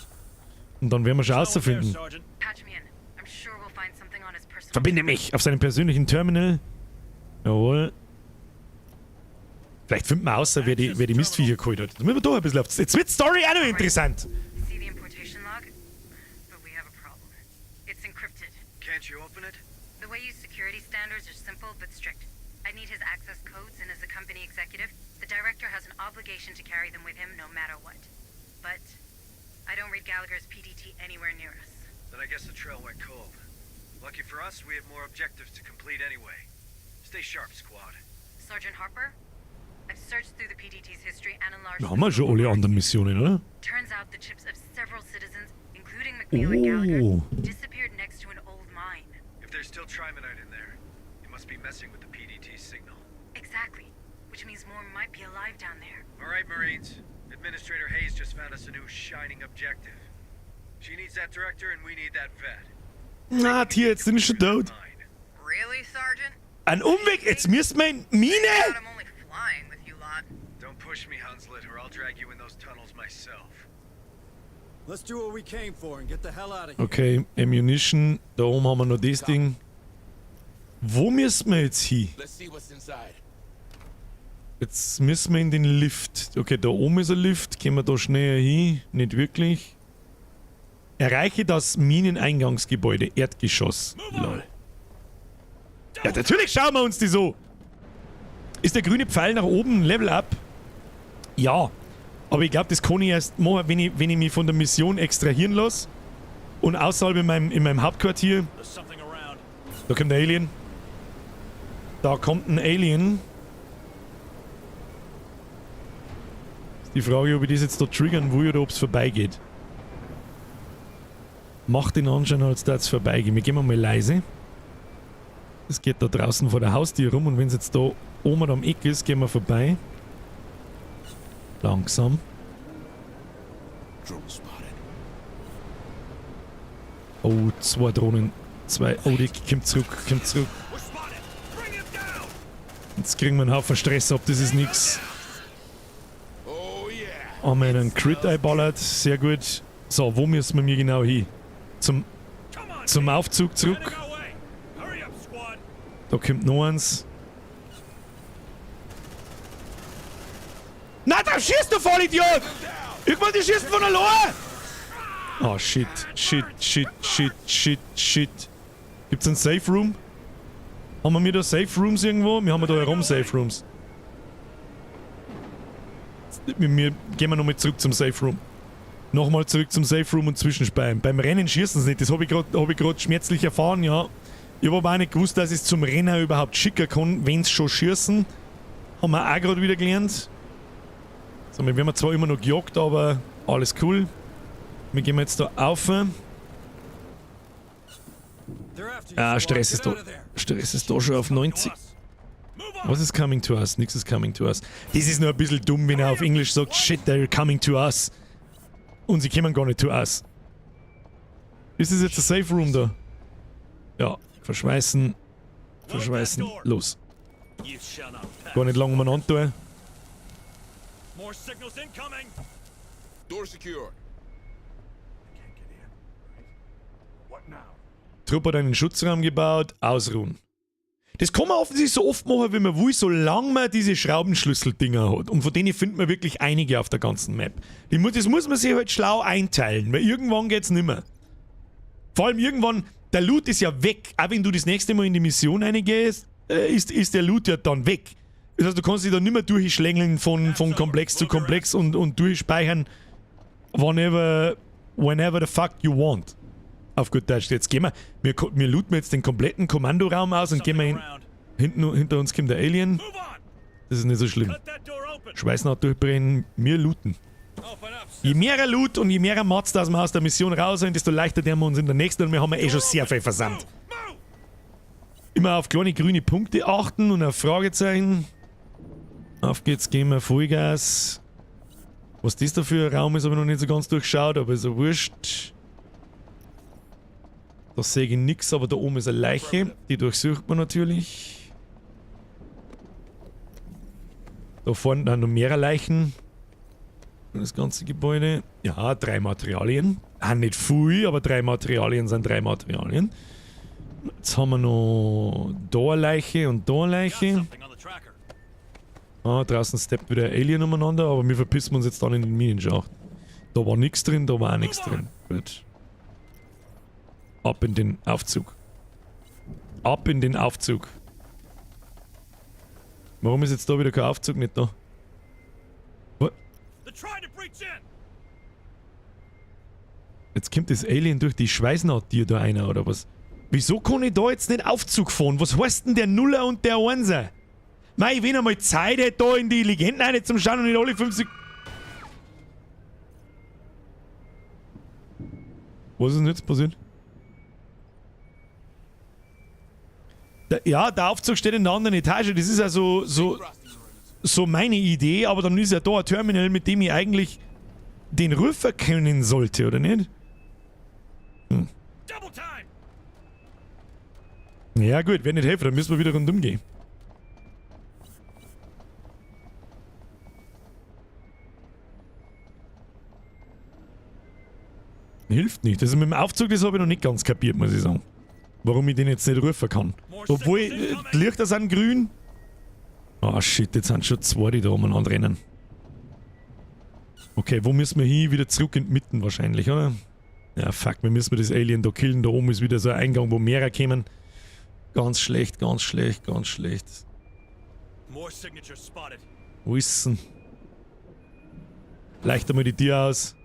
Und dann werden wir schon There, herausfinden. Sergeant. Patch me in. I'm sure we'll find something on his personal. Verbinde mich auf seinem persönlichen Terminal. Jawohl. Vielleicht finden wir außer, wer die Mistviecher geholt hat. Da müssen wir doch ein bisschen auf. Jetzt wird Story auch noch interessant. See the importation log? But we have a problem. It's encrypted. Can't you open it? The Weyu's security standards are simple but strict. I need his access codes, and as a company executive, the director has an obligation to carry them with him no matter what. But I don't read Gallagher's PDT anywhere near us. Then I guess the trail went cold. Lucky for us, we have more objectives to complete anyway. Stay sharp, squad. Sergeant Harper? I've searched through the PDT's history and enlarged. Da haben wir schon alle anderen Missionen, oder? Turns out the chips of several citizens, including McNeil and Gallagher, Oh. disappeared next to an old mine. If there's still trimonite in there, it must be messing with the PDT signal. Exactly. Which means more might be alive down there. All right, Marines. Administrator Hayes just found us a new shining objective. She needs that director and we need that vet. Na, Tier, jetzt bin ich schon tot. Mine. Really, Sergeant? Ein Umweg, jetzt müssen wir in Mine! I'm only flying with you lot. Don't push me, Hunslet, or I'll drag you in those tunnels myself. Let's do what we came for and get the hell out of here. Okay, Ammunition. Da oben haben wir noch das Ding. Wo müssen wir jetzt hin? Let's see what's inside. Jetzt müssen wir in den Lift. Okay, da oben ist ein Lift. Gehen wir da schneller hin? Nicht wirklich. Erreiche das Mineneingangsgebäude. Erdgeschoss. Lol. Ja, natürlich schauen wir uns die so. Ist der grüne Pfeil nach oben Level Up? Ja. Aber ich glaube, das kann ich erst machen, wenn ich mich von der Mission extrahieren lasse. Und außerhalb in meinem Hauptquartier. There's something around. Da kommt ein Alien. Da kommt ein Alien. Ist die Frage, ob ich das jetzt da triggern will oder ob es vorbeigeht. Macht den Anschein, als da es vorbeigeht. Wir gehen mal leise. Es geht da draußen vor der Haustür rum und wenn es jetzt da oben am Eck ist, gehen wir vorbei. Langsam. Drone spotted. Oh, zwei Drohnen. Zwei. Oh, die kommt zurück, kommt zurück. We're spotted. Bring him down! Jetzt kriegen wir einen Haufen Stress ab, das ist nix. Oh yeah. Haben wir einen Crit einballert, sehr gut. So, wo müssen wir mir genau hin? Come on, Zum Aufzug zurück. Heading our way. Hurry up, squad. Da kommt noch eins. Na, da schießt du Vollidiot! Irgendwann die schießen von allein! Oh, shit, shit, shit, shit, shit, shit. Gibt's einen Safe Room? Haben wir mir da Safe Rooms irgendwo? Wir haben ja da herum Safe Rooms. Wir gehen wir nochmal zurück zum Safe Room. Nochmal zurück zum Safe Room und zwischenspeichern. Beim Rennen schießen sie nicht, das habe ich grad schmerzlich erfahren, ja. Ich habe aber auch nicht gewusst, dass ich es zum Rennen überhaupt schicken kann, wenn sie schon schießen. Haben wir auch gerade wieder gelernt. So, wir werden zwar immer noch gejagt, aber alles cool. Wir gehen jetzt da auf. Ah, Stress ist da. Stress ist da schon auf 90. Was ist coming to us? Nix ist coming to us. Das ist nur ein bisschen dumm, wenn er auf Englisch sagt, shit, they're coming to us. Und sie kommen gar nicht to us. Ist das jetzt ein Safe Room da? Ja, verschweißen. Verschweißen. Los. Gar nicht lange umeinander tun. More signals incoming. Door secured. What now? Trupp hat einen Schutzraum gebaut. Ausruhen. Das kann man offensichtlich so oft machen, wie man will, solange man diese Schraubenschlüssel-Dinger hat. Und von denen findet man wirklich einige auf der ganzen Map. Das muss man sich halt schlau einteilen, weil irgendwann geht's nimmer. Vor allem irgendwann, der Loot ist ja weg. Auch wenn du das nächste Mal in die Mission reingehst, ist der Loot ja dann weg. Das heißt, du kannst dich da nimmer durchschlängeln von Komplex zu Komplex und durchspeichern, whenever the fuck you want. Auf gut Deutsch. Jetzt gehen wir looten jetzt den kompletten Kommandoraum aus und gehen wir hin. Hinten, hinter uns kommt der Alien. Das ist nicht so schlimm. Schweißnaht durchbrennen, wir looten. Je mehr Loot und je mehr Mods, dass wir aus der Mission raus sind, desto leichter werden wir uns in der nächsten und wir haben ja eh schon sehr viel versandt. Immer auf kleine grüne Punkte achten und auf Fragezeichen. Auf geht's, gehen wir Vollgas. Was das da für ein Raum ist, habe ich noch nicht so ganz durchschaut, aber ist ja wurscht. Da sehe ich nichts, aber da oben ist eine Leiche. Die durchsucht man natürlich. Da vorne dann noch mehrere Leichen. Und das ganze Gebäude. Ja, 3 Materialien. Ah, nicht viel, aber 3 Materialien sind 3 Materialien. Jetzt haben wir noch da eine Leiche und da eine Leiche. Ah, draußen steppt wieder ein Alien umeinander, aber wir verpissen uns jetzt dann in den Minenschacht. Da war nichts drin, da war auch nichts drin. Gut. Ab in den Aufzug. Ab in den Aufzug. Warum ist jetzt da wieder kein Aufzug nicht da? Jetzt kommt das Alien durch die Schweißnaht-Tür da einer, oder was? Wieso kann ich da jetzt nicht Aufzug fahren? Was heißt denn der Nuller und der Einser? Mei, wenn einmal Zeit hätte, da in die Legenden rein zum Schauen und nicht alle 5 Sekunden. Was ist denn jetzt passiert? Ja, der Aufzug steht in der anderen Etage. Das ist ja so meine Idee, aber dann ist ja da ein Terminal, mit dem ich eigentlich den Ruf erkennen sollte, oder nicht? Hm. Ja gut, wenn nicht helfen, dann müssen wir wieder rundum gehen. Hilft nicht. Also mit dem Aufzug, das habe ich noch nicht ganz kapiert, muss ich sagen. Warum ich den jetzt nicht rufen kann. Obwohl, die Lichter sind grün. Ah, shit, jetzt sind schon 2, die da umeinander rennen. Okay, wo müssen wir hin? Wieder zurück in die Mitte wahrscheinlich, oder? Ja, fuck, wir müssen das Alien da killen. Da oben ist wieder so ein Eingang, wo mehrere kommen. Ganz schlecht, ganz schlecht, ganz schlecht. Wo ist denn? Leichter mal die Tür aus.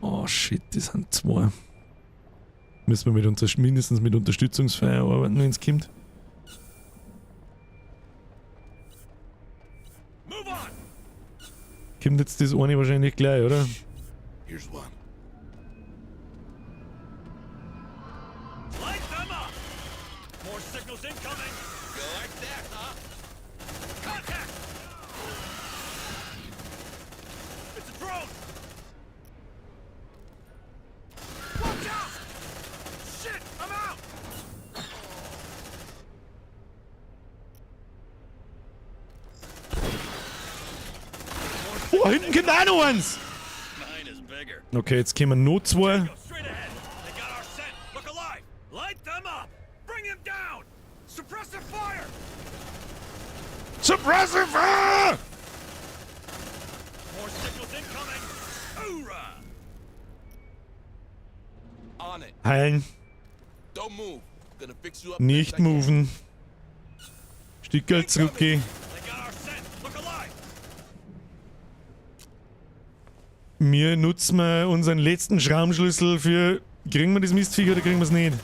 Oh shit, das sind 2. Müssen wir mindestens mit Unterstützungsfeuer arbeiten, wenn's kommt. Kommt jetzt das eine wahrscheinlich gleich, oder? Here's one. Light them up! More signals incoming! You like that, huh? Contact! It's a drone! Watch out! Shit, I'm out! Oh, hinten kommt auch noch eins! Okay, jetzt kommen noch 2. Suppressive Fire! Heilen. Nicht moven. Stückerl zurückgehen. Wir nutzen mal unseren letzten Schraubenschlüssel für... Kriegen wir das Mistviech oder kriegen wir es nicht?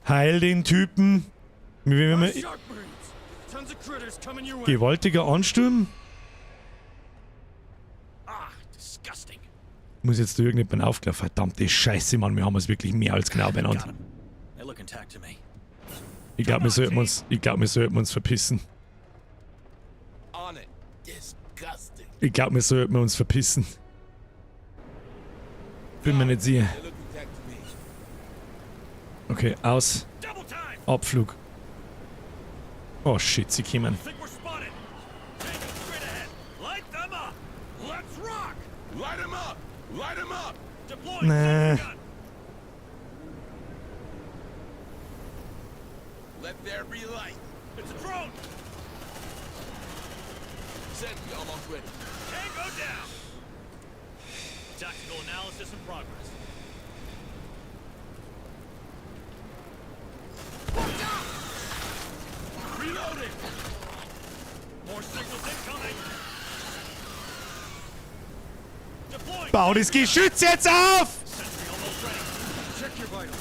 Heil den Typen. Gewaltiger Ansturm. Muss jetzt da irgendjemand aufklären. Verdammte Scheiße, Mann. Wir haben es wirklich mehr als genau benannt. Ich glaube, wir sollten uns, wir sollten uns verpissen. Ich glaube, wir sollten uns verpissen. Bin mir nicht sicher. Okay, aus. Abflug. Oh shit, sie kommen. Nee. Let there be light. It's a drone. Sentry almost ready. Tango down. Tactical analysis in progress. Watch out! Reloading. More signals incoming. Deploying. Bau das Geschütz jetzt auf! Sentry almost ready. Check your vitals.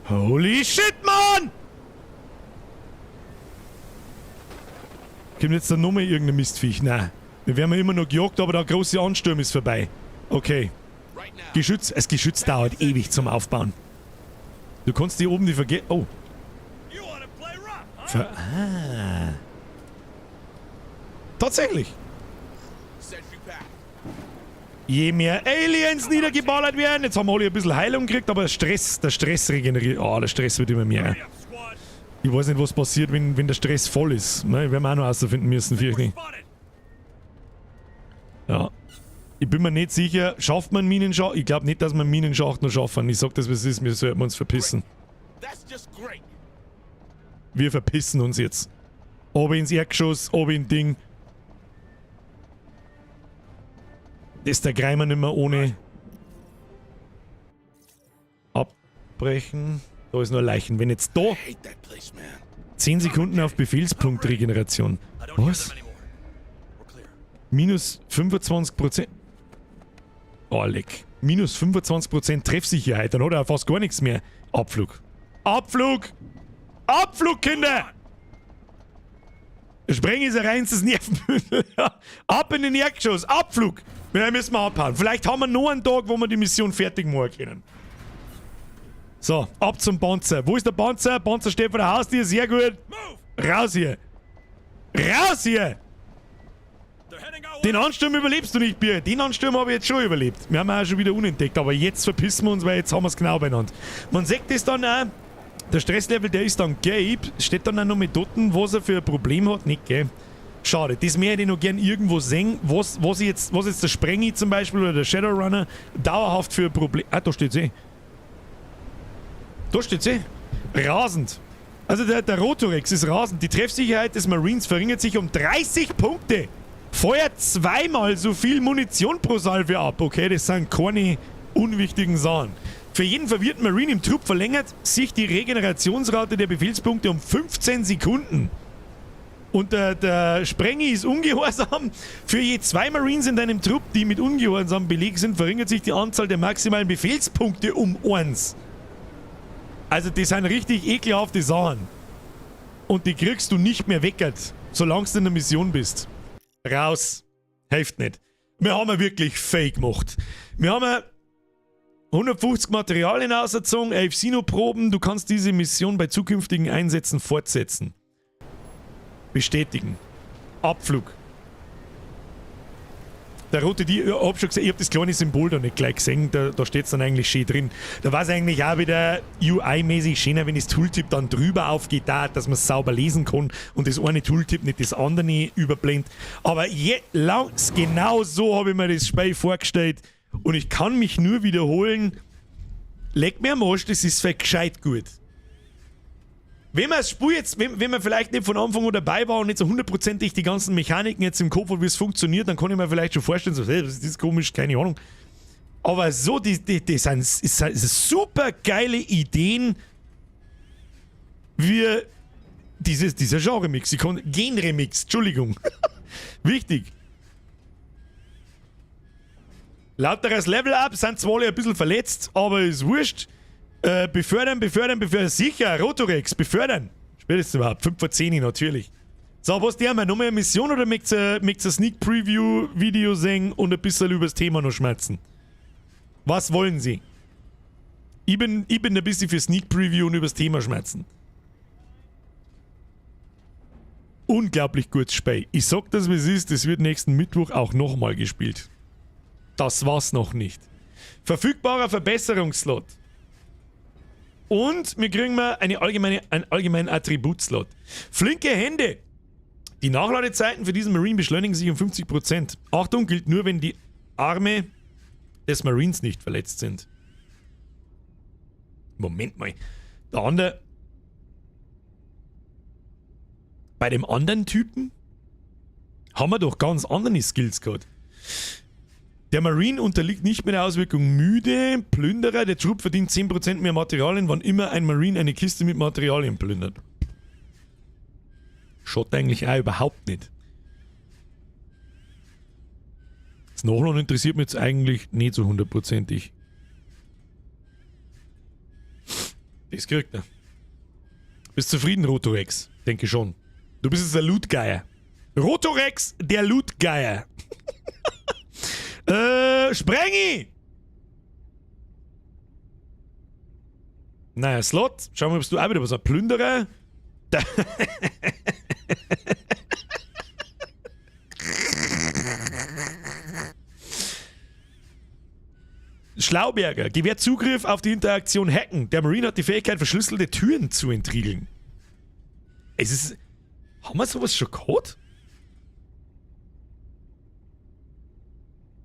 Holy shit, Mann! Kommt jetzt da nochmal irgendein Mistviech? Nein. Wir werden immer noch gejagt, aber der große Ansturm ist vorbei. Okay. Geschütz, das Geschütz dauert ewig zum Aufbauen. Du kannst die oben die verge... Oh. Tatsächlich. Je mehr Aliens niedergeballert werden, jetzt haben wir alle ein bisschen Heilung gekriegt, aber der Stress regeneriert. Oh, der Stress wird immer mehr. Ich weiß nicht, was passiert, wenn der Stress voll ist. Ne, werden wir auch noch herausfinden müssen, vielleicht nicht. Ja. Ich bin mir nicht sicher, schafft man Minenschacht? Ich glaube nicht, dass wir Minenschacht noch schaffen. Ich sag das, was es ist, wir sollten uns verpissen. Wir verpissen uns jetzt. Ob ins Erdgeschoss, ob in Ding. Das da greifen wir nicht mehr ohne. Abbrechen. Da ist nur Leichen. Wenn jetzt da 10 Sekunden auf Befehlspunkt Regeneration. Was? Minus 25%. Oh, leck. Minus 25% Treffsicherheit. Dann hat er fast gar nichts mehr. Abflug. Abflug! Abflug, Kinder! Spreng ist ein reinstes Nervenbündel. Ab in den Erdgeschoss. Abflug! Wir müssen wir abhauen. Vielleicht haben wir noch einen Tag, wo wir die Mission fertig machen können. So, ab zum Panzer. Wo ist der Panzer? Panzer steht vor der Haustür. Sehr gut. Raus hier. Raus hier! Den Ansturm überlebst du nicht, Bier. Den Ansturm habe ich jetzt schon überlebt. Wir haben auch schon wieder unentdeckt. Aber jetzt verpissen wir uns, weil jetzt haben wir es genau beieinander. Man sieht das dann auch. Der Stresslevel, der ist dann gelb. Steht dann auch noch mit dort, was er für ein Problem hat. Nicht, gell? Schade. Das möchte ich noch gern irgendwo sehen, was jetzt der Sprengi zum Beispiel oder der Shadowrunner dauerhaft für ein Problem... Ah, da steht's eh. Da steht's eh. Rasend. Also der Rotorex ist rasend. Die Treffsicherheit des Marines verringert sich um 30 Punkte. Feuert zweimal so viel Munition pro Salve ab. Okay, das sind keine unwichtigen Sachen. Für jeden verwirrten Marine im Trupp verlängert sich die Regenerationsrate der Befehlspunkte um 15 Sekunden. Und der Sprengi ist ungehorsam. Für je 2 Marines in deinem Trupp, die mit Ungehorsam belegt sind, verringert sich die Anzahl der maximalen Befehlspunkte um 1. Also das sind richtig ekelhafte Sachen. Und die kriegst du nicht mehr weckert, solange du in der Mission bist. Raus. Hilft nicht. Wir haben ja wirklich fake gemacht. Wir haben ja 150 Materialien auserzogen, 11 Sino-Proben. Du kannst diese Mission bei zukünftigen Einsätzen fortsetzen. Bestätigen. Abflug. Der rote, die, ich hab schon gesehen, ich hab das kleine Symbol da nicht gleich gesehen, da steht's dann eigentlich schön drin. Da war es eigentlich auch wieder UI-mäßig schöner, wenn das Tooltip dann drüber aufgeht, da, dass man es sauber lesen kann und das eine Tooltip nicht das andere überblendet. Aber genau so habe ich mir das Spiel vorgestellt und ich kann mich nur wiederholen, leck mir am Arsch, das ist gescheit gut. Wenn man das Spiel jetzt, wenn man vielleicht nicht von Anfang an dabei war und nicht so hundertprozentig die ganzen Mechaniken jetzt im Kopf hat, wie es funktioniert, dann kann ich mir vielleicht schon vorstellen, so, hey, das ist komisch, keine Ahnung. Aber so, die sind super geile Ideen, wie dieser Genre-Mix, Genre-Mix, Entschuldigung. Wichtig. Lauteres Level-Up, sind zwar alle ein bisschen verletzt, aber ist wurscht. Befördern, befördern, befördern. Sicher, Rotorex, befördern. Spätestens überhaupt. 5 vor 10 natürlich. So, was die haben wir? Nochmal eine Mission oder möchtest du ein Sneak Preview Video sehen und ein bisschen über das Thema noch schmerzen? Was wollen Sie? Ich bin ein bisschen für Sneak Preview und über das Thema schmerzen. Unglaublich gutes Spiel. Ich sag das, wie es ist, das wird nächsten Mittwoch auch nochmal gespielt. Das war's noch nicht. Verfügbarer Verbesserungsslot. Und wir kriegen mal einen allgemeinen Attributslot. Flinke Hände. Die Nachladezeiten für diesen Marine beschleunigen sich um 50%. Achtung, gilt nur, wenn die Arme des Marines nicht verletzt sind. Moment mal. Der andere... Bei dem anderen Typen haben wir doch ganz andere Skills gehabt. Der Marine unterliegt nicht mehr der Auswirkung müde, Plünderer, der Trupp verdient 10% mehr Materialien, wann immer ein Marine eine Kiste mit Materialien plündert. Schaut eigentlich auch überhaupt nicht. Das Nachladen interessiert mich jetzt eigentlich nicht so hundertprozentig. Das kriegt er. Bist zufrieden, Rotorex? Denke schon. Du bist jetzt der Lootgeier. Rotorex, der Lootgeier. Sprengi! Naja, Slot. Schauen wir, ob du auch wieder was hast. Plünderer. Da Schlauberger. Gewährt Zugriff auf die Interaktion Hacken. Der Marine hat die Fähigkeit, verschlüsselte Türen zu entriegeln. Es ist. Haben wir sowas schon gehabt?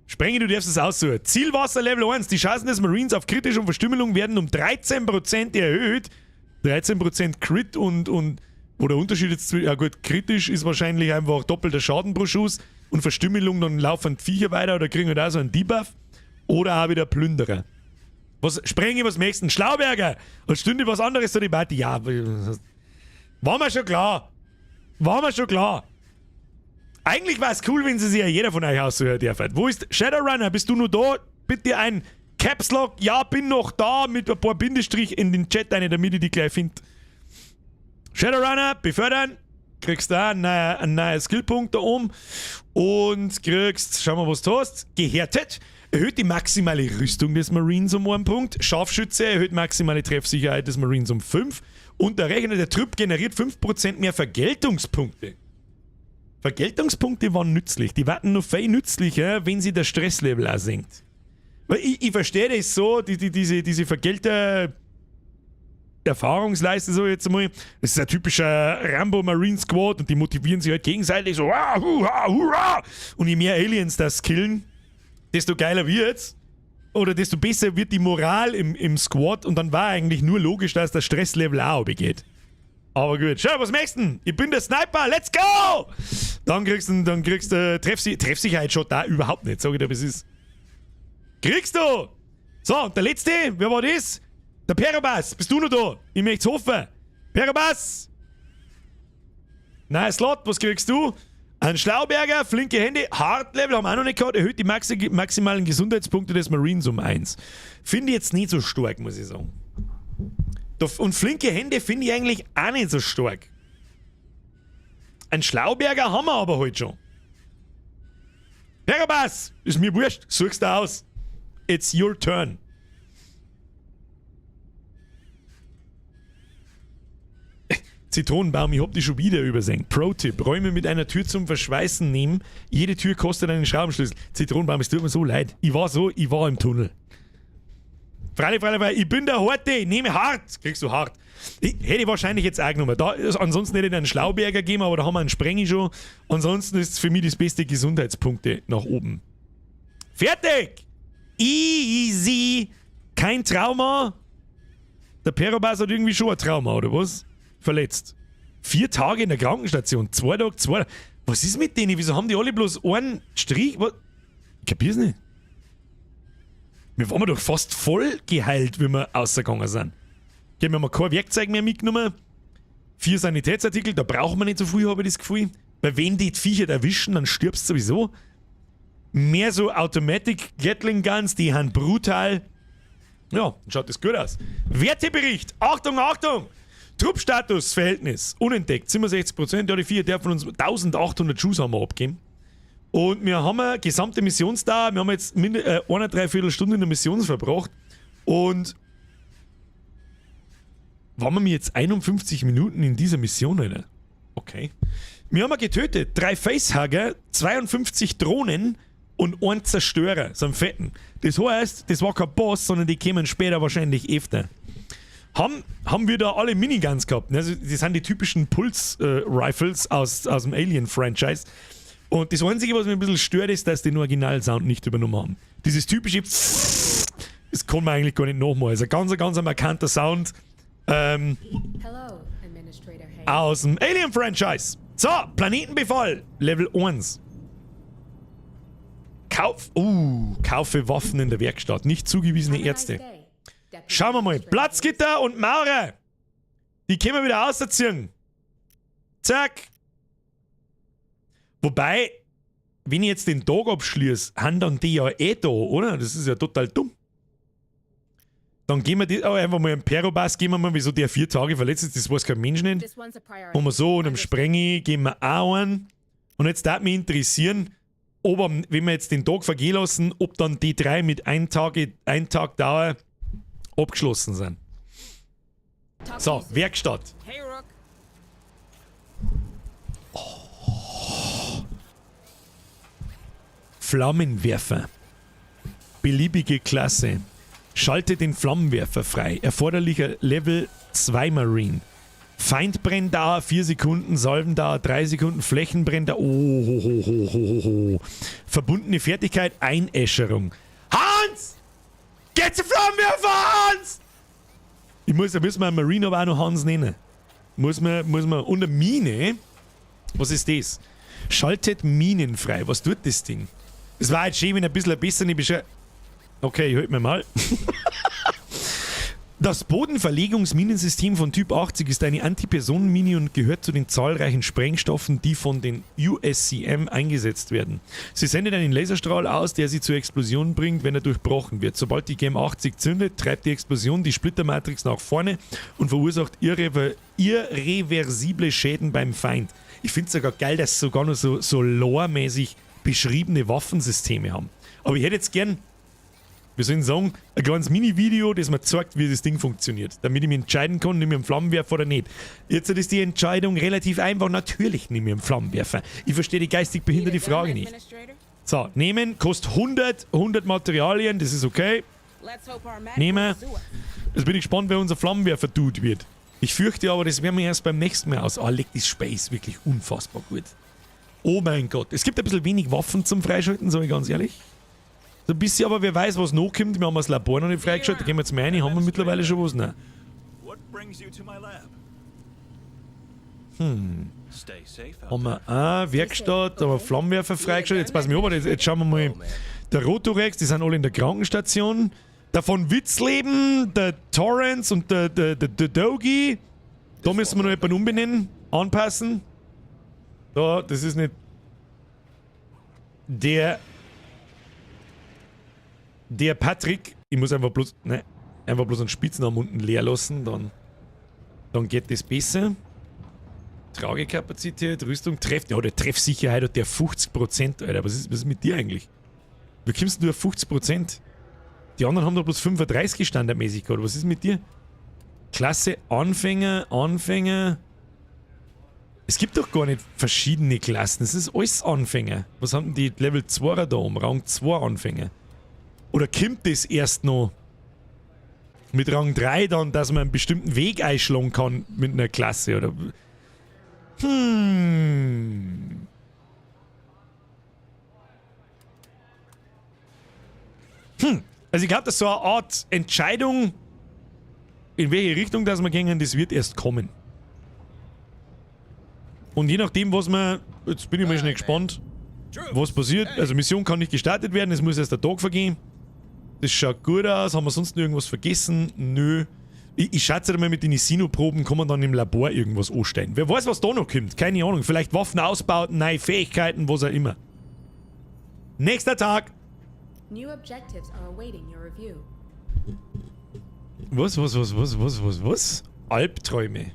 Sprenge, du darfst es aussuchen. Zielwasser Level 1. Die Chancen des Marines auf kritische und Verstümmelung werden um 13% erhöht. 13% Crit und wo der Unterschied jetzt zwischen. Ja gut, kritisch ist wahrscheinlich einfach doppelter Schaden pro Schuss und Verstümmelung, dann laufen die Viecher weiter oder kriegen halt auch so einen Debuff. Oder auch wieder Plünderer. Was, Sprenge, was möchtest du? Schlauberger! Und stünde was anderes zur Debatte? Ja, war mir schon klar. War mir schon klar. Eigentlich war es cool, wenn sie sich ja jeder von euch aussuchen dürfen. Wo ist Shadowrunner? Bist du nur da? Bitte ein Caps Lock. Ja, bin noch da mit ein paar Bindestrich in den Chat rein, damit ich die gleich finde. Shadowrunner, befördern. Kriegst da einen neuen Skillpunkt da oben. Und kriegst, schau mal, was du hast. Gehärtet. Erhöht die maximale Rüstung des Marines um 1 Punkt. Scharfschütze erhöht maximale Treffsicherheit des Marines um 5. Und der Rechner, der Trupp generiert 5% mehr Vergeltungspunkte. Vergeltungspunkte waren nützlich. Die waren noch viel nützlicher, wenn sie das Stresslevel auch senkt. Weil ich verstehe das so, diese Vergelter... Erfahrungsleiste, so jetzt einmal. Das ist ein typischer Rambo Marine Squad und die motivieren sich halt gegenseitig so, ah, hurra, hurra! Und je mehr Aliens das killen, desto geiler wird's. Oder desto besser wird die Moral im Squad und dann war eigentlich nur logisch, dass das Stresslevel auch runtergeht. Aber gut. Schau, was möchtest du denn? Ich bin der Sniper, let's go! Dann kriegst du Treffsicherheit schon da überhaupt nicht, sag ich dir, was ist. Kriegst du! So, und der letzte, wer war das? Der Perabas, bist du noch da? Ich möchte hoffen. Perabas! Nice Slot, was kriegst du? Ein Schlauberger, flinke Hände, Hard Level haben wir auch noch nicht gehabt, erhöht die maximalen Gesundheitspunkte des Marines um 1. Finde ich jetzt nicht so stark, muss ich sagen. Und flinke Hände finde ich eigentlich auch nicht so stark. Ein Schlauberger haben wir aber heute schon. Perabas! Ist mir wurscht, suchst du aus. It's your turn. Zitronenbaum, ich hab die schon wieder übersenkt. Pro-Tipp, Räume mit einer Tür zum Verschweißen nehmen. Jede Tür kostet einen Schraubenschlüssel. Zitronenbaum, es tut mir so leid. Ich war im Tunnel. Freilich, freilich, freilich, ich bin der Horte, nehme hart. Kriegst du hart. Ich, hätte ich wahrscheinlich jetzt auch genommen. Da, ansonsten hätte ich einen Schlauberger gegeben, aber da haben wir einen Sprengi schon. Ansonsten ist es für mich das beste Gesundheitspunkte nach oben. Fertig! Easy! Kein Trauma. Der Perobas hat irgendwie schon ein Trauma, oder was? Verletzt. 4 Tage in der Krankenstation. 2 Tage, 2 Tage. Was ist mit denen? Wieso haben die alle bloß einen Strich? Was? Ich kapier's nicht. Wir waren doch fast voll geheilt, wie wir rausgegangen sind. Okay, wir haben kein Werkzeug mehr mitgenommen. 4 Sanitätsartikel, da brauchen wir nicht so viel, habe ich das Gefühl. Weil wenn die Viecher da erwischen, dann stirbst du sowieso. Mehr so Automatic Gatling Guns, die haben brutal. Ja, dann schaut das gut aus. Wertebericht! Achtung, Achtung! Truppstatus-Verhältnis, unentdeckt, 67%, ja, die 4 der von uns 1800 Schuss haben wir abgegeben. Und wir haben eine gesamte Missionsdauer, wir haben jetzt eine Dreiviertelstunde in der Mission verbracht und waren wir jetzt 51 Minuten in dieser Mission, Alter? Okay. Wir haben getötet, 3 Facehugger, 52 Drohnen und 1 Zerstörer, so einen fetten. Das heißt, das war kein Boss, sondern die kämen später wahrscheinlich öfter. Haben wir da alle Miniguns gehabt. Also, das sind die typischen Puls-Rifles aus dem Alien-Franchise. Und das Einzige, was mich ein bisschen stört, ist, dass die den Original-Sound nicht übernommen haben. Dieses typische Pfff, das kann man eigentlich gar nicht nochmal. Also ein ganz, ganz markanter Sound aus dem Alien-Franchise. So, Planetenbefall, Level 1. Kaufe Waffen in der Werkstatt. Nicht zugewiesene Ärzte. Schauen wir mal. Platzgitter und Maurer. Die können wir wieder auserziehen. Zack. Wobei, wenn ich jetzt den Tag abschließe, haben dann die ja eh da, oder? Das ist ja total dumm. Dann gehen wir die, oh, einfach mal einen Perobas geben wir mal, wieso der 4 Tage verletzt ist, das weiß kein Mensch nicht. This one's a priority. Und wir so, und am Sprengi geben wir auch einen. Und jetzt darf mich interessieren, ob am, wenn wir jetzt den Tag vergehen lassen, ob dann die drei mit ein Tag Dauer abgeschlossen sind. So, Werkstatt. Hey, Rook. Oh. Flammenwerfer. Beliebige Klasse. Schalte den Flammenwerfer frei. Erforderlicher Level 2 Marine. Feindbrenndauer 4 Sekunden, Salvendauer 3 Sekunden, Flächenbrenndauer. Oh, ho, ho, ho, ho, ho, ho. Verbundene Fertigkeit Einäscherung. Hans! Geht zum Flammenwerfer, Hans! Da müssen wir einen Marine aber auch noch Hans nennen. Muss man. Und eine Mine. Was ist das? Schaltet Minen frei. Was tut das Ding? Es war jetzt schön, wenn ein bisschen besser eine Beschreibung. Okay, ich halt mir mal. Das Bodenverlegungsminensystem von Typ 80 ist eine Antipersonenmine und gehört zu den zahlreichen Sprengstoffen, die von den USCM eingesetzt werden. Sie sendet einen Laserstrahl aus, der sie zur Explosion bringt, wenn er durchbrochen wird. Sobald die GEM 80 zündet, treibt die Explosion die Splittermatrix nach vorne und verursacht irreversible Schäden beim Feind. Ich finde es sogar geil, dass sie sogar noch so lore-mäßig beschriebene Waffensysteme haben. Aber ich hätte jetzt gern, wir sollen sagen, ein kleines Mini-Video, das mir zeigt, wie das Ding funktioniert. Damit ich mich entscheiden kann, nehme ich einen Flammenwerfer oder nicht. Jetzt ist die Entscheidung relativ einfach. Natürlich nehme ich einen Flammenwerfer. Ich verstehe die geistig behinderte Frage nicht. So, nehmen, kostet 100 Materialien, das ist okay. Nehmen. Jetzt bin ich gespannt, wer unser Flammenwerfer-Dude wird. Ich fürchte aber, das werden wir erst beim nächsten Mal aus. Ah, leck, das Space wirklich unfassbar gut. Oh mein Gott. Es gibt ein bisschen wenig Waffen zum Freischalten, sage ich ganz ehrlich. So ein bisschen, aber wer weiß, was noch kommt. Wir haben das Labor noch nicht freigeschaltet. Da gehen wir jetzt mal rein. Haben wir mittlerweile schon was? Nein. What brings you to my lab? Stay safe out Haben wir auch Werkstatt, haben wir Flammenwerfer freigeschaltet. Jetzt pass mir auf, jetzt schauen wir mal. Der Rotorex, die sind alle in der Krankenstation. Der von Witzleben, der Torrance und der Dogi. Da müssen wir noch jemanden umbenennen, anpassen. Da, das ist nicht der Patrick. Ich muss einfach bloß, ne, einfach bloß einen Spitznamen unten leer lassen, dann geht das besser. Tragekapazität, Rüstung, Treff. Ja, der Treffsicherheit hat der 50%, Alter. Was ist mit dir eigentlich? Wie kommst du auf 50%? Die anderen haben doch bloß 35 standardmäßig gehabt. Was ist mit dir? Klasse Anfänger, Anfänger. Es gibt doch gar nicht verschiedene Klassen. Es ist alles Anfänger. Was haben denn die Level 2er da um? Rang 2 Anfänger. Oder kommt das erst noch mit Rang 3 dann, dass man einen bestimmten Weg einschlagen kann mit einer Klasse? Oder? Also ich glaube, dass so eine Art Entscheidung, in welche Richtung dass wir gehen, das wird erst kommen. Und je nachdem, was man. Jetzt bin ich mal schnell gespannt, was passiert. Also Mission kann nicht gestartet werden, es muss erst der Tag vergehen. Das schaut gut aus. Haben wir sonst noch irgendwas vergessen? Nö. Ich schätze mal, mit den Xenoproben kann man dann im Labor irgendwas anstellen. Wer weiß, was da noch kommt. Keine Ahnung. Vielleicht Waffen ausbauten, neue Fähigkeiten, was auch immer. Nächster Tag. New objectives are awaiting your review. Was, was, was, was, was, was, was? Albträume.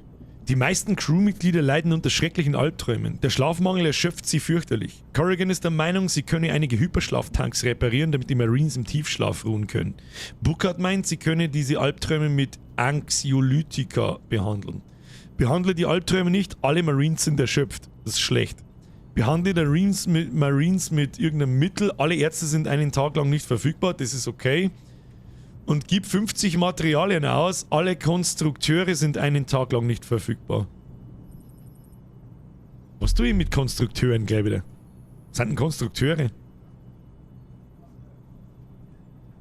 Die meisten Crewmitglieder leiden unter schrecklichen Albträumen. Der Schlafmangel erschöpft sie fürchterlich. Corrigan ist der Meinung, sie könne einige Hyperschlaftanks reparieren, damit die Marines im Tiefschlaf ruhen können. Buckard meint, sie könne diese Albträume mit Anxiolytika behandeln. Behandle die Albträume nicht, alle Marines sind erschöpft. Das ist schlecht. Behandle die Marines mit irgendeinem Mittel, alle Ärzte sind einen Tag lang nicht verfügbar, das ist okay. Und gib 50 Materialien aus, alle Konstrukteure sind einen Tag lang nicht verfügbar. Was tue ich mit Konstrukteuren gleich wieder? Was sind denn Konstrukteure?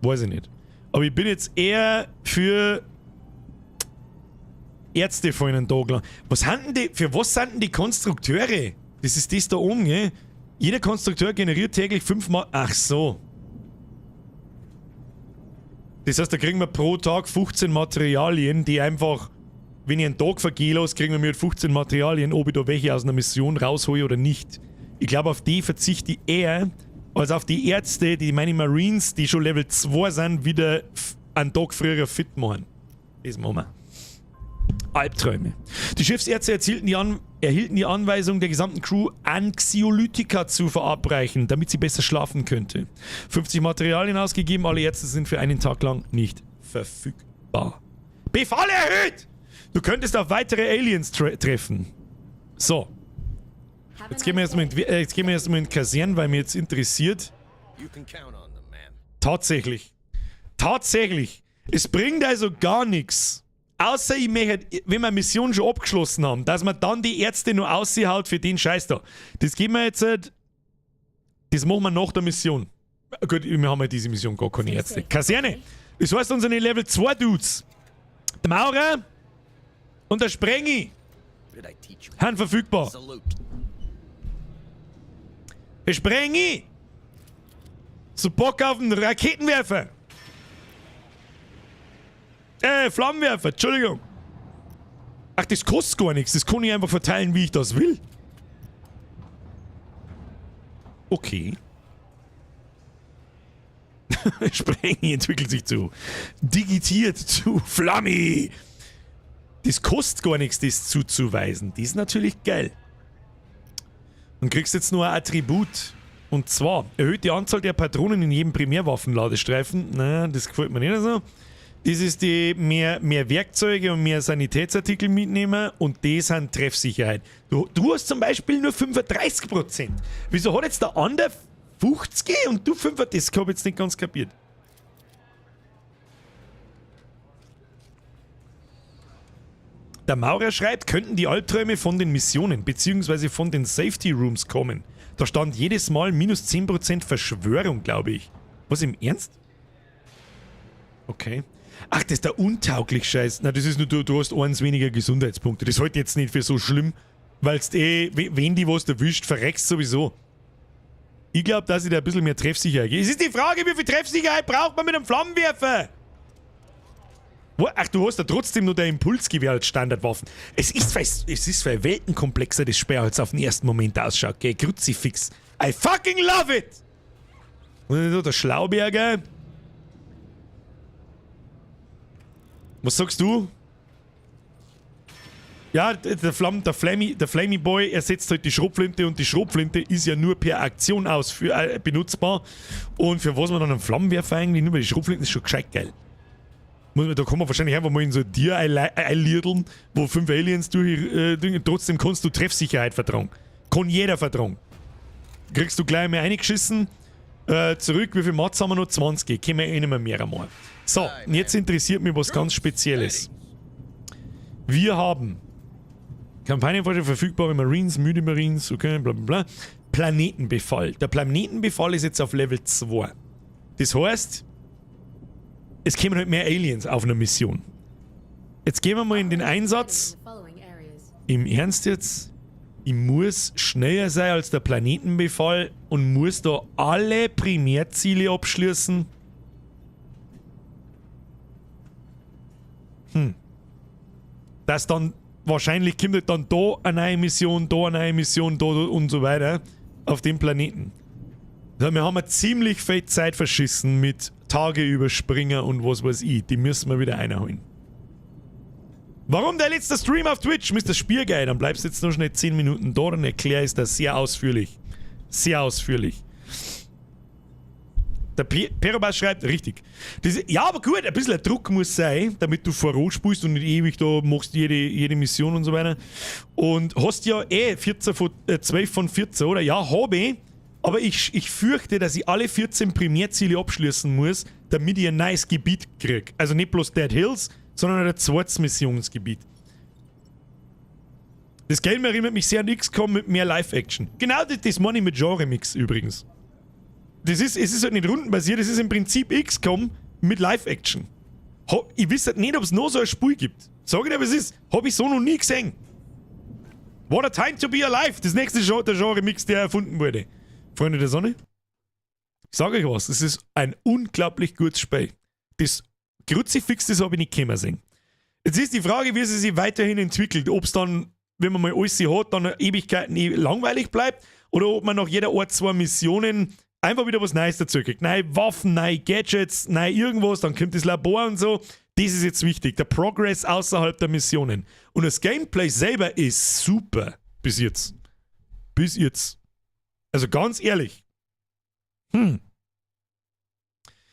Weiß ich nicht. Aber ich bin jetzt eher für Ärzte für einen Tag lang. Was sind denn die, für was sind denn die Konstrukteure? Das ist das da oben, gell? Jeder Konstrukteur generiert täglich fünfmal. Ach so. Das heißt, da kriegen wir pro Tag 15 Materialien, die einfach, wenn ich einen Tag vergehen lasse, kriegen wir mit 15 Materialien, ob ich da welche aus einer Mission raushole oder nicht. Ich glaube, auf die verzichte ich eher, als auf die Ärzte, die meine Marines, die schon Level 2 sind, wieder Einen Tag früher fit machen. Das machen wir. Albträume. Die Schiffsärzte erhielten die Anweisung, der gesamten Crew Anxiolytika zu verabreichen, damit sie besser schlafen könnte. 50 Materialien ausgegeben, alle Ärzte sind für einen Tag lang nicht verfügbar. Befall erhöht! Du könntest auf weitere Aliens treffen. So. Jetzt gehen wir erstmal in, die Kaserne, weil mir jetzt interessiert. Tatsächlich. Tatsächlich. Es bringt also gar nichts. Außer ich möchte, wenn wir Mission schon abgeschlossen haben, dass man dann die Ärzte nur aussieht für den Scheiß da. Das gehen wir jetzt. Das machen wir nach der Mission. Gut, wir haben ja diese Mission gar keine Ärzte. Kaserne! Das heißt, unsere Level 2 Dudes. Der Maurer und der Sprengi sind verfügbar. Der Sprengi! So Bock auf einen Raketenwerfer! Flammenwerfer, Entschuldigung. Ach, das kostet gar nichts. Das kann ich einfach verteilen, wie ich das will. Okay. Sprengi entwickelt sich zu. Digitiert zu Flammi. Das kostet gar nichts, das zuzuweisen. Das ist natürlich geil. Und kriegst jetzt nur ein Attribut. Und zwar erhöht die Anzahl der Patronen in jedem Primärwaffenladestreifen. Naja, das gefällt mir nicht so. Das ist die mehr Werkzeuge und mehr Sanitätsartikel mitnehmen und die sind Treffsicherheit. Du hast zum Beispiel nur 35%. Wieso hat jetzt der andere 50 und du 35? Das habe ich jetzt nicht ganz kapiert. Der Maurer schreibt, könnten die Albträume von den Missionen bzw. von den Safety Rooms kommen. Da stand jedes Mal minus 10% Verschwörung, glaube ich. Was, im Ernst? Okay. Ach, das ist der untauglich Scheiß. Na, das ist nur, du hast eins weniger Gesundheitspunkte. Das halte ich jetzt nicht für so schlimm, weil's eh, wenn die was erwischt, verreckst sowieso. Ich glaube, dass ich da ein bisschen mehr Treffsicherheit gehe. Es ist die Frage, wie viel Treffsicherheit braucht man mit einem Flammenwerfer? Ach, du hast ja trotzdem nur der Impulsgewehr als Standardwaffen. Es ist für weltenkomplexer, das Speer, als auf den ersten Moment ausschaut. Gell? Kruzifix. I fucking love it! Und der Schlauberger. Was sagst du? Ja, der Flammy Boy ersetzt halt die Schrotflinte und die Schrotflinte ist ja nur per Aktion benutzbar. Und für was man dann einen Flammenwerfer eigentlich nur, weil die Schrotflinte ist schon gescheit geil. Da kann man wahrscheinlich einfach mal in so ein Tier einlierdeln, wo 5 Aliens durch, trotzdem kannst du Treffsicherheit vertragen. Kann jeder vertragen. Kriegst du gleich mal reingeschissen. Zurück, wie viel Mats haben wir noch? 20. Können wir eh nicht mehr einmal. So, und jetzt interessiert mich was ganz Spezielles. Wir haben Kampagnenforschung, verfügbare Marines, müde Marines, okay, bla bla bla. Planetenbefall. Der Planetenbefall ist jetzt auf Level 2. Das heißt, es kämen halt mehr Aliens auf einer Mission. Jetzt gehen wir mal in den Einsatz. Im Ernst jetzt? Ich muss schneller sein als der Planetenbefall und muss da alle Primärziele abschließen. Das dann, wahrscheinlich kommt halt dann da eine neue Mission, da eine neue Mission, da und so weiter auf dem Planeten. Also wir haben ja ziemlich viel Zeit verschissen mit Tage überspringen und was weiß ich. Die müssen wir wieder einholen. Warum der letzte Stream auf Twitch? Mr. Spiergeil, dann bleibst du jetzt noch schnell 10 Minuten da und erkläre ich das sehr ausführlich. Sehr ausführlich. Der Perobas schreibt, richtig. Das, ja, aber gut, ein bisschen Druck muss sein, damit du voran spielst und nicht ewig da machst jede Mission und so weiter. Und hast ja eh 12 von 14, oder? Ja, habe ich. Aber ich fürchte, dass ich alle 14 Primärziele abschließen muss, damit ich ein neues Gebiet kriege. Also nicht bloß Dead Hills, sondern ein zweites Missionsgebiet. Das Game erinnert mich sehr an XCOM mit mehr Live-Action. Genau das meine ich mit Genre-Mix übrigens. Es ist halt nicht rundenbasiert, es ist im Prinzip XCOM mit Live-Action. Ich weiß halt nicht, ob es noch so ein Spiel gibt. Sag ich dir, was es ist. Hab ich so noch nie gesehen. What a time to be alive! Das nächste der Genre-Mix, der erfunden wurde. Freunde der Sonne, ich sage euch was, es ist ein unglaublich gutes Spiel. Das Kruzifix, das habe ich nicht kommen sehen. Jetzt ist die Frage, wie es sich weiterhin entwickelt. Ob es dann, wenn man mal alles hat, dann Ewigkeiten langweilig bleibt oder ob man nach jeder Art 2 Missionen Einfach wieder was Neues dazu kriegt. Neue Waffen, neue Gadgets, neue irgendwas, dann kommt das Labor und so. Das ist jetzt wichtig. Der Progress außerhalb der Missionen. Und das Gameplay selber ist super. Bis jetzt. Bis jetzt. Also ganz ehrlich.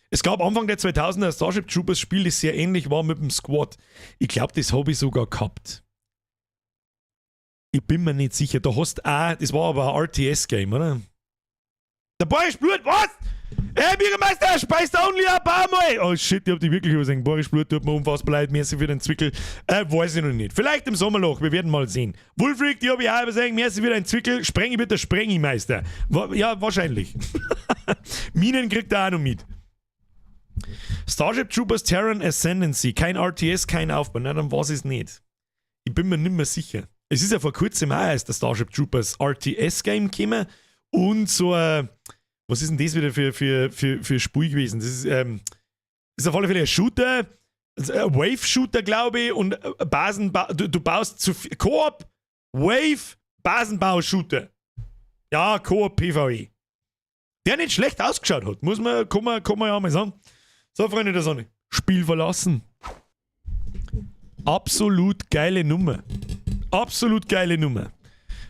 Es gab Anfang der 2000er ein Starship Troopers Spiel, das sehr ähnlich war mit dem Squad. Ich glaube, das habe ich sogar gehabt. Ich bin mir nicht sicher. Da hast auch, das war aber ein RTS-Game, oder? Der Boris Blut, was? Hey, Bürgermeister, speist only ein paar Mal! Oh shit, ich hab dich wirklich übersehen. Boris Blut tut mir unfassbar leid. Merci für den Zwickel. Weiß ich noch nicht. Vielleicht im Sommerloch, wir werden mal sehen. Wolfric, die hab ich auch übersehen. Merci für den Zwickel. Sprengi wird der Sprengimeister. Ja, wahrscheinlich. Minen kriegt er auch noch mit. Starship Troopers Terran Ascendancy. Kein RTS, kein Aufbau. Na, dann war es nicht. Ich bin mir nicht mehr sicher. Es ist ja vor kurzem auch erst der Starship Troopers RTS-Game gekommen und so ein, was ist denn das wieder für Spiel gewesen? Das ist auf alle Fälle ein Shooter, also ein Wave-Shooter, glaube ich, und Basenbau, du baust zu Koop, Wave, Basenbau-Shooter. Ja, Koop PvE. Der nicht schlecht ausgeschaut hat, muss man, kann man ja mal sagen. So, Freunde der Sonne, Spiel verlassen. Absolut geile Nummer. Absolut geile Nummer.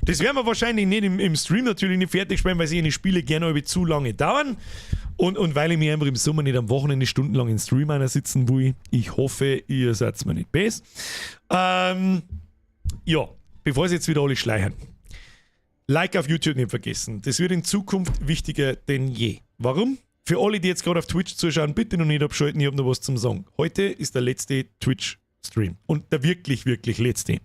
Das werden wir wahrscheinlich nicht im Stream natürlich nicht fertig spielen, weil sich die Spiele gerne über zu lange dauern. Und weil ich mir einfach im Sommer nicht am Wochenende stundenlang in Stream einer sitzen will. Ich hoffe, ihr seid mir nicht böse. Ja, bevor sie jetzt wieder alle schleichen. Like auf YouTube nicht vergessen. Das wird in Zukunft wichtiger denn je. Warum? Für alle, die jetzt gerade auf Twitch zuschauen, bitte noch nicht abschalten, ich habe noch was zum Sagen. Heute ist der letzte Twitch-Stream. Und der wirklich, wirklich letzte.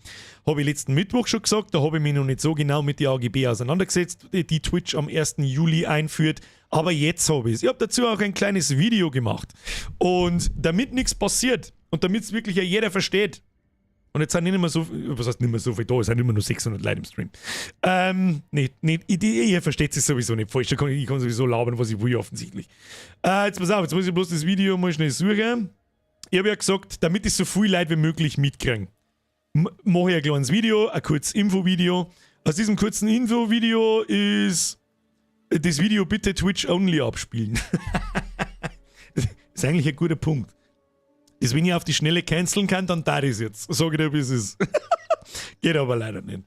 Habe ich letzten Mittwoch schon gesagt, da habe ich mich noch nicht so genau mit den AGB auseinandergesetzt, die Twitch am 1. Juli einführt. Aber jetzt habe ich es. Ich habe dazu auch ein kleines Video gemacht. Und damit nichts passiert und damit es wirklich jeder versteht, und jetzt sind nicht mehr so, was heißt nicht mehr so viel da, es sind immer nur 600 Leute im Stream. Nee, nee, ihr versteht es sowieso nicht falsch, ich kann sowieso labern, was ich will, offensichtlich. Jetzt pass auf, jetzt muss ich bloß das Video mal schnell suchen. Ich habe ja gesagt, damit ich so viel Leute wie möglich mitkriegen, mache ich ein kleines Video, ein kurzes Infovideo. Aus diesem kurzen Infovideo ist das Video bitte Twitch only abspielen. Das ist eigentlich ein guter Punkt. Das, wenn ich auf die Schnelle canceln kann, dann da ist jetzt. Sag ich dir, wie es ist. Geht aber leider nicht.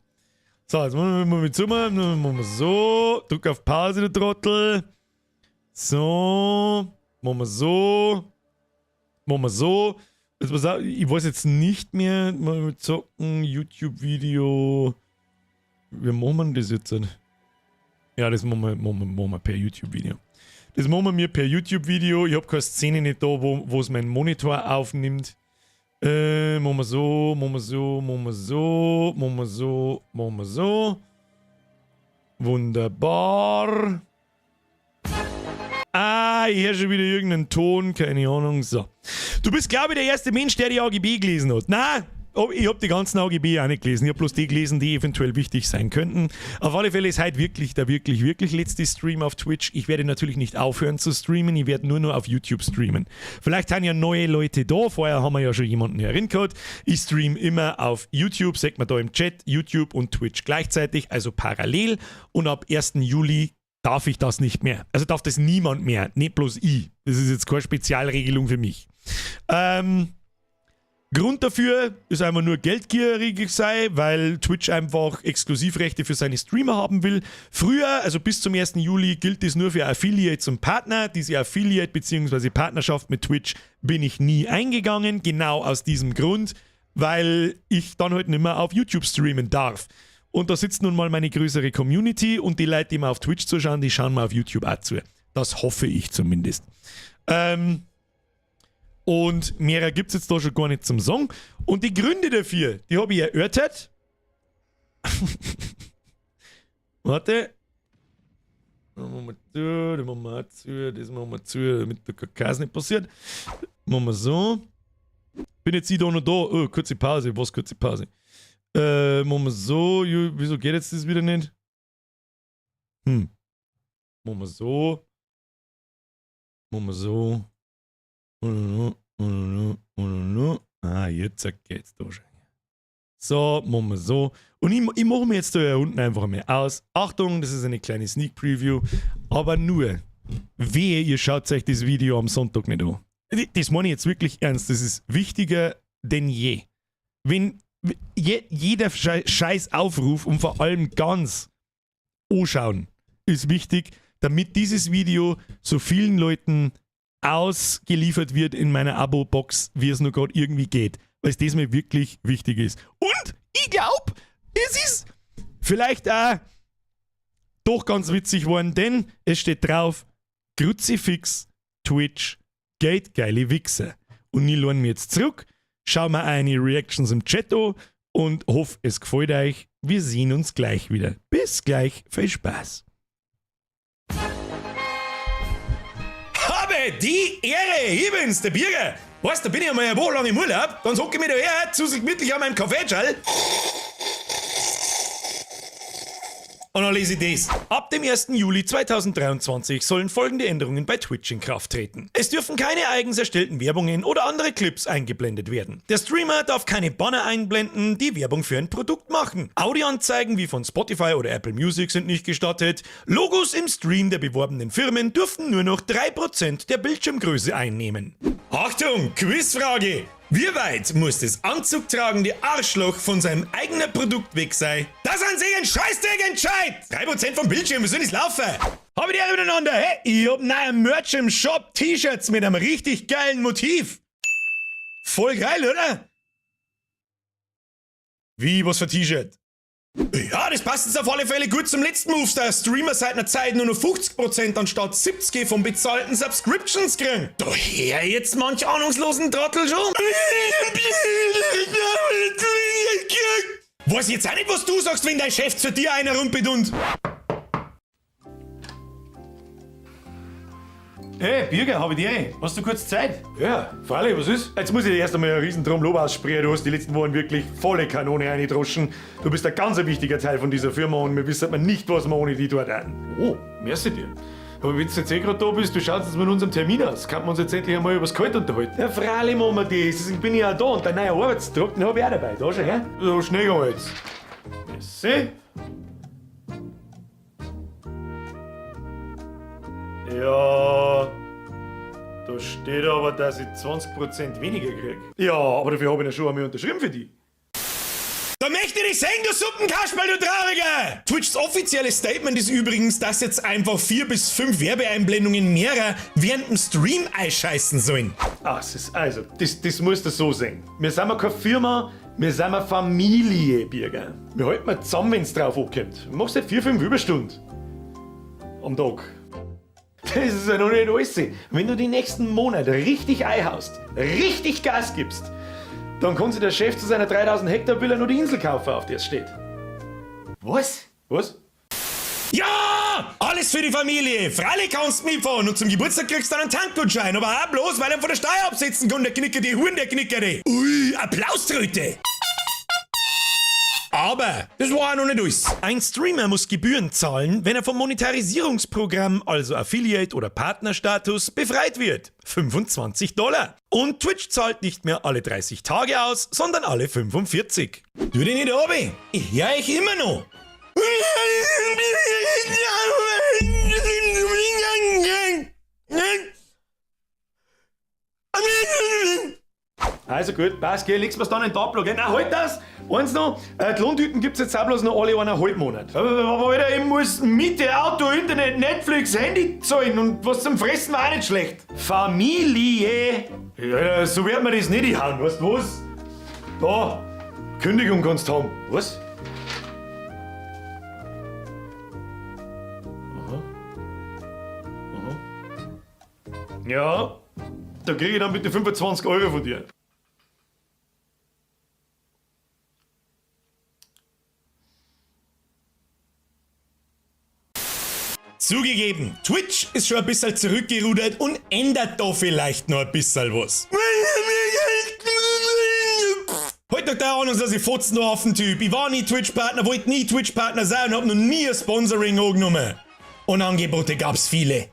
So, jetzt machen wir mal mit Zimmer. Machen wir so. Drück auf Pause, der Trottel. So. Machen wir so. Machen wir so. Jetzt pass auf, ich weiß jetzt nicht mehr. Mal zocken, YouTube-Video. Wie machen wir das jetzt? Ja, das machen wir per YouTube-Video. Das machen wir mir per YouTube-Video. Ich habe keine Szene nicht da, wo es mein Monitor aufnimmt. Machen wir so, machen wir so, machen wir so, machen wir so, machen wir so. Wunderbar. Ah, ich höre schon wieder irgendeinen Ton, keine Ahnung. So. Du bist, glaube ich, der erste Mensch, der die AGB gelesen hat. Nein, oh, ich habe die ganzen AGB auch nicht gelesen. Ich habe bloß die gelesen, die eventuell wichtig sein könnten. Auf alle Fälle ist heute wirklich der wirklich, wirklich letzte Stream auf Twitch. Ich werde natürlich nicht aufhören zu streamen. Ich werde nur noch auf YouTube streamen. Vielleicht sind ja neue Leute da. Vorher haben wir ja schon jemanden heringehabt. Ich stream immer auf YouTube, sagt man da im Chat, YouTube und Twitch gleichzeitig, also parallel. Und ab 1. Juli darf ich das nicht mehr. Also darf das niemand mehr, nicht bloß ich. Das ist jetzt keine Spezialregelung für mich. Grund dafür ist einfach nur geldgierig sei, weil Twitch einfach Exklusivrechte für seine Streamer haben will. Früher, also bis zum 1. Juli, gilt es nur für Affiliates und Partner. Diese Affiliate bzw. Partnerschaft mit Twitch bin ich nie eingegangen, genau aus diesem Grund, weil ich dann halt nicht mehr auf YouTube streamen darf. Und da sitzt nun mal meine größere Community und die Leute, die mir auf Twitch zuschauen, die schauen mir auf YouTube auch zu. Das hoffe ich zumindest. Und mehrer gibt es jetzt da schon gar nicht zum Sagen. Und die Gründe dafür, die habe ich erörtert. Warte. Das machen wir zu, das machen wir auch zu, das machen wir zu, damit der Kakas nicht passiert. Machen wir so. Bin jetzt ich da noch da. Oh, kurze Pause. Was, kurze Pause? Machen wir so. Wieso geht jetzt das wieder nicht? Machen wir so. Machen wir so. Ah, jetzt geht's da schon. So, machen wir so. Und ich mache mir jetzt da unten einfach mal aus. Achtung, das ist eine kleine Sneak Preview. Aber nur Wehe, ihr schaut euch das Video am Sonntag nicht an. Das meine ich jetzt wirklich ernst. Das ist wichtiger denn je. Wenn jeder scheiß Aufruf und vor allem ganz anschauen ist wichtig, damit dieses Video so vielen Leuten ausgeliefert wird in meiner Abo-Box, wie es nur gerade irgendwie geht. Weil es diesmal wirklich wichtig ist. Und ich glaube, es ist vielleicht auch doch ganz witzig geworden, denn es steht drauf: Kruzifix, Twitch, Gate geile Wichser. Und ich lehne mich jetzt zurück, schau mir eine Reactions im Chat an und hoffe, es gefällt euch. Wir sehen uns gleich wieder. Bis gleich, viel Spaß. Habe die Ehre, ich bin's, der Birger. Weißt du, da bin ich einmal eine Woche lang im Urlaub, dann hocke ich mich da her, zu gemütlich an meinem Kaffeeschall. Und dann lese ich das. Ab dem 1. Juli 2023 sollen folgende Änderungen bei Twitch in Kraft treten. Es dürfen keine eigens erstellten Werbungen oder andere Clips eingeblendet werden. Der Streamer darf keine Banner einblenden, die Werbung für ein Produkt machen. Audioanzeigen wie von Spotify oder Apple Music sind nicht gestattet. Logos im Stream der beworbenen Firmen dürfen nur noch 3% der Bildschirmgröße einnehmen. Achtung, Quizfrage! Wie weit muss das anzugtragende Arschloch von seinem eigenen Produkt weg sein, dass an sich ein Scheißdreck entscheidet? 3% vom Bildschirm, wie soll das laufen? Hab ich die Ehre miteinander, hey? Ich hab neuen Merch im Shop, T-Shirts mit einem richtig geilen Motiv. Voll geil, oder? Wie, was für T-Shirt? Ja, das passt jetzt auf alle Fälle gut zum letzten Move, da Streamer seit einer Zeit nur noch 50% anstatt 70 von bezahlten Subscriptions kriegen. Daher jetzt manch ahnungslosen Trottel schon. Weiß jetzt auch nicht, was du sagst, wenn dein Chef zu dir einer rumpelt und... Hey, Birger, hab ich die? Hast du kurz Zeit? Ja, freilich, was ist? Jetzt muss ich dir erst einmal einen riesen Lob aussprechen. Du hast die letzten Wochen wirklich volle Kanone eingedroschen. Du bist ein ganz wichtiger Teil von dieser Firma und wir wissen nicht, was wir ohne die dort hätten. Oh, merci dir. Aber wenn du jetzt eh gerade da bist, wie schaut's jetzt mit unserem Termin aus? Kann man uns jetzt endlich einmal übers Gehalt unterhalten? Ja, freilich machen wir das. Deswegen bin ich auch da und dein neuer Arbeitstrag, den hab ich auch dabei. Da schau her. So, schnell gehen wir jetzt. Merci. Ja, da steht aber, dass ich 20% weniger krieg. Ja, aber dafür habe ich ja schon einmal unterschrieben für die. Da möchte ich dich sehen, du Suppenkasperl, du Trauriger! Twitchs offizielles Statement ist übrigens, dass jetzt einfach 4 bis 5 Werbeeinblendungen mehrer während dem Stream einscheißen sollen. Ah, es ist also, das musst du so sehen. Wir sind ja keine Firma, wir sind eine Familie, Birger. Wir halten mal zusammen, wenn's drauf ankommt. Du machst halt 4, 5 Überstunden. Am Tag. Das ist ja noch nicht alles. Wenn du die nächsten Monate richtig einhaust, richtig Gas gibst, dann kann sich der Chef zu seiner 3000 Hektar Villa nur die Insel kaufen, auf der es steht. Was? Was? Ja! Alles für die Familie! Freilich kannst du mitfahren und zum Geburtstag kriegst du dann einen Tankgutschein, aber auch bloß, weil er von der Steuer absetzen kann, der Knicker, die Huren, der Knicker, die. Ui, Applauströte! Aber das war auch noch nicht alles. Ein Streamer muss Gebühren zahlen, wenn er vom Monetarisierungsprogramm, also Affiliate- oder Partnerstatus, befreit wird. 25 Dollar. Und Twitch zahlt nicht mehr alle 30 Tage aus, sondern alle 45. Tu dich nicht runter. Ich hör euch immer noch. Also gut, passt, gell, legst mir's dann in den Tableau, gell? Nein, halt das! Eins noch, die Lohntüten gibt's jetzt auch bloß noch alle 1,5 Monate. Aber Alter, ich muss Miete, Auto, Internet, Netflix, Handy zahlen und was zum Fressen war auch nicht schlecht. Familie! Ja, so wird man das nicht hauen, weißt du was? Da, Kündigung kannst du haben. Was? Aha. Aha. Ja, da krieg ich dann bitte 25 Euro von dir. Zugegeben, Twitch ist schon ein bisschen zurückgerudert und ändert da vielleicht noch ein bisschen was. Heute noch der Ahnung, dass ich Fotzen noch auf den Typ. Ich war nie Twitch-Partner, wollte nie Twitch-Partner sein und hab noch nie ein Sponsoring angenommen. Und Angebote gab's viele.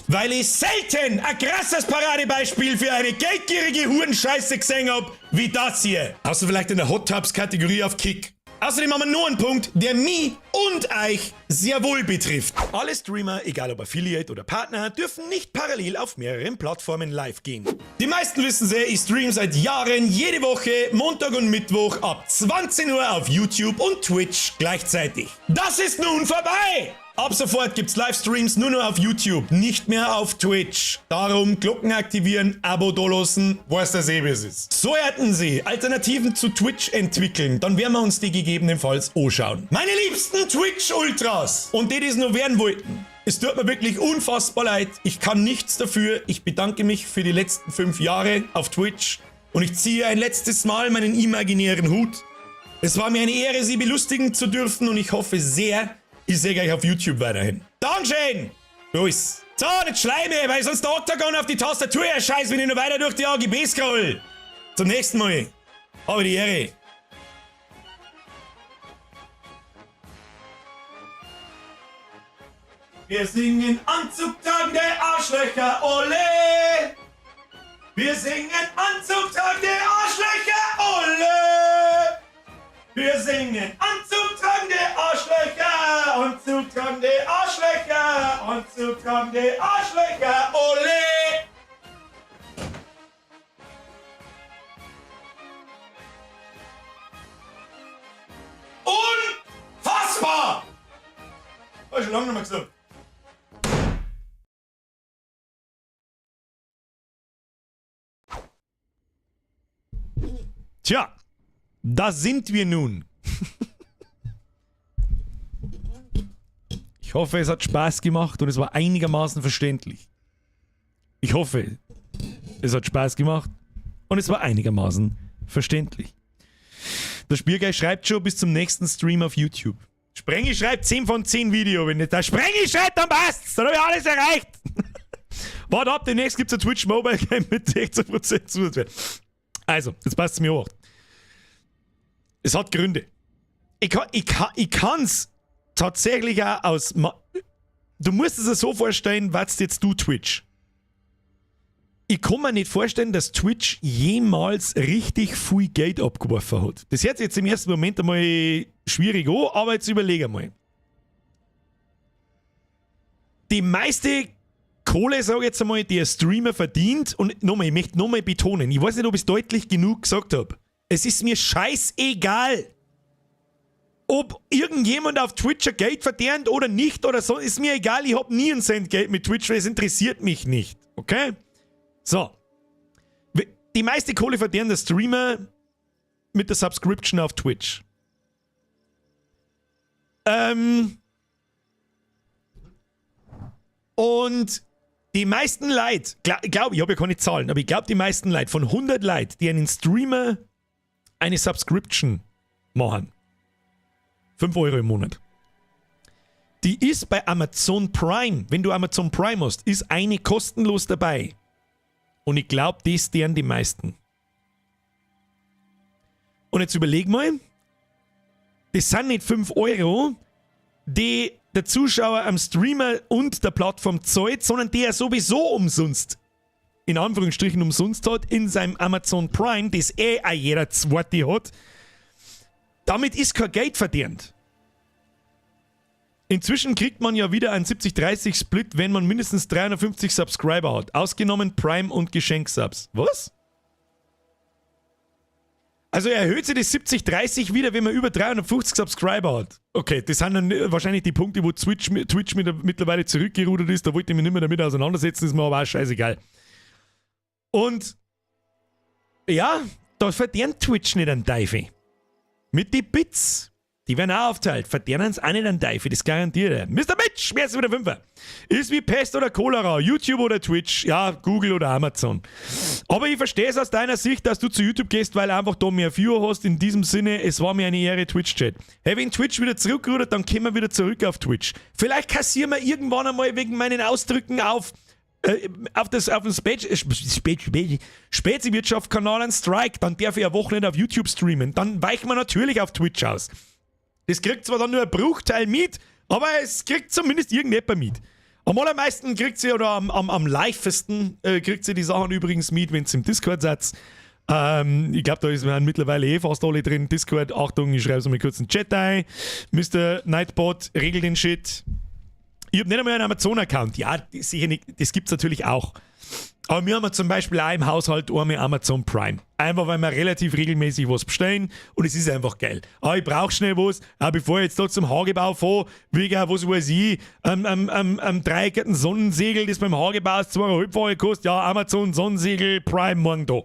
Weil ich selten ein krasses Paradebeispiel für eine geldgierige Hurenscheiße gesehen hab, wie das hier. Hast du vielleicht in der Hot Tubs Kategorie auf Kick? Außerdem haben wir nur einen Punkt, der mich und euch sehr wohl betrifft. Alle Streamer, egal ob Affiliate oder Partner, dürfen nicht parallel auf mehreren Plattformen live gehen. Die meisten wissen sehr, ich stream seit Jahren jede Woche, Montag und Mittwoch ab 20 Uhr auf YouTube und Twitch gleichzeitig. Das ist nun vorbei! Ab sofort gibt's Livestreams nur noch auf YouTube, nicht mehr auf Twitch. Darum Glocken aktivieren, Abo dalassen, weiß das eh, wie es ist. Sollten Sie Alternativen zu Twitch entwickeln, dann werden wir uns die gegebenenfalls anschauen. Meine liebsten Twitch-Ultras und die, die es noch werden wollten, es tut mir wirklich unfassbar leid. Ich kann nichts dafür. Ich bedanke mich für die letzten 5 Jahre auf Twitch und ich ziehe ein letztes Mal meinen imaginären Hut. Es war mir eine Ehre, Sie belustigen zu dürfen und ich hoffe sehr, ich sehe euch auf YouTube weiterhin. Dankeschön! Los! So, nicht schleime, weil sonst der Octagon auf die Tastatur erscheißt, wenn ich noch weiter durch die AGB scroll. Zum nächsten Mal. Habe die Ehre. Wir singen anzugtragende Arschlöcher, ole! Wir singen anzugtragende Arschlöcher, ole! Wir singen anzugtragende Arschlöcher, anzugtragende Arschlöcher, anzugtragende Arschlöcher, ole! Unfassbar! Hab ich schon lange nicht mehr gesagt. Tja, da sind wir nun. Ich hoffe, es hat Spaß gemacht und es war einigermaßen verständlich. Ich hoffe, es hat Spaß gemacht und es war einigermaßen verständlich. Der Spielgeist schreibt schon bis zum nächsten Stream auf YouTube. Sprengi schreibt 10 von 10 Video. Wenn nicht der Sprengi schreibt, dann passt's. Dann hab ich alles erreicht. Warte ab, demnächst gibt's ein Twitch Mobile Game mit 16% Zusatzwert. Also, jetzt passt's mir auch. Es hat Gründe. Ich kann's tatsächlich auch aus... Du musst es dir so vorstellen, was jetzt du Twitch. Ich kann mir nicht vorstellen, dass Twitch jemals richtig viel Geld abgeworfen hat. Das hört sich jetzt im ersten Moment einmal schwierig an, aber jetzt überleg einmal. Die meiste Kohle, sag ich jetzt einmal, die ein Streamer verdient, und nochmal, ich möchte nochmal betonen, ich weiß nicht, ob ich es deutlich genug gesagt hab. Es ist mir scheißegal, ob irgendjemand auf Twitch Geld verdient oder nicht oder so, ist mir egal, ich hab nie einen Cent Geld mit Twitch, weil es interessiert mich nicht, okay? So. Die meiste Kohle verdient der Streamer mit der Subscription auf Twitch. Und die meisten Leute, glaub, ich hab ja keine Zahlen, aber ich glaub, die meisten Leute, von 100 Leuten, die einen Streamer eine Subscription machen, 5 Euro im Monat, die ist bei Amazon Prime, wenn du Amazon Prime hast, ist eine kostenlos dabei. Und ich glaub, das deren die meisten. Und jetzt überleg mal, das sind nicht 5 Euro, die der Zuschauer am Streamer und der Plattform zahlt, sondern die er sowieso umsonst, in Anführungsstrichen umsonst hat, in seinem Amazon Prime, das eh auch jeder Zweite hat. Damit ist kein Geld verdient. Inzwischen kriegt man ja wieder einen 70-30-Split, wenn man mindestens 350 Subscriber hat. Ausgenommen Prime und Geschenksubs. Was? Also erhöht sich das 70-30 wieder, wenn man über 350 Subscriber hat. Okay, das sind dann wahrscheinlich die Punkte, wo Twitch mittlerweile zurückgerudert ist. Da wollte ich mich nicht mehr damit auseinandersetzen, ist mir aber auch scheißegal. Und ja, da verdient Twitch nicht einen Teufel. Mit den Bits, die werden auch aufteilt, verdienen sie auch nicht einen Teufel, das garantiert er. Mister Mitch, wer ist wieder Fünfer? Ist wie Pest oder Cholera, YouTube oder Twitch, ja, Google oder Amazon. Aber ich verstehe es aus deiner Sicht, dass du zu YouTube gehst, weil einfach da mehr Viewer hast. In diesem Sinne, es war mir eine Ehre, Twitch-Chat. Hey, wenn Twitch wieder zurückrudert, dann kommen wir wieder zurück auf Twitch. Vielleicht kassieren wir irgendwann einmal wegen meinen Ausdrücken auf den Spezi-Wirtschaft-Kanal einen Strike, dann darf ich eine Woche nicht auf YouTube streamen. Dann weichen wir natürlich auf Twitch aus. Das kriegt zwar dann nur ein Bruchteil mit, aber es kriegt zumindest irgendjemand mit. Am allermeisten kriegt sie, oder am livesten kriegt sie die Sachen übrigens mit, wenn sie im Discord seid. Ich glaube, da ist man mittlerweile eh fast alle drin. Discord, Achtung, ich schreibe es mal kurz in den Chat ein. Mr. Nightbot, regel den Shit. Ich habe nicht einmal einen Amazon-Account. Ja, sicher nicht, das gibt es natürlich auch. Aber wir haben zum Beispiel auch im Haushalt einmal Amazon Prime. Einfach, weil wir relativ regelmäßig was bestellen und es ist einfach geil. Aber ich brauche schnell was, auch bevor ich jetzt da zum Hagebau fahre, wegen, was weiß ich, am dreieckigen Sonnensegel, das beim Hagebau 2,5-fache kostet. Ja, Amazon Sonnensegel Prime morgen da.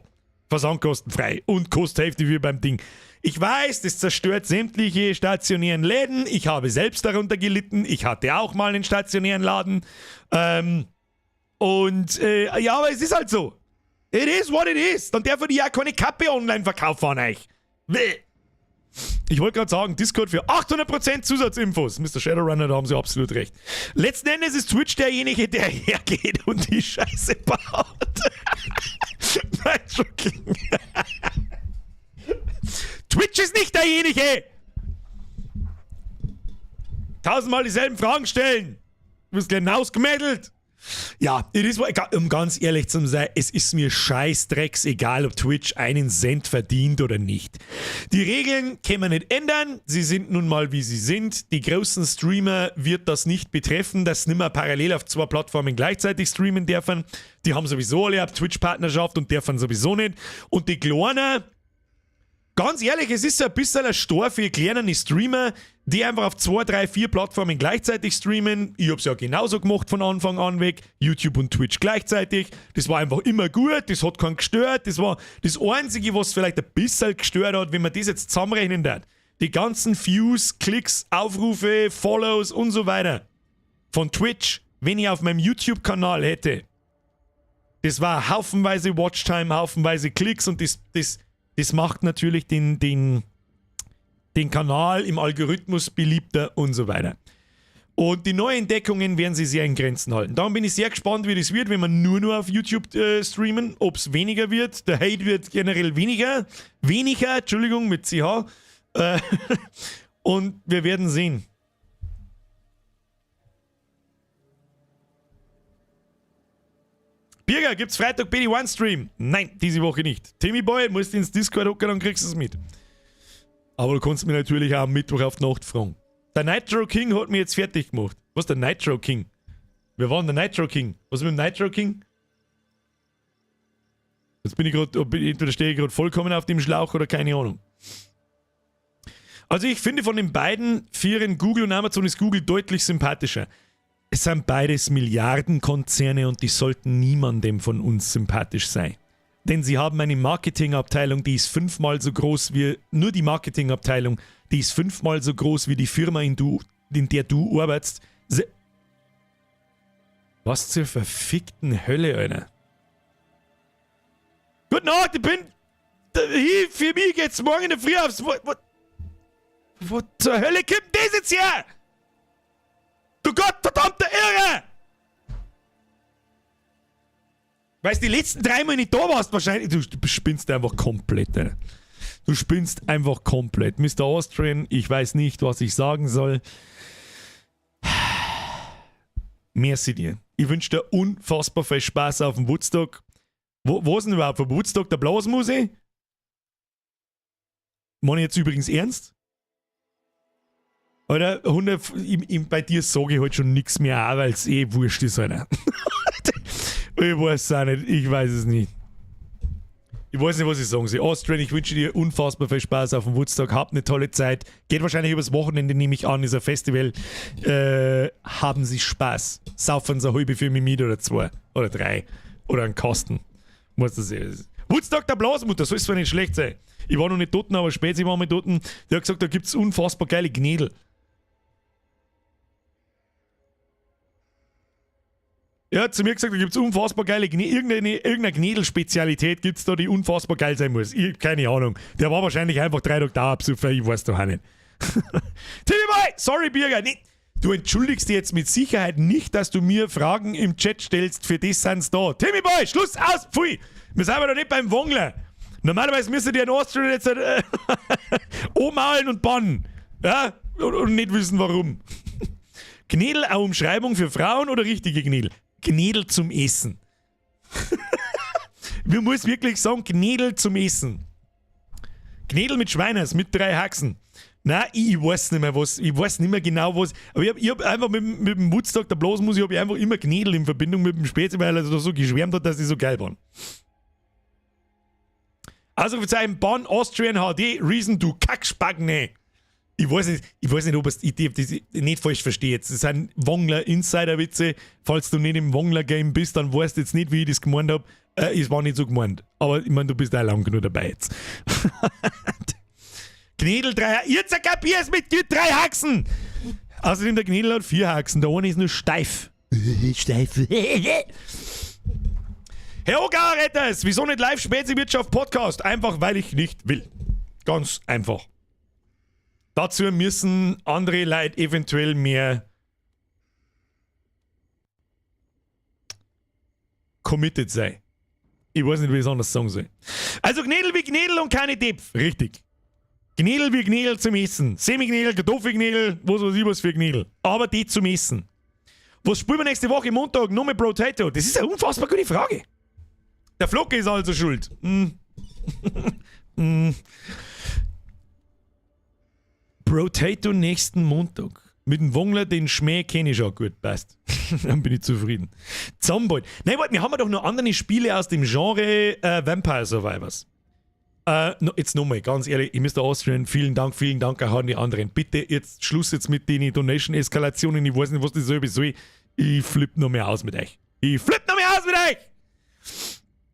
Versandkostenfrei und kostet Hälfte wie beim Ding. Ich weiß, das zerstört sämtliche stationären Läden. Ich habe selbst darunter gelitten. Ich hatte auch mal einen stationären Laden. Und ja, aber es ist halt so. It is what it is. Dann darf ich ja keine Kappe online verkaufen an euch. Bäh. Ich wollte gerade sagen, Discord für 800% Zusatzinfos. Mr. Shadowrunner, da haben sie absolut recht. Letzten Endes ist Twitch derjenige, der hergeht und die Scheiße baut. Nein, Entschuldigung. Twitch ist nicht derjenige! Tausendmal dieselben Fragen stellen. Du wirst gleich ausgemeldet. Ja, it is, um ganz ehrlich zu sein, es ist mir scheißdrecks egal, ob Twitch einen Cent verdient oder nicht. Die Regeln können wir nicht ändern, sie sind nun mal wie sie sind. Die großen Streamer wird das nicht betreffen, dass nimmer parallel auf zwei Plattformen gleichzeitig streamen dürfen. Die haben sowieso alle eine Twitch-Partnerschaft und dürfen sowieso nicht. Und die Kleinen, ganz ehrlich, es ist so ein bisschen ein Stor für kleine Streamer, die einfach auf 2, 3, 4 Plattformen gleichzeitig streamen. Ich hab's ja genauso gemacht von Anfang an weg. YouTube und Twitch gleichzeitig. Das war einfach immer gut, das hat keinen gestört. Das war das Einzige, was vielleicht ein bisschen gestört hat, wenn man das jetzt zusammenrechnen darf. Die ganzen Views, Klicks, Aufrufe, Follows und so weiter von Twitch, wenn ich auf meinem YouTube-Kanal hätte. Das war haufenweise Watchtime, haufenweise Klicks und das macht natürlich den Kanal im Algorithmus beliebter und so weiter. Und die neuen Entdeckungen werden sie sehr in Grenzen halten. Darum bin ich sehr gespannt, wie das wird, wenn wir nur auf YouTube streamen, ob es weniger wird. Der Hate wird generell weniger. Weniger, Entschuldigung, mit CH. Und wir werden sehen. Birger, gibt's Freitag BD1 Stream? Nein, diese Woche nicht. Timmy Boy, musst ins Discord hocken, dann kriegst du es mit. Aber du kannst mich natürlich auch am Mittwoch auf die Nacht fragen. Der Nitro King hat mich jetzt fertig gemacht. Was ist der Nitro King? Wer war denn der Nitro King? Was ist mit dem Nitro King? Jetzt bin ich grad, entweder stehe ich gerade vollkommen auf dem Schlauch oder keine Ahnung. Also ich finde, von den beiden Vieren, Google und Amazon, ist Google deutlich sympathischer. Es sind beides Milliardenkonzerne und die sollten niemandem von uns sympathisch sein. Denn sie haben eine Marketingabteilung, die ist 5-mal so groß wie, nur die Marketingabteilung, die ist 5-mal so groß wie die Firma, in der du arbeitest. Was zur verfickten Hölle, Alter. Guten Nacht, ich bin... Hier, für mich geht's morgen in der Früh aufs... Wo zur Hölle kommt das jetzt her? Du gottverdammter Irre! Weil du die letzten 3 Mal nicht da warst, wahrscheinlich. Du spinnst einfach komplett, Alter. Du spinnst einfach komplett. Mr. Austrian, ich weiß nicht, was ich sagen soll. Merci dir. Ich wünsche dir unfassbar viel Spaß auf dem Woodstock. Wo ist denn überhaupt vom Woodstock der Blasmusik? Meine ich jetzt übrigens ernst? Alter, 100, bei dir sage ich halt schon nix mehr, auch weil's eh wurscht ist, Alter. Ich weiß es auch nicht, ich weiß es nicht. Ich weiß nicht, was ich sagen soll. Austrian, ich wünsche dir unfassbar viel Spaß auf dem Woodstock. Habt eine tolle Zeit. Geht wahrscheinlich übers Wochenende, nehme ich an, ist ein Festival. Haben Sie Spaß. Saufen Sie eine halbe für mich mit oder 2 oder 3 oder einen Kasten. Muss das sein. Woodstock der Blasmutter, soll es zwar nicht schlecht sein. Ich war noch nicht dort, aber später war ich mal dort. Der hat gesagt, da gibt's unfassbar geile Gnädel. Er hat zu mir gesagt, da gibt's unfassbar geile irgendeine Gnädel-Spezialität gibt's da, die unfassbar geil sein muss. Ich hab keine Ahnung. Der war wahrscheinlich einfach 3 Tage da, absaufen, ich weiß doch auch nicht. Timmy Boy! Sorry, Birger. Nee. Du entschuldigst dich jetzt mit Sicherheit nicht, dass du mir Fragen im Chat stellst, für das sind's da. Timmy Boy, Schluss, aus, pfui! Wir sind aber doch nicht beim Wongler. Normalerweise müsste dir in Austrian jetzt ummalen und bannen. Ja? Und nicht wissen, warum. Gnädel, eine Umschreibung für Frauen oder richtige Gnädel? Gnädel zum Essen. Wir muss wirklich sagen, Gnädel zum Essen. Gnädel mit Schweiners, mit drei Haxen. Nein, ich weiß nicht mehr was, ich weiß nicht mehr genau was. Aber ich hab einfach mit dem Woodstock der Blasmusik, hab ich einfach immer Gnädel in Verbindung mit dem Spezi, weil er so geschwärmt hat, dass die so geil waren. Also Ausrufezeichen Ban Austrian HD, Reason du Kackspagne. Ich weiß nicht, ob es, ich das nicht falsch verstehe jetzt. Das sind Wongler Insider-Witze. Falls du nicht im Wongler-Game bist, dann weißt du jetzt nicht, wie ich das gemeint habe. Es war nicht so gemeint. Aber ich meine, du bist auch lang genug dabei jetzt. Gnädel drei, jetzt kapier's mit drei Haxen! Außerdem der Gnädel hat vier Haxen, der eine ist nur steif. Steif. Herr Ogar, Retters, wieso nicht live Spezi-Wirtschaft Podcast? Einfach, weil ich nicht will. Ganz einfach. Dazu müssen andere Leute eventuell mehr committed sein. Ich weiß nicht, wie ich es anders sagen soll. Also Gnädel wie Gnädel und keine Depf. Richtig. Gnädel wie Gnädel zum Essen. Semi-Gnädel, Kartoffelgnädel, was weiß ich was für Gnädel. Aber die zum Essen. Was spielen wir nächste Woche Montag? Nur mit Brotato? Das ist eine unfassbar gute Frage. Der Flocke ist also schuld. Brotato nächsten Montag. Mit dem Wongler, den Schmäh kenne ich schon gut, passt. Dann bin ich zufrieden. Zomboid. Nein, warte, wir haben ja doch noch andere Spiele aus dem Genre Vampire Survivors. No, jetzt nochmal, ganz ehrlich, Mr. Austrian, vielen Dank auch an die anderen. Bitte jetzt Schluss jetzt mit den Donation-Eskalationen. Ich weiß nicht, was das soll. Ich flipp noch mehr aus mit euch. Ich flipp noch mehr aus mit euch!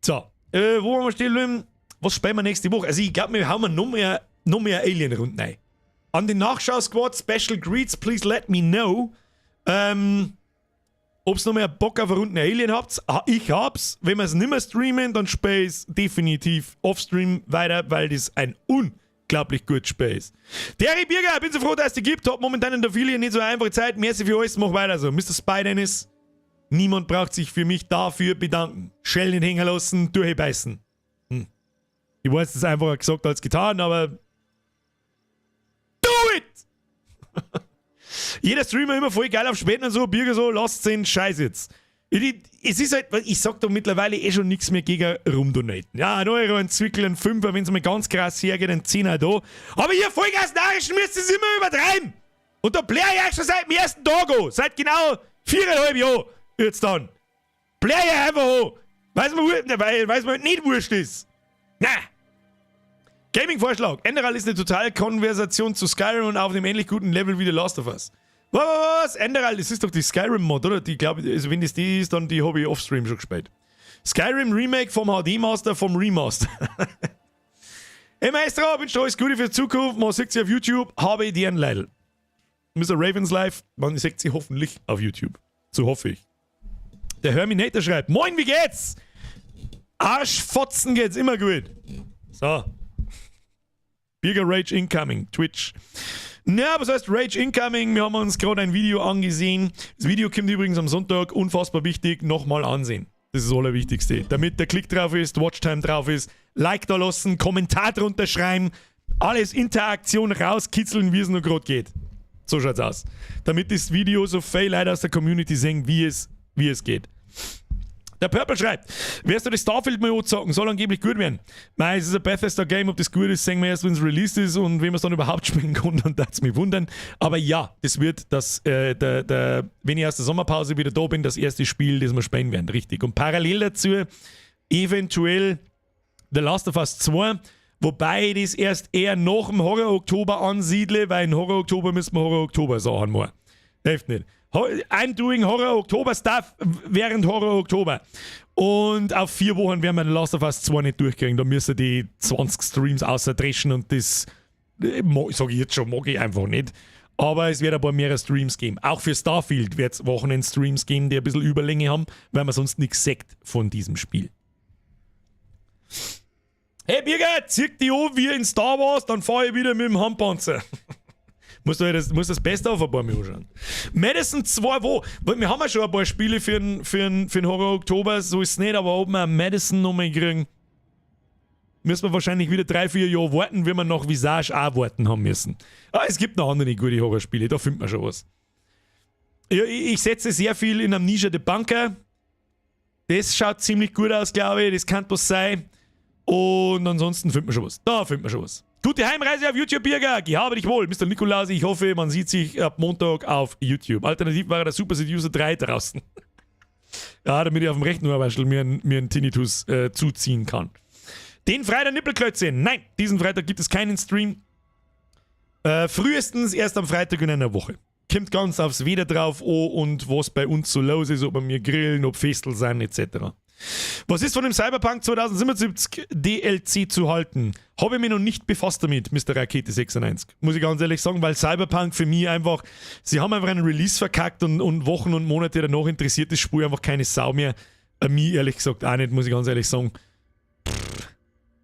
So, wo waren wir stehen? Was spielen wir nächste Woche? Also ich glaube, wir hauen noch mehr Alien-Runden rein. An den Nachschau-Squad, Special Greets, please let me know. Ob's noch mehr Bock auf eine Runde Alien habt. Ah, ich hab's. Wenn wir es nicht mehr streamen, dann spiel ich's definitiv offstream weiter, weil das ein unglaublich gutes Spiel ist. Terry Birger, bin so froh, dass es dich gibt. Hab momentan in der Familie nicht so eine einfache Zeit. Merci für alles, mach weiter so. Mr. Spy Dennis, niemand braucht sich für mich dafür bedanken. Schellen nicht hängen lassen, durchbeißen. Ich weiß, das ist einfacher gesagt als getan, aber do it! Jeder Streamer immer voll geil auf Spenden und so, Birger so, lasst den Scheiß jetzt. Es ist halt, ich sag da mittlerweile eh schon nichts mehr gegen rumdonaten. Ja, ein Euro, ein Zwickel, ein Fünfer, wenn es mal ganz krass hergeht, ein Zehner da. Aber ihr Vollgas-Narischen müsst es immer übertreiben. Und da blär ich euch schon seit dem ersten Tag an. Seit genau 4,5 Jahren jetzt dann. Blär ich einfach an. Weil's mir halt nicht wurscht ist. Na! Gaming-Vorschlag. Enderal ist eine totale Konversation zu Skyrim und auf einem ähnlich guten Level wie The Last of Us. Was, was, was? Enderal, das ist doch die Skyrim-Mod, oder? Die, glaub ich, also wenn das die ist, dann die habe ich offstream schon gespielt. Skyrim Remake vom HD-Master vom Remaster. Hey Maestro, wünsche dir alles Gute für die Zukunft. Man sieht sie auf YouTube. Habe dir ein Leidl. Mr. Ravens Live, man sieht sie hoffentlich auf YouTube. So hoffe ich. Der Herminator schreibt: Moin, wie geht's? Arschfotzen geht's immer gut. So. Bigger Rage Incoming, Twitch. Na, was heißt Rage Incoming? Wir haben uns gerade ein Video angesehen. Das Video kommt übrigens am Sonntag, unfassbar wichtig, nochmal ansehen. Das ist das Allerwichtigste. Damit der Klick drauf ist, Watchtime drauf ist, Like da lassen, Kommentar drunter schreiben, alles Interaktion rauskitzeln, wie es nur gerade geht. So schaut's aus. Damit das Video so viel Leute aus der Community sehen, wie es geht. Der Purple schreibt, wirst du das Starfield mal anzocken? Soll angeblich gut werden. Mei, es ist ein Bethesda-Game, ob das gut ist, sehen wir erst, wenn es released ist und wenn man es dann überhaupt spielen kann, dann darf es mich wundern. Aber ja, das wird das, wenn ich aus der Sommerpause wieder da bin, das erste Spiel, das wir spielen werden, richtig. Und parallel dazu eventuell The Last of Us 2, wobei ich das erst eher nach dem Horror-Oktober ansiedle, weil in Horror-Oktober müssen wir Horror-Oktober-Sachen machen. Hilft nicht. I'm doing Horror Oktober Stuff während Horror Oktober. Und auf 4 Wochen werden wir The Last of Us 2 nicht durchkriegen. Da müssen die 20 Streams außerdreschen und das sag ich jetzt schon, mag ich einfach nicht. Aber es wird ein paar mehrere Streams geben. Auch für Starfield wird es Wochenend-Streams geben, die ein bisschen Überlänge haben, weil man sonst nichts sagt von diesem Spiel. Hey Birger, zieh dich an wie in Star Wars, dann fahr ich wieder mit dem Handpanzer. Musst du das Beste auf ein paar Mal anschauen. Madison 2 wo? Weil wir haben ja schon ein paar Spiele für den Horror Oktober, so ist es nicht, aber ob wir Madison nochmal kriegen, müssen wir wahrscheinlich wieder 3, 4 Jahre warten, wenn wir nach Visage auch warten haben müssen. Aber es gibt noch andere gute Horrorspiele, da findet man schon was. Ja, ich setze sehr viel in Amnesia The Bunker. Das schaut ziemlich gut aus, glaube ich. Das kann was sein. Und ansonsten findet man schon was. Da findet man schon was. Gute Heimreise auf YouTube, Birger. Gehabe dich wohl, Mr. Nikolaus. Ich hoffe, man sieht sich ab Montag auf YouTube. Alternativ war der Super Seducer 3 draußen. Ja, damit ich auf dem rechten Ohrwaschel mir einen Tinnitus zuziehen kann. Den Freitag Nippelklötze. Nein, diesen Freitag gibt es keinen Stream. Frühestens erst am Freitag in einer Woche. Kommt ganz aufs Wetter drauf an und was bei uns so los ist, ob wir grillen, ob Festel sind, etc. Was ist von dem Cyberpunk 2077 DLC zu halten? Habe ich mich noch nicht befasst damit, Mr. Rakete 96. Muss ich ganz ehrlich sagen, weil Cyberpunk für mich einfach, sie haben einfach einen Release verkackt und Wochen und Monate danach interessiert das Spiel einfach keine Sau mehr. Mich ehrlich gesagt auch nicht, muss ich ganz ehrlich sagen. Pff,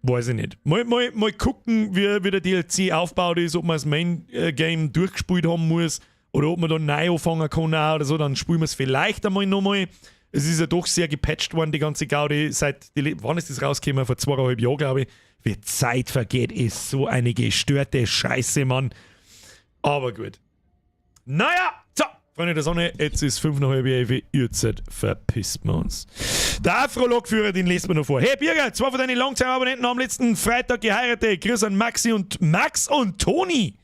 weiß ich nicht. Mal gucken, wie der DLC aufgebaut ist, ob man das Main Game durchgespielt haben muss oder ob man da neu anfangen kann auch oder so, dann spielen wir es vielleicht einmal nochmal. Es ist ja doch sehr gepatcht worden, die ganze Gaudi, wann ist das rausgekommen? Vor 2,5 Jahren, glaube ich. Wie Zeit vergeht, ist so eine gestörte Scheiße, Mann. Aber gut. Naja, so, Freunde der Sonne, jetzt ist 10:35, jetzt verpisst man uns. Der Afro-Lokführer, den lest man noch vor. Hey Birger, zwei von deinen Longtime-Abonnenten haben letzten Freitag geheiratet. Grüß an Maxi und Max und Toni.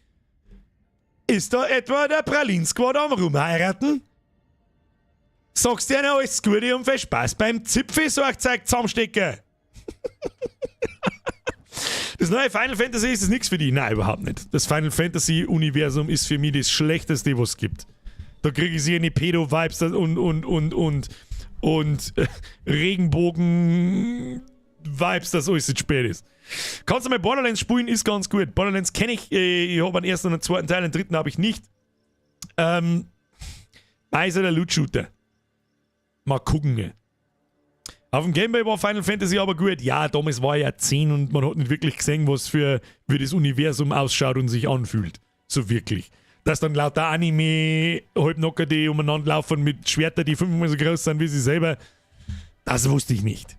Ist da etwa der Pralin-Squad am Rumheiraten? Sagst dir alles Gute und viel Spaß beim Zipfelsorgzeug zusammenstecken. Das neue Final Fantasy ist das nichts für dich? Nein, überhaupt nicht. Das Final Fantasy Universum ist für mich das Schlechteste, was es gibt. Da kriege ich eine Pedo-Vibes und Regenbogen-Vibes, dass alles zu spät ist. Kannst du mal Borderlands spielen? Ist ganz gut. Borderlands kenne ich. Ich habe einen ersten und einen zweiten Teil, den dritten habe ich nicht. Meiser der Loot-Shooter. Mal gucken. Ne? Auf dem Gameboy war Final Fantasy aber gut. Ja, damals war ich ja 10 und man hat nicht wirklich gesehen, was für wie das Universum ausschaut und sich anfühlt. So wirklich. Dass dann lauter Anime Halbnocker, die umeinander laufen mit Schwertern, die fünfmal so groß sind wie sie selber. Das wusste ich nicht.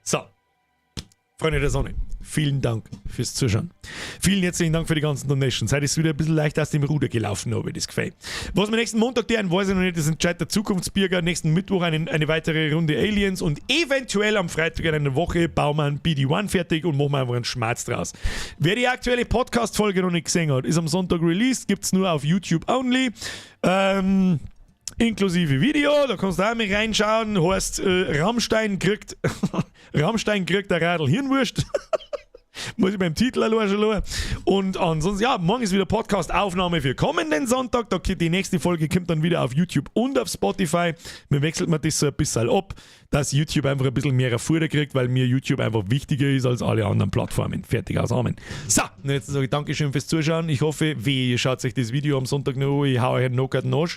So. Freunde der Sonne, vielen Dank fürs Zuschauen. Vielen herzlichen Dank für die ganzen Donations. Heute ist es wieder ein bisschen leicht aus dem Ruder gelaufen, habe ich das Gefühl. Was wir nächsten Montag tun, weiß ich noch nicht. Das entscheidet der Zukunftsbürger. Nächsten Mittwoch eine weitere Runde Aliens und eventuell am Freitag in einer Woche bauen wir einen BD-1 fertig und machen wir einfach einen Schmerz draus. Wer die aktuelle Podcast-Folge noch nicht gesehen hat, ist am Sonntag released, gibt es nur auf YouTube only. Inklusive Video, da kannst du auch mal reinschauen. Heißt, Rammstein kriegt der Radl Hirnwurst. Muss ich beim Titel allein schon schauen. Und ansonsten, ja, morgen ist wieder Podcast-Aufnahme für kommenden Sonntag. Da die nächste Folge kommt dann wieder auf YouTube und auf Spotify. Mir wechselt man das so ein bisschen ab, dass YouTube einfach ein bisschen mehr Futter kriegt, weil mir YouTube einfach wichtiger ist als alle anderen Plattformen. Fertig, aus, Amen. So, und jetzt sage ich Dankeschön fürs Zuschauen. Ich hoffe, wehe, ihr schaut euch das Video am Sonntag noch an. Ich hau euch einen Knockout in den Arsch.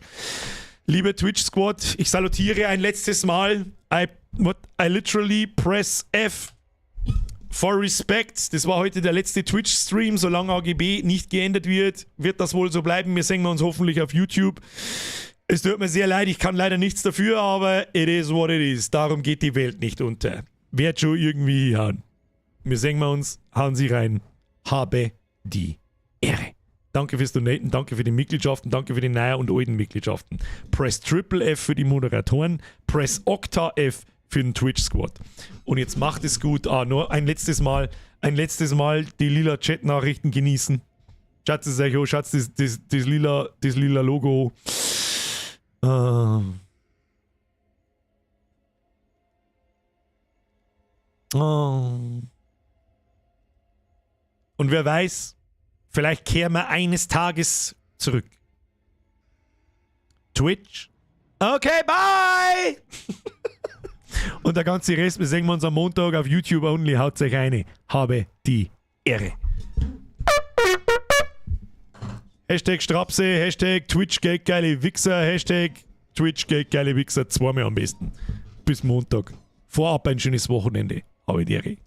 Liebe Twitch Squad, ich salutiere ein letztes Mal. I literally press F for respect. Das war heute der letzte Twitch-Stream. Solange AGB nicht geändert wird, wird das wohl so bleiben. Wir sehen uns hoffentlich auf YouTube. Es tut mir sehr leid, ich kann leider nichts dafür, aber it is what it is. Darum geht die Welt nicht unter. Wird schon irgendwie hinhauen. Wir sehen uns, hauen Sie rein. Habe die Ehre. Danke fürs Donaten, danke für die Mitgliedschaften, danke für die neuen und alten Mitgliedschaften. Press Triple F für die Moderatoren, Press Okta F für den Twitch Squad. Und jetzt macht es gut. Ah, nur ein letztes Mal die lila Chat-Nachrichten genießen. Schaut es euch an, schaut das lila Logo. Und wer weiß, vielleicht kehren wir eines Tages zurück. Twitch. Okay, bye! Und der ganze Rest, wir sehen uns am Montag auf YouTube only. Haut euch eine. Habe die Ehre. Hashtag Strapse, Hashtag Twitch geht geile Wichser, Hashtag Twitch geht geile Wichser, zweimal am besten. Bis Montag. Vorab ein schönes Wochenende. Habe die Ehre.